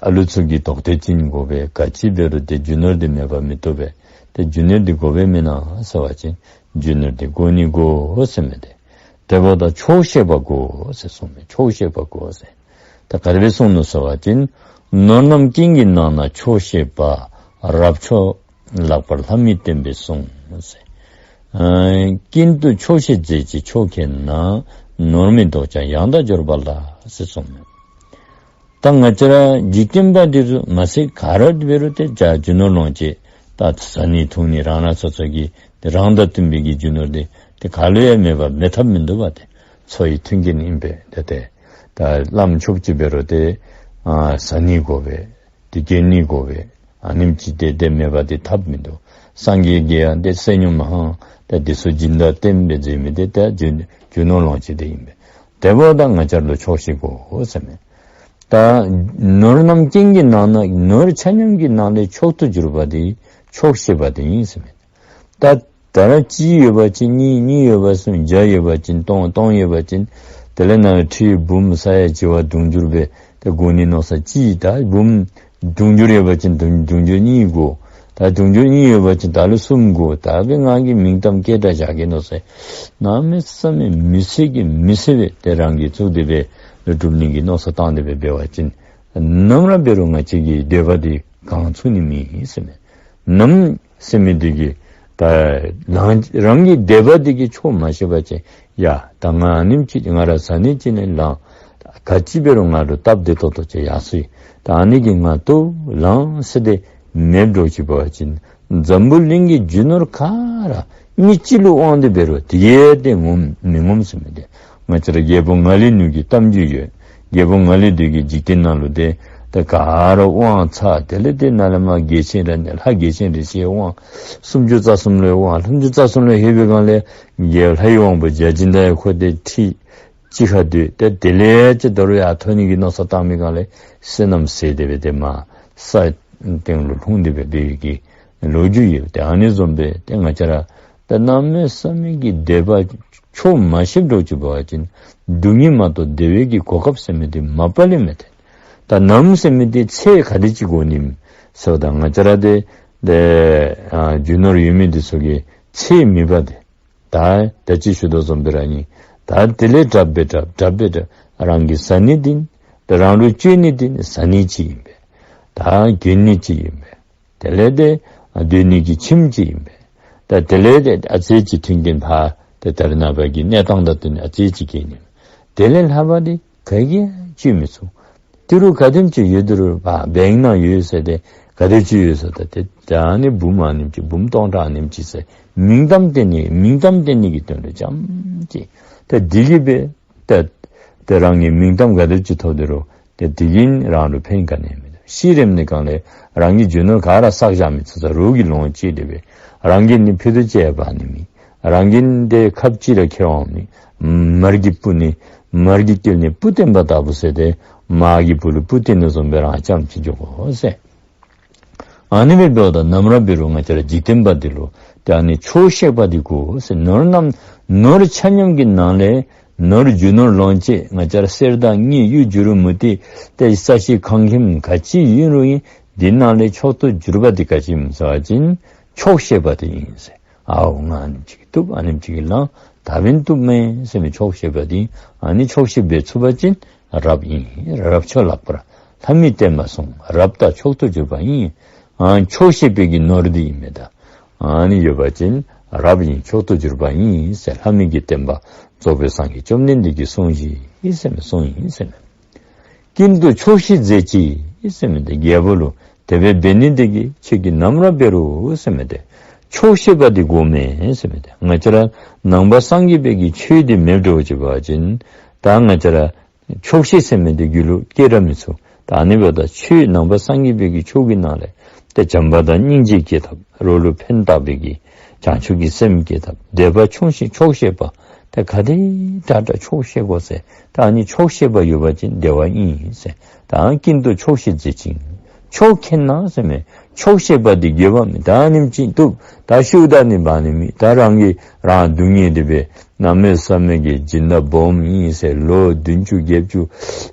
ཨ་ལུ་ཚུ་གི་དོགས་ཏེ་ཅིག་དགོ་པས། ག་ཅི་འབད་རུང་ཏེ་རྒྱུ་ནོར་འདི་མེད་པར་མི་བཏུབ་པས། ཏེ་རྒྱུ་ནོར་འདི་དགོ་པས་མེན་ན་ཟེར་བ་ཅིན་རྒྱུ་ནོར་འདི་དགོ་ནི་དགོ་ཟེར་མི་འདི། དེ་འབདཝ་ད་ཆོག་ཤེས་པ་དགོ་ཟེར་གསུངས་མས། ཆོག་ཤེས་པ་དགོ་ཟེར། ད་ག་དེ་སྦེ་གསུངས་ནུག་ཟེར་བ་ཅིན་ནོར་རྣམས་ཀུན་གྱི་ནང་ན་ཆོག་ཤེས་པ། རབ་མཆོག་ལགས་པར་ལྷ་མིའི་བསྟན་པས་གསུངས་ཟེར། ཨ་ཀུན་ཏུ་ཆོག་ཤེས་མཛོད་ཅིག་ཕྱོགས་ཁེལ་ན། ནོར་མེད་བདག་ཀྱང་ཡང་དག་འབྱོར་པ་ལགས་ཟེར་གསུངས་མས། ད་ང་བཅས་ར་འཇིག་རྟེན་པ་འདི་ཚུ་མ་ཚད་ག་ར་འབད་རུང་ཏེ་རྒྱུ་ནོར་ལོངས་སྤྱོད་ད་བཟའ་ནི་འཐུང་ནི་རང་རང་སོ་སོ་གི་ཏེ་རང་དང་བསྟུན་པའི་གི་རྒྱུ་ནོར་འདི་ཏེ་ག་ལུ་ཡང་མེད་པར་མེད་ཐབས་མིན་འདུག་པ། ཏེ་འཚོ་བའི་མཐུན་རྐྱེན་ཨིན་པས། ཏེ་ཏེ་ད་བླམ་ཆོསཔ་ཅིག་འབད་རུང་ཏེ་ཨ་བཟའ་ནི་དགོ་པས། ཏེ་གྱོན་ནི་དགོ་པས། ཨ་ནེམ་ཅིག་ཏེ་ཏེ་མེད་པ་ཏེ་ཐབས་མིན་འདུག། སངས་རྒྱས་ཀྱིས་ཡང་ཏེ་བསོད་སྙོམས་ཧང་ཏེ་འདི་ཚུ་སྦྱིན་བདག་བསྟེན་སྦེ་མཛད་མི་འདི་ཏེ་རྒྱུ་རྒྱུ་ནོར་ལོངས་སྤྱོད་འདི་ཨིན་པས། དེ་འབདཝ་ད་ང་བཅས་ལུ་ཆོག་ཤེས་དགོ་ཟེར་མས། ད་ནོར་རྣམས་ཀུན་གྱི་ནང་ན་ནོར་ཆ་མཉམ་གྱི་ནང་ལས་མཆོག་ཏུ་གྱུར་པ་དེ་ཆོག་ཤེས་པ་དེ་ཨིན་ཟེར་མས། ད་ད་ར་གཅིག་ཡོད་པ་ཅིན་གཉིས། གཉིས་ཡོད་པ་ཅིན་བརྒྱ། ཡོད་པ་ཅིན་སྟོང་། སྟོང་ཡོད་པ་ཅིན་དེ་ལས་ནཱ་ཁྲི་འབུམ་ས་ཡ་བྱེ་བ་དུང་ཕྱུར་སྦེ་ཏེ་དགོ་ནི་མནོ་ས་ཅིག། ད་འབུམ་དུང་ཕྱུར་ཡོད་པ་ཅིན་དུང་དུང་ཕྱུར་གཉིས་དགོ། ད་དུང་ཕྱུར་གཉིས་ཡོད་པ་ཅིན་ད་ལུ་གསུམ་དགོ། ད་སྦེ་ང་གིས་མིང་གཏམ་སྐད་གྲགས་བཞག་གེ་མནོ་ས་གནམ་མེད་ས་མེད་མི་ཚེ་གི་མི་ཚེ་སྦེ་ཏེ་རང་གིས་བཙུགས་ཏེ་སྦེ་སྒྲུབ་ནི་གི་མནོ་ས་བཏང་སྟེ་སྦེ་འབད་བ་ཅིན་ནམ་ར་འབད་རུང་ང་བཅས་ཀྱི་འདོད་པ་འདི་གང་ཚུགས་ནི་མེད་ཟེར་མས། ནམ་ཟེར་མི་འདི་གིས་ད་རང་རང་གི་འདོད་པ་འདི་གིས་ཆོག་མ་ཤེས་པ་ཅིན་ཡ་ད་ང་ཨ་ནེམ་ཅིག་ང་ར་བཟའ་ནི་ཅིག་ནི་ལང་། ག་ཅི་འབད་རུང་ང་ལུ་སྟབས་བདེ་ཏོག་ཏོ་ཅིག་ཡར་སོ་ཡི། ད་ཨ་ནི་གིས་ང་ལྟོ་ལང་ཟེར་ཏེ་མེདཔ་འདྲཝ་ཅིག་འབད་བ་ཅིན་འཛམ་བུ་གླིང་གི་རྒྱུ་ནོར་ག་ར་མི་གཅིག་ལུ་དབང་སྟེ་འབད་རུང་དེ་གིས་ཏེ་ངོམས་མི་ངོམས་ཟེར་མི་འདི། ང་བཅས་ར་རྒྱལ་པོ་ང་ལས་ནུ་གི་གཏམ་རྒྱུད་ཡོད། རྒྱལ་པོ་ང་ལས་ནུ་གིས་འཇིག་རྟེན་ནང་ལུ་ཏེ་ཏེ་ག་ར་དབང་ཚར། དེ་ལས་ཏེ་ནཱ་ལས་མར་རྒྱལ་ཆེན་ར་ནི་ལྷ་རྒྱལ་ཆེན་རེ་ཞིག་དབང་། སུམ་ཅུ་རྩ་གསུམ་ལུ་དབང་། སུམ་ཅུ་རྩ་གསུམ་ལུ་ལྷོད་པའི་སྒང་ལས་རྒྱལ་ལྷའི་དབང་པོ་བརྒྱ་བྱིན་དང་ཡང་ཁོ་ཏེ་ཁྲི་གཅིག་ཁར་སྡོད། ཏེ་དེ་ལས་ཅིག་ད་རུང་ཡར་འཐོན་ནི་གི་མནོ་བསམ་བཏང་མི་སྒང་ལས་བསོད་ནམས་ཟད་དེ་སྦེ་ཏེ་མར་ས་སྟེང་ལུ་ལྷུང་སྟེ་སྦེ་འབད་བའི་གི་ལོ་རྒྱུས་ཡོད། ཏེ་ཨ་ནི་བཟུམ་སྦེ་ཏེ་ང་བཅས་ར་ད་གནམ་མེད་ས་མེད་ཀྱི་འདོད་པ་ཆོག་མ་ཤེསཔ་འདྲཝ་ཅིག་འབད་བ་ཅིན་སྡུག་བསྔལ་མ་གཏོགས་བདེ་བའི་གི་གོ་སྐབས་ཟེར་མི་འདི་མ་པ་ལས་མེད་དེ། ད་ནམ་ཟེར་མི་འདི་ཚེ་ག་དེ་ཅིག་དགོ་ནི་ཟེརཝ་ད་ང་བཅས་ར་ཏེ་ཏེ་ཨ་རྒྱུ་ནོར་ཡོད་མི་འདི་ཚུ་གིས་ཚེ་མེད་པ་ཏེ། ད་ད་ཅི་ཞུ་དོ་བཟུམ་སྦེ་ར་ཨིན། ད་དེ་ལས་དྲགཔ་སྦེ་དྲགཔ་དྲགཔ་སྦེ་དྲགཔ་རང་གི་བཟའ་ནི་འདི་ད་རང་ལུ་སྤྱོད་ནི་འདི་བཟའ་ནི་ཅིག་ཨིན་པས། ད་གྱོན་ནི་ཅིག་ཨིན་པས། དེ་ལས་ཏེ་སྡོད་ནི་གི་ཁྱིམ་ཅིག་ཨིན་པས། ད་དེ་ལས་ཏེ་ཨ་ཙི་ཅིག་མཐུན་རྐྱེན་ཕར་ཏེ་ད་རེས་ནངས་པ་གི་གནས་སྟངས་དང་བསྟུན་ཨ་ཙི་ཅིག་གྱོན་ནི། དེ་ལས་ལྷག་པ་འདི་ག་གིས་ཡང་སྤྱོད་མི་ཚུགས། ཏི་རུ་ག་དེམ་ཅིག་ཡོད་དེ་རུང་ཕར་བེངཀ་ནང་ཡོད་ཟེར་ཏེ་ག་དེ་ཅིག་ཡོད་ཟེརཝ་ད་ཏེ་ད་ཨ་ནི་འབུམ་ཨ་ནེམ་ཅིག་འབུམ་སྟོང་ཕྲག་ཨ་ནེམ་ཅིག་ཟེར་མིང་གཏམ་བསྟན་ནི་མིང་གཏམ་བསྟན་ནི་གི་དོན་ལུ་རྐྱངམ་གཅིག། ཏེ་འདི་གིས་སྦེ་ཏེ་ཏེ་རང་གིས་མིང་གཏམ་ག་དེ་ཅིག་ཐོབ་དེ་རུང་ཏེ་འདི་གིས་རང་ལུ་ཕན་ག་ནི་ཡང་མེད། ཤི་རནམ་ནི་གང་ལས་རང་གི་རྒྱུ་ནོར་ག་ར་བསགས་བཞག་མི་ཚུ་ཚུ་རོགས་ཀྱིས་ལོངས་སྤྱད་དེ་སྦེ་རང་གིས་ནི་ཕུད་རྡོག་ཅིག་ཡང་འབག་ནི་མེད། རང་གིས་ནི་ཏེ་ཁབ་ཅིག་ར་ཁྱེར་འོང་མེད། མར་གྱི་སྤུ་ནི་མར་གྱི་སྐྱེལ་ནི་སྤུ་བཏོན་པ་ལྟ་བུ་ཟེར་ཏེ་མར་གྱི་སྤུ་ལུ་སྤུ་བཏོན་ནི་བཟུམ་སྦེ་རང་རྐྱངམ་གཅིག་འགྱོ་དགོ་ཟེར། ཨ་ནི་སྦེ་འབདཝ་ད་ནམ་ར་འབད་རུང་ང་བཅས་ར་འཇིག་རྟེན་པ་འདི་ལུ་ཏེ་ཨ་ནི་ཆོག་ཤེས་པ་འདི་དགོ་ཟེར། ནོར་རྣམས་ནོར་ཆ་མཉམ་གྱི་ནང་ལས་ནོར་རྒྱུ་ནོར་ལོངས་སྤྱོད་ང་བཅས་ར་གསེར་དང་དངུལ་གཡུ་བྱུ་རུ་མུ་ཏིག་ཏེ་ས་གཞི་ཁང་ཁྱིམ་ག་ཅི་ཨིན་རུང་ཨིན། འདི་ནང་ལས་མཆོག་ཏུ་གྱུར་པ་འདི་ག་ཅི་ཨིནམ་ཟེར་བ་ཅིན་ཆོག་ཤེས་པ་འདི་ཨིན་ཟེར། ཨའོ་ང་ཨ་ནེམ་ཅིག་གིས་བཏུབ། ཨ་ནེམ་ཅིག་གིས་ལང་། ད་འབདན་བཏུབ་མས་ཟེར་མི་ཆོག་ཤེས་པ་འདི་ཨ་ནི་ཆོག་ཤེས་འབད་ཚུགས་པ་ཅིན་རབ་ཨིན། རབ་མཆོག་ལགས་པར་ལྷ་མིའི་བསྟན་པ་སྲུང་། རབ་དང་མཆོག་ཏུ་གྱུར་པ་ཡིན། ཨ་ཆོག་ཤེས་པའི་གི་ནོར་འདི་ཨིན་མས་ད། ཨ་ནི་ཡོད་པ་ཅིན་རབ་ཨིན། མཆོག་ཏུ་གྱུར་པ་ཡིན་ཟེར་ལྷ་མི་གི་བསྟན་པ་རྫོགས་པའི་སངས་རྒྱས་བཅོམ་ལྡན་འདས་ཀྱིས་གསུངས་ཡི་ཟེར་མས། གསུངས་ཡི་ཟེར་མས། ཀུན་ཏུ་ཆོག་ཤེས་མཛོད་ཅིག་ཟེར་མི་འདི་རྒྱལ་པོ་ལུ་དེ་སྦེ་འབད་ནི་འདི་གིས་ཁྱོད་ཀྱིས་ནམ་ར་འབད་རུང་ཟེར་མི་འདི་ཆོག་ཤེས་པ་འདི་དགོ་མས་ཟེར་མི་འདི། ང་བཅས་ར་ནང་པ་སངས་རྒྱས་པའི་གི་ཆོས་འདི་མེདཔ་འགྱོ་བ་ཅིན་ད་ང་བཅས་ར་ཆོག་ཤེས་ཟེར་མི་འདི་རྒྱུད་ལུ་སྐྱེ་ར་མི་ཚུགས། ད་ཨ་ནི་འབདཝ་ད་ཆོས་ནང་པ་སངས་རྒྱས་པའི་གི་ཆོས་ཀྱི་ནང་ལས་ཏེ་བྱམས་པ་དང་སྙིང་རྗེ་སྐྱེ་ཐབས། རོགས་ལུ་ཕན་བཏགས་པའི་གི་བྱང་ཆུབ་ཀྱི་སེམས་སྐྱེ་ཐབས། དད་པ་ཆུང་ཞིང་ཆོག་ཤེས་པ། ཏེ་ག་དེ་དྲག་དྲག་ཆོག་ཤེས་དགོ་ཟེར། ད་ཨ་ནི་ཆོག་ཤེས་པ་ཡོད་པ་ཅིན་བདེ་བ་ཨིན་ཟེར། ད་ཀུན་ཏུ་ཆོག་ཤེས་མཛོད་ཅིག། ཆོག་མཁྱེན་ན་ཟེར་མི་ཆོག་ཤེས་པ་འདི་དགོཔ་མས། ད་ཨ་ནེམ་ཅིག་བཏུབ། ད་ཤིཝ་ད་ནི་འབག་ནི་མེད། ད་རང་གིས་རང་སྡུག་བསྔལ་འདི་སྦེ་གནམ་མེད་ས་མེད་ཀྱི་སྦྱིན་བདག་སྦོམ་ཨིན་ཟེར་ལོ་བདུན་ཅུ་བརྒྱད་ཅུ་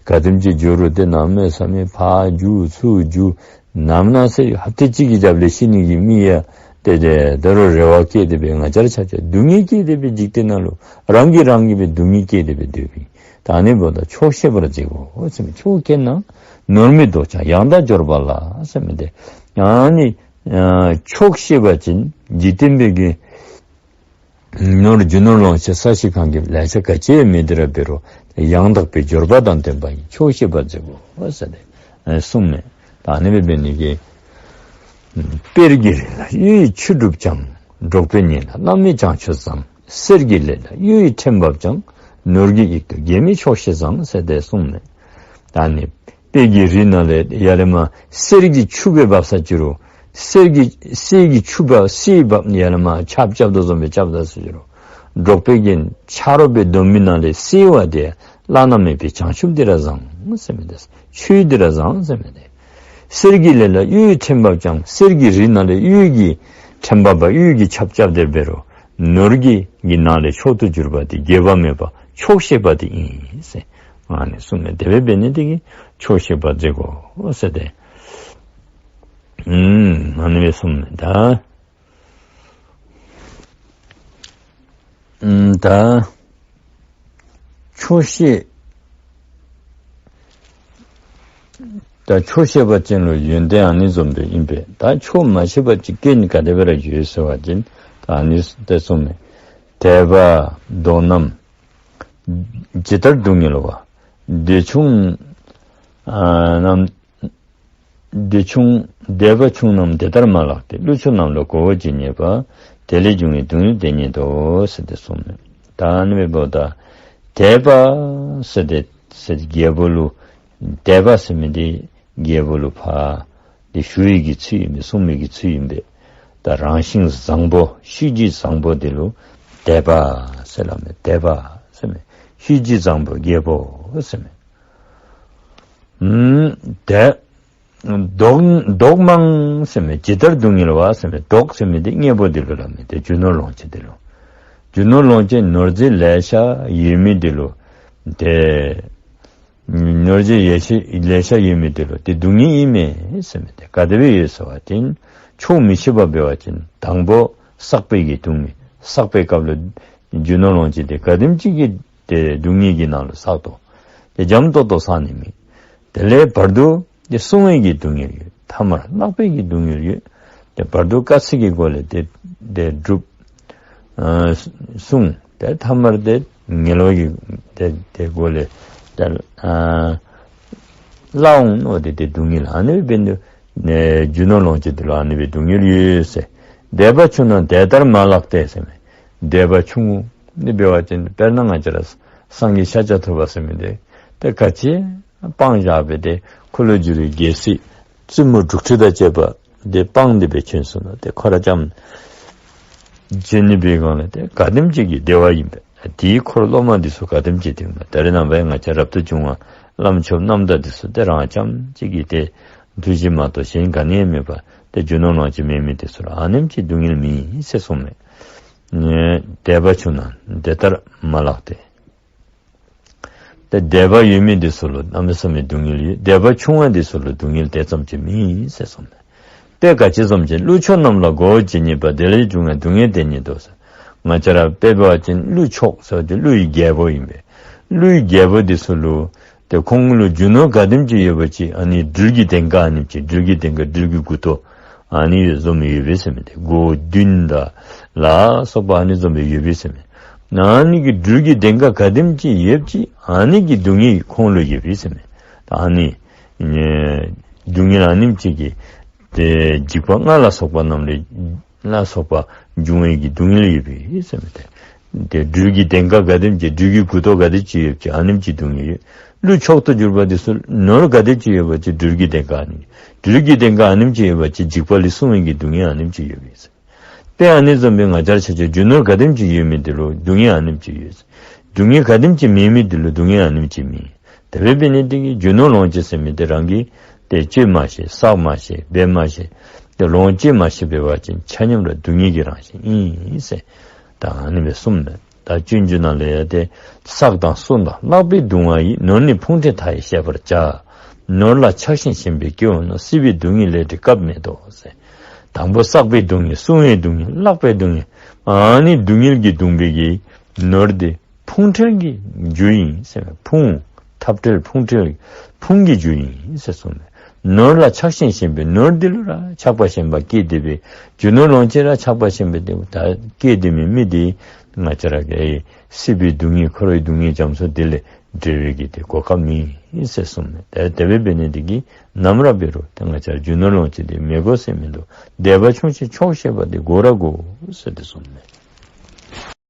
ག་དེམ་ཅིག་འགྱོ་རུང་ཏེ་གནམ་མེད་ས་མེད་ཕར་རྒྱུག་ཚུར་རྒྱུག། ནམ་ན་ཚེ་ཧབ་ཏ་གཅིག་གི་རྒྱབ་ལས་ཤི་ནི་གི་མི་ཡང་ཏེ་ཏེ་ད་རུང་རེ་བ་བསྐྱེད་དེ་སྦེ་ང་བཅས་ར་ཆ་ཁྱབ་སྡུག་བསྔལ་བསྐྱེད་དེ་སྦེ་འཇིག་རྟེན་ནང་ལུ་རང་གིས་རང་གིས་སྦེ་སྡུག་བསྔལ་བསྐྱེད་དེ་སྦེ་སྡོདཔ་ཨིན། ད་ཨ་ནི་འབདཝ་ད་ཆོག་ཤེས་པར་མཛོད་དགོ་ཟེར་མི། ཆོག་མཁྱེན་ན་ནོར་མི་ལྡོག་ཀྱང་ཡང་དག་འབྱོར་པ་ལགས་ཟེར་མི་འདི། ཨ་ནི་ཨ་ཆོག་ཤེས་པ་ཅིན་འཇིག་རྟེན་པའི་གི་ནོར་རྒྱུ་ནོར་ལོངས་སྤྱོད་ས་གཞི་ཁང་གི་ལེ་ཤ་ག་ཅི་ཡང་མེད་དེ་ར་འབད་རུང་ཡང་དག་པའི་འབྱོར་པ་དང་ལྡན་པ་ཡིན། ཆོག་ཤེས་པར་མཛོད་དགོ་ཟེར་ཏེ་གསུངས་མས། ད་ཨ་ནི་སྦེ་འབད་ནི་གིས་དཔལ་གྱི་རི་ལ་གཡུ་ཡི་ཆུ་སྒྲུབ་ཀྱང་། འབྲོག་པའི་གཉེན་ལ་བླ་མའི་བྱང་ཆུབ་བཟང་། གསེར་གྱི་ལེ་ལ་གཡུ་ཡི་ཕྲེང་བབས་ཀྱང་། ནོར་གྱི་དབྱིག་ཏུ་རྒྱལ་མོའི་ཆོག་ཤེས་བཟང་ཟེར་ཏེ་གསུངས་མས། ད་ཨ་ནི་དཔལ་གྱི་རི་ནང་ལས་ཡར་ལས་མར་གསེར་གྱི་ཆུ་སྦེ་འབབ་ས་ཅིག་རུང་གསེར་གྱི་གསེར་གྱི་ཆུ་འབབ་གསེར་འབབ་ཡར་ལས་མར་ཆརཔ་རྐྱབ་དོ་བཟུམ་སྦེ་རྐྱབ་ད་ས་ཅིག་རུང་འབྲོག་པའི་གི་ཆ་རོགས་སྦེ་སྡོད་མི་ནང་ལས་གསེར་བ་དེ་བླ་ན་མེད་པའི་བྱང་ཆུབ་འདི་ར་བཟང་ཟེར་མི་འདི། ཆོས་འདི་ར་བཟང་ཟེར་མི་འདི། གསེར་གྱི་ལེ་ལ་གཡུ་ཡི་ཕྲེང་བབས་ཀྱང་། གསེར་གྱི་རི་ནང་ལས་གཡུ་གི་ཕྲེང་བབས་པ་གཡུ་གི་ཆརཔ་རྐྱབ་དེ་འབད་རུང་ནོར་གྱི་གི་ནང་ལས་མཆོག་ཏུ་གྱུར་པ་དེ་རྒྱས་པ་མེད་པ་ཆོག་ཤེས་པ་དེ་ཨིན་ཟེར་ཨ་ནི་གསུངས་མས། དེ་སྦེ་འབད་ནི་དེ་གིས་ཆོག་ཤེས་པར་མཛོད་དགོ་ཟེར་ཏེ་ཨུམ་ཨ་ནི་སྦེ་གསུངས་མས། ད་ཨུམ་ད་ཆོག་ཤེས་ད་ཆོག་ཤེས་པ་ཅིན་ལུ་ཡོན་ཏན་ཨ་ནི་བཟུམ་སྦེ་ཨིན་པས། ད་ཆོག་མ་ཤེས་པ་ཅིན་རྐྱེན་ག་དེ་སྦེ་ར་ཡོད་ཟེར་བ་ཅིན་ད་ཨ་ནི་སྦེ་གསུངས་མས། དད་པ་བདོག་རྣམས་ཇི་ལྟར་སྡུག་བསྔལ་བ། འདོད་ཆུང་ཨ་རྣམས་འདོད་ཆུང་དད་པ་ཆུང་རྣམས་དེ་ལྟར་མ་ལགས་ཏེ། ཀླུ་ཆུང་རྣམས་ལ་མགོ་བོ་ཇི་སྙེད་པ། དེ་ལས་བྱུང་བའི་སྡུག་བསྔལ་དེ་སྙེད་དོ་ཟེར་ཏེ་གསུངས་མས། ད་ཨ་ནི་སྦེ་འབདཝ་ད་དད་པ་ཟེར་ཏེ་ཟེར་རྒྱལ་པོ་ལུ་དད་པ་ཟེར་མི་འདི་རྒྱལ་པོ་ལུ་ཕར་འདི་ཞུ་བའི་གི་ཚུལ་ཨིན་པས། གསུང་མི་གི་ཚུལ་ཨིན་པས། ད་རང་བཞིན་བཟང་པོ་གཤིས་རྒྱུད་བཟང་པོ་འདི་ལུ་དད་པ་ཟེར་སླབ་མས། དད་པ་ཟེར་མི་གཤིས་རྒྱུད་བཟང་པོ་རྒྱལ་པོ་ཟེར་མས། ཨུམ་དད་བདོག་བདོག་མང་ཟེར་མི་ཇི་ལྟར་སྡུག་བསྔལ་བ་ཟེར་མི་བདོག་ཟེར་མི་འདི་དངོས་པོ་འདི་ལུ་སླབ་མས། ཏེ་རྒྱུ་ནོར་ལོངས་སྤྱོད་འདི་ལུ་རྒྱུ་ནོར་ལོངས་སྤྱོད་ནོར་རྫས་ལེ་ཤ་ཡོད་མི་འདི་ལུ་ཏེ་ནོར་རྫས་ཡེ་ཤེས་ལེ་ཤ་ཡོད་མི་འདི་ལུ་ཏེ་སྡུག་བསྔལ་ཨིན་མས་ཟེར་མི་འདི་ག་དེ་སྦེ་ཡོད་ཟེར་བ་ཅིན་ཆོག་མི་ཤེས་པར་འབད་བ་ཅིན་དང་པོ་བསགས་པའི་གི་སྡུག་བསྔལ། བསགས་པའི་སྐབས་ལུ་རྒྱུ་ནོར་ལོངས་སྤྱོད་འདི་ག་དེམ་ཅིག་གི་ཏེ་སྡུག་བསྔལ་གྱི་ནང་ལུ་བསགས་དོ། ཏེ་འཇམ་ཏོག་ཏོ་བསགས་ནི་མེད། དེ་ལས་བར་དུ་ཏེ་བསྲུང་བའི་གི་སྡུག་བསྔལ་ཡོད། ཐ་མར་བརྣག་པའི་གི་སྡུག་བསྔལ་ཡོད། ཏེ་བར་དུ་དཀའ་ཚེགས་ཀྱི་སྒོ་ལས་ཏེ་ཏེ་སྒྲུབ་ཨ་བསྲུང་། ཏེ་ཐ་མར་ཏེ་ངན་སློང་གི་ཏེ་ཏེ་སྒོ་ལས་ཏེ་ཨ་སླར་འོང་མནོ་སྟེ་ཏེ་སྡུག་བསྔལ། ཨ་ནི་སྦེ་འབད་ནི་ནི་རྒྱུ་ནོར་ལོངས་སྤྱོད་འདི་ལུ་ཨ་ནི་སྦེ་སྡུག་བསྔལ་ཡོད་ཟེར། དད་པ་ཆུང་རྣམས་དེ་ལྟར་མ་ལགས་ཏེ་ཟེར་མས། དད་པ་ཆུང་ངུ་འདི་འབད་བ་ཅིན་དཔེར་ན་ང་བཅས་ར་སངས་རྒྱས་ཤཱཀྱ་ཐུབ་པ་ཟེར་མི་འདི་ཏེ་ག་ཅི་སྤང་བཞག་སྦེ་ཏེ་འཁོར་ལོས་སྒྱུར་བའི་རྒྱལ་སྲིད་ བཙུན་མོ་དྲུག་ཁྲི་དང་བཅས་པ་དེ་སྤངས་ཏེ་སྦེ་བྱོན་སོང་ན་ཏེ་ཁོ་ར་ཙམ་བྱོན་ནི་འབད་བའི་སྒང་ལས་ཏེ་ག་དེམ་ཅིག་གི་བདེ་བ་ཨིན་པས། དེའི་འཁོར་སློབ་མ་འདི་ཚུ་ག་དེམ་ཅིག་འདི་ཨིན་པས། ད་རེས་ནངས་པ་ང་བཅས་རབ་ཏུ་བྱུང་བ་བླམ་ཆོསཔ་རྣམ་དག་འདི་ཚུ་ཏེ་རང་རྐྱངམ་གཅིག་གིས་ཏེ་ཐུགས་རྗེ་མ་གཏོགས་གཞན་ག་ནི་ཡང་མེད་པར་ཏེ་རྒྱུ་ནོར་ལོངས་སྤྱོད་མེད་མི་འདི་ཚུ་ལུ་ཨ་ནེམ་ཅིག་སྡུག་བསྔལ་མེད་ཟེར་གསུངས་མས། དད་པ་ཆུང་ན་དེ་ལྟར་མ་ལགས་ཏེ། ཏེ་དད་པ་ཡོད་མི་འདི་ཚུ་ལུ་གནམ་མེད་ས་མེད་སྡུག་བསྔལ་ཡོད། དད་པ་ཆུང་བ་འདི་ཚུ་ལུ་སྡུག་བསྔལ་དེ་ཙམ་ཅིག་མེད་ཟེར་གསུངས་མས། དཔེ་ག་ཅི་བཟུམ་ཅིག་ཀླུ་མཆོག་རྣམས་ལ་མགོ་བོ་ཇི་སྙེད་པ། དེ་ལས་བྱུང་བའི་སྡུག་བསྔལ་དེ་ཉིད་དོ་ཟེར། ང་བཅས་ར་དཔེ་འབད་བ་ཅིན་ཀླུ་མཆོག་ཟེར་བ་ཅིན་ཀླུ་ཡི་རྒྱལ་པོ་ཨིན་པས། ཀླུ་ཡི་རྒྱལ་པོ་འདི་ཚུ་ལུ་ཏེ་ཁོང་ལུ་རྒྱུ་ནོར་ག་དེམ་ཅིག་ཡོད་པ་ཅིན་ཨ་ནི་སྦྲུལ་གྱི་གདེངས་ཀ་ཨ་ནེམ་ཅིག་སྦྲུལ་གྱི་གདེངས་ཀ་སྦྲུལ་གྱི་མགུ་ཏོ་ཨ་ནི་བཟུམ་ཡོད་པས་ཟེར་མས། ཏེ་མགོ་བདུན་དང་ལ་སོགས་པ་ཨ་ནི་བཟུམ་སྦེ་ཡོད་པས་ཟེར་མས། ཨ་ནི་གི་སྦྲུལ་གྱི་གདེངས་ཀ་ག་དེམ་ཅིག་ཡོད་ཅི་ཨ་ནི་གི་སྡུག་བསྔལ་ཁོང་ལུ་ཡོད་པས་ཟེར་མས། ད་ཨ་ནི་ཨེ་སྡུག་བསྔལ་ཨ་ནེམ་ཅིག་གི་ཏེ་འཇིགས་པ་ལྔ་ལ་སོགས་པ་རྣམས་ལས་ལ་སོགས་པ་འབྱུང་བའི་གི་སྡུག་བསྔལ་ཡོད་པས་ཟེར་མས། ཏེ་ཏེ་སྦྲུལ་གྱི་གདེངས་ཀ་ག་དེམ་ཅིག་སྦྲུལ་གྱི་མགུ་ཏོ་ག་དེམ་ཅིག་ཡོད་ཅི་ཨ་ནེམ་ཅིག་སྡུག་བསྔལ་ཡོད། ཀླུ་མཆོག་ཏུ་གྱུར་པ་འདི་ཚུ་ནོར་ག་དེམ་ཅིག་ཡོད་པ་ཅིན་སྦྲུལ་གྱི་གདེངས་ཀ་ཨ་ནི་སྦྲུལ་གྱི་གདེངས་ཀ་ཨ་ནེམ་ཅིག་ཡོད་པ་ཅིན་འཇིགས་པ་ལས་སྲུང་བའི་གི་སྡུག་བསྔལ་ཨ་ནེམ་ཅིག་ཡོད་པས་ཟེར། ཏེ་ཨ་ནི་བཟུམ་སྦེ་ང་བཅས་ར་ཆ་ཁྱབ་རྒྱུ་ནོར་ག་དེམ་ཅིག་ཡོད་མི་འདི་ལུ་སྡུག་བསྔལ་ཨ་ནེམ་ཅིག་ཡོད། སྡུག་བསྔལ་ག་དེམ་ཅིག་མེད་མི་འདི་ལུ་སྡུག་བསྔལ་ཨ་ནེམ་ཅིག་མེད། དེ་སྦེ་འབད་ནི་འདི་གིས་རྒྱུ་ནོར་ལོངས་སྤྱོད་ཟེར་མི་འདི་རང་གིས་ཏེ་སྤྱོད་མ་ཤེས་བསགས་མ་ཤེས་འབད་མ་ཤེས་ཏེ་ལོངས་སྤྱོད་མ་ཤེས་པའི་བར་ཅིག་ཆ་མཉམ་ར་སྡུག་བསྔལ་གྱི་རང་བཞིན་ཨིན་ཟེར། ད་ཨ་ནི་སྦེ་གསུངས་མས། ད་སྤྱོད་འཇུག་ནང་ལས་ཡང་ཏེ་བསགས་དང་བསྲུང་དང་བརླག་པའི་སྡུག་བསྔལ་ཡིས། ནོར་ནི་ཕུང་ཁྲལ་མཐའ་ཡས་ཤེས་པར་བྱ། ནོར་ལ་ཆགས་ཤིང་ཞེན་པས་སྐྱེ་བ་ནོར། སྲིད་པའི་སྡུག་བསྔལ་ལས་འབྲས་སྐབས་མེད་དོ་ཟེར། དང་པོ་བསགས་པའི་སྡུག་བསྔལ་བསྲུང་བའི་སྡུག་བསྔལ་བརླག་པའི་སྡུག་བསྔལ་ཨ་ནི་སྡུག་བསྔལ་གྱིས་གདུང་བའི་གི་ནོར་འདི་ཕུང་ཁྲལ་གྱི་རྒྱུ་ཨིན་ཟེར་མས། ཕུང་འཐབ་ཁྲལ་ཕུང་ཁྲལ་ཕུང་གི་རྒྱུ་ཨིན་ཟེར་གསུངས་མས། ནོར་ལ་ཆགས་ཤིང་ཞེན་པས་ནོར་འདི་ལུ་ར་ཆགས་པ་ཞེན་པ་སྐྱེས་ཏེ་སྦེ་རྒྱུ་ནོར་ལོངས་སྤྱོད་ལུ་ཆགས་པ་ཞེན་པ་འདི་ད་སྐྱེས་ཏེ་མི་མི་འདི་ང་བཅས་ར་གི་སྲིད་པའི་སྡུག་བསྔལ་འཁོར་བའི་སྡུག་བསྔལ་རྒྱ་མཚོ་འདི་ལས་འབྲལ་བའི་གི་ཏེ་གོ་སྐབས་མེད་ཟེར་གསུངས་མས། ཏེ་དེ་སྦེ་འབད་ནི་འདི་གིས་ནམ་ར་འབད་རུང་ཏེ་ང་བཅས་ར་རྒྱུ་ནོར་ལོངས་སྤྱོད་འདི་མི་དགོ་ཟེར་མིན་འདུག། དད་པ་ཆུང་ཞིང་ཆོག་ཤེས་པ་འདི་དགོ་ར་དགོ་ཟེར་ཏེ་གསུངས་མས།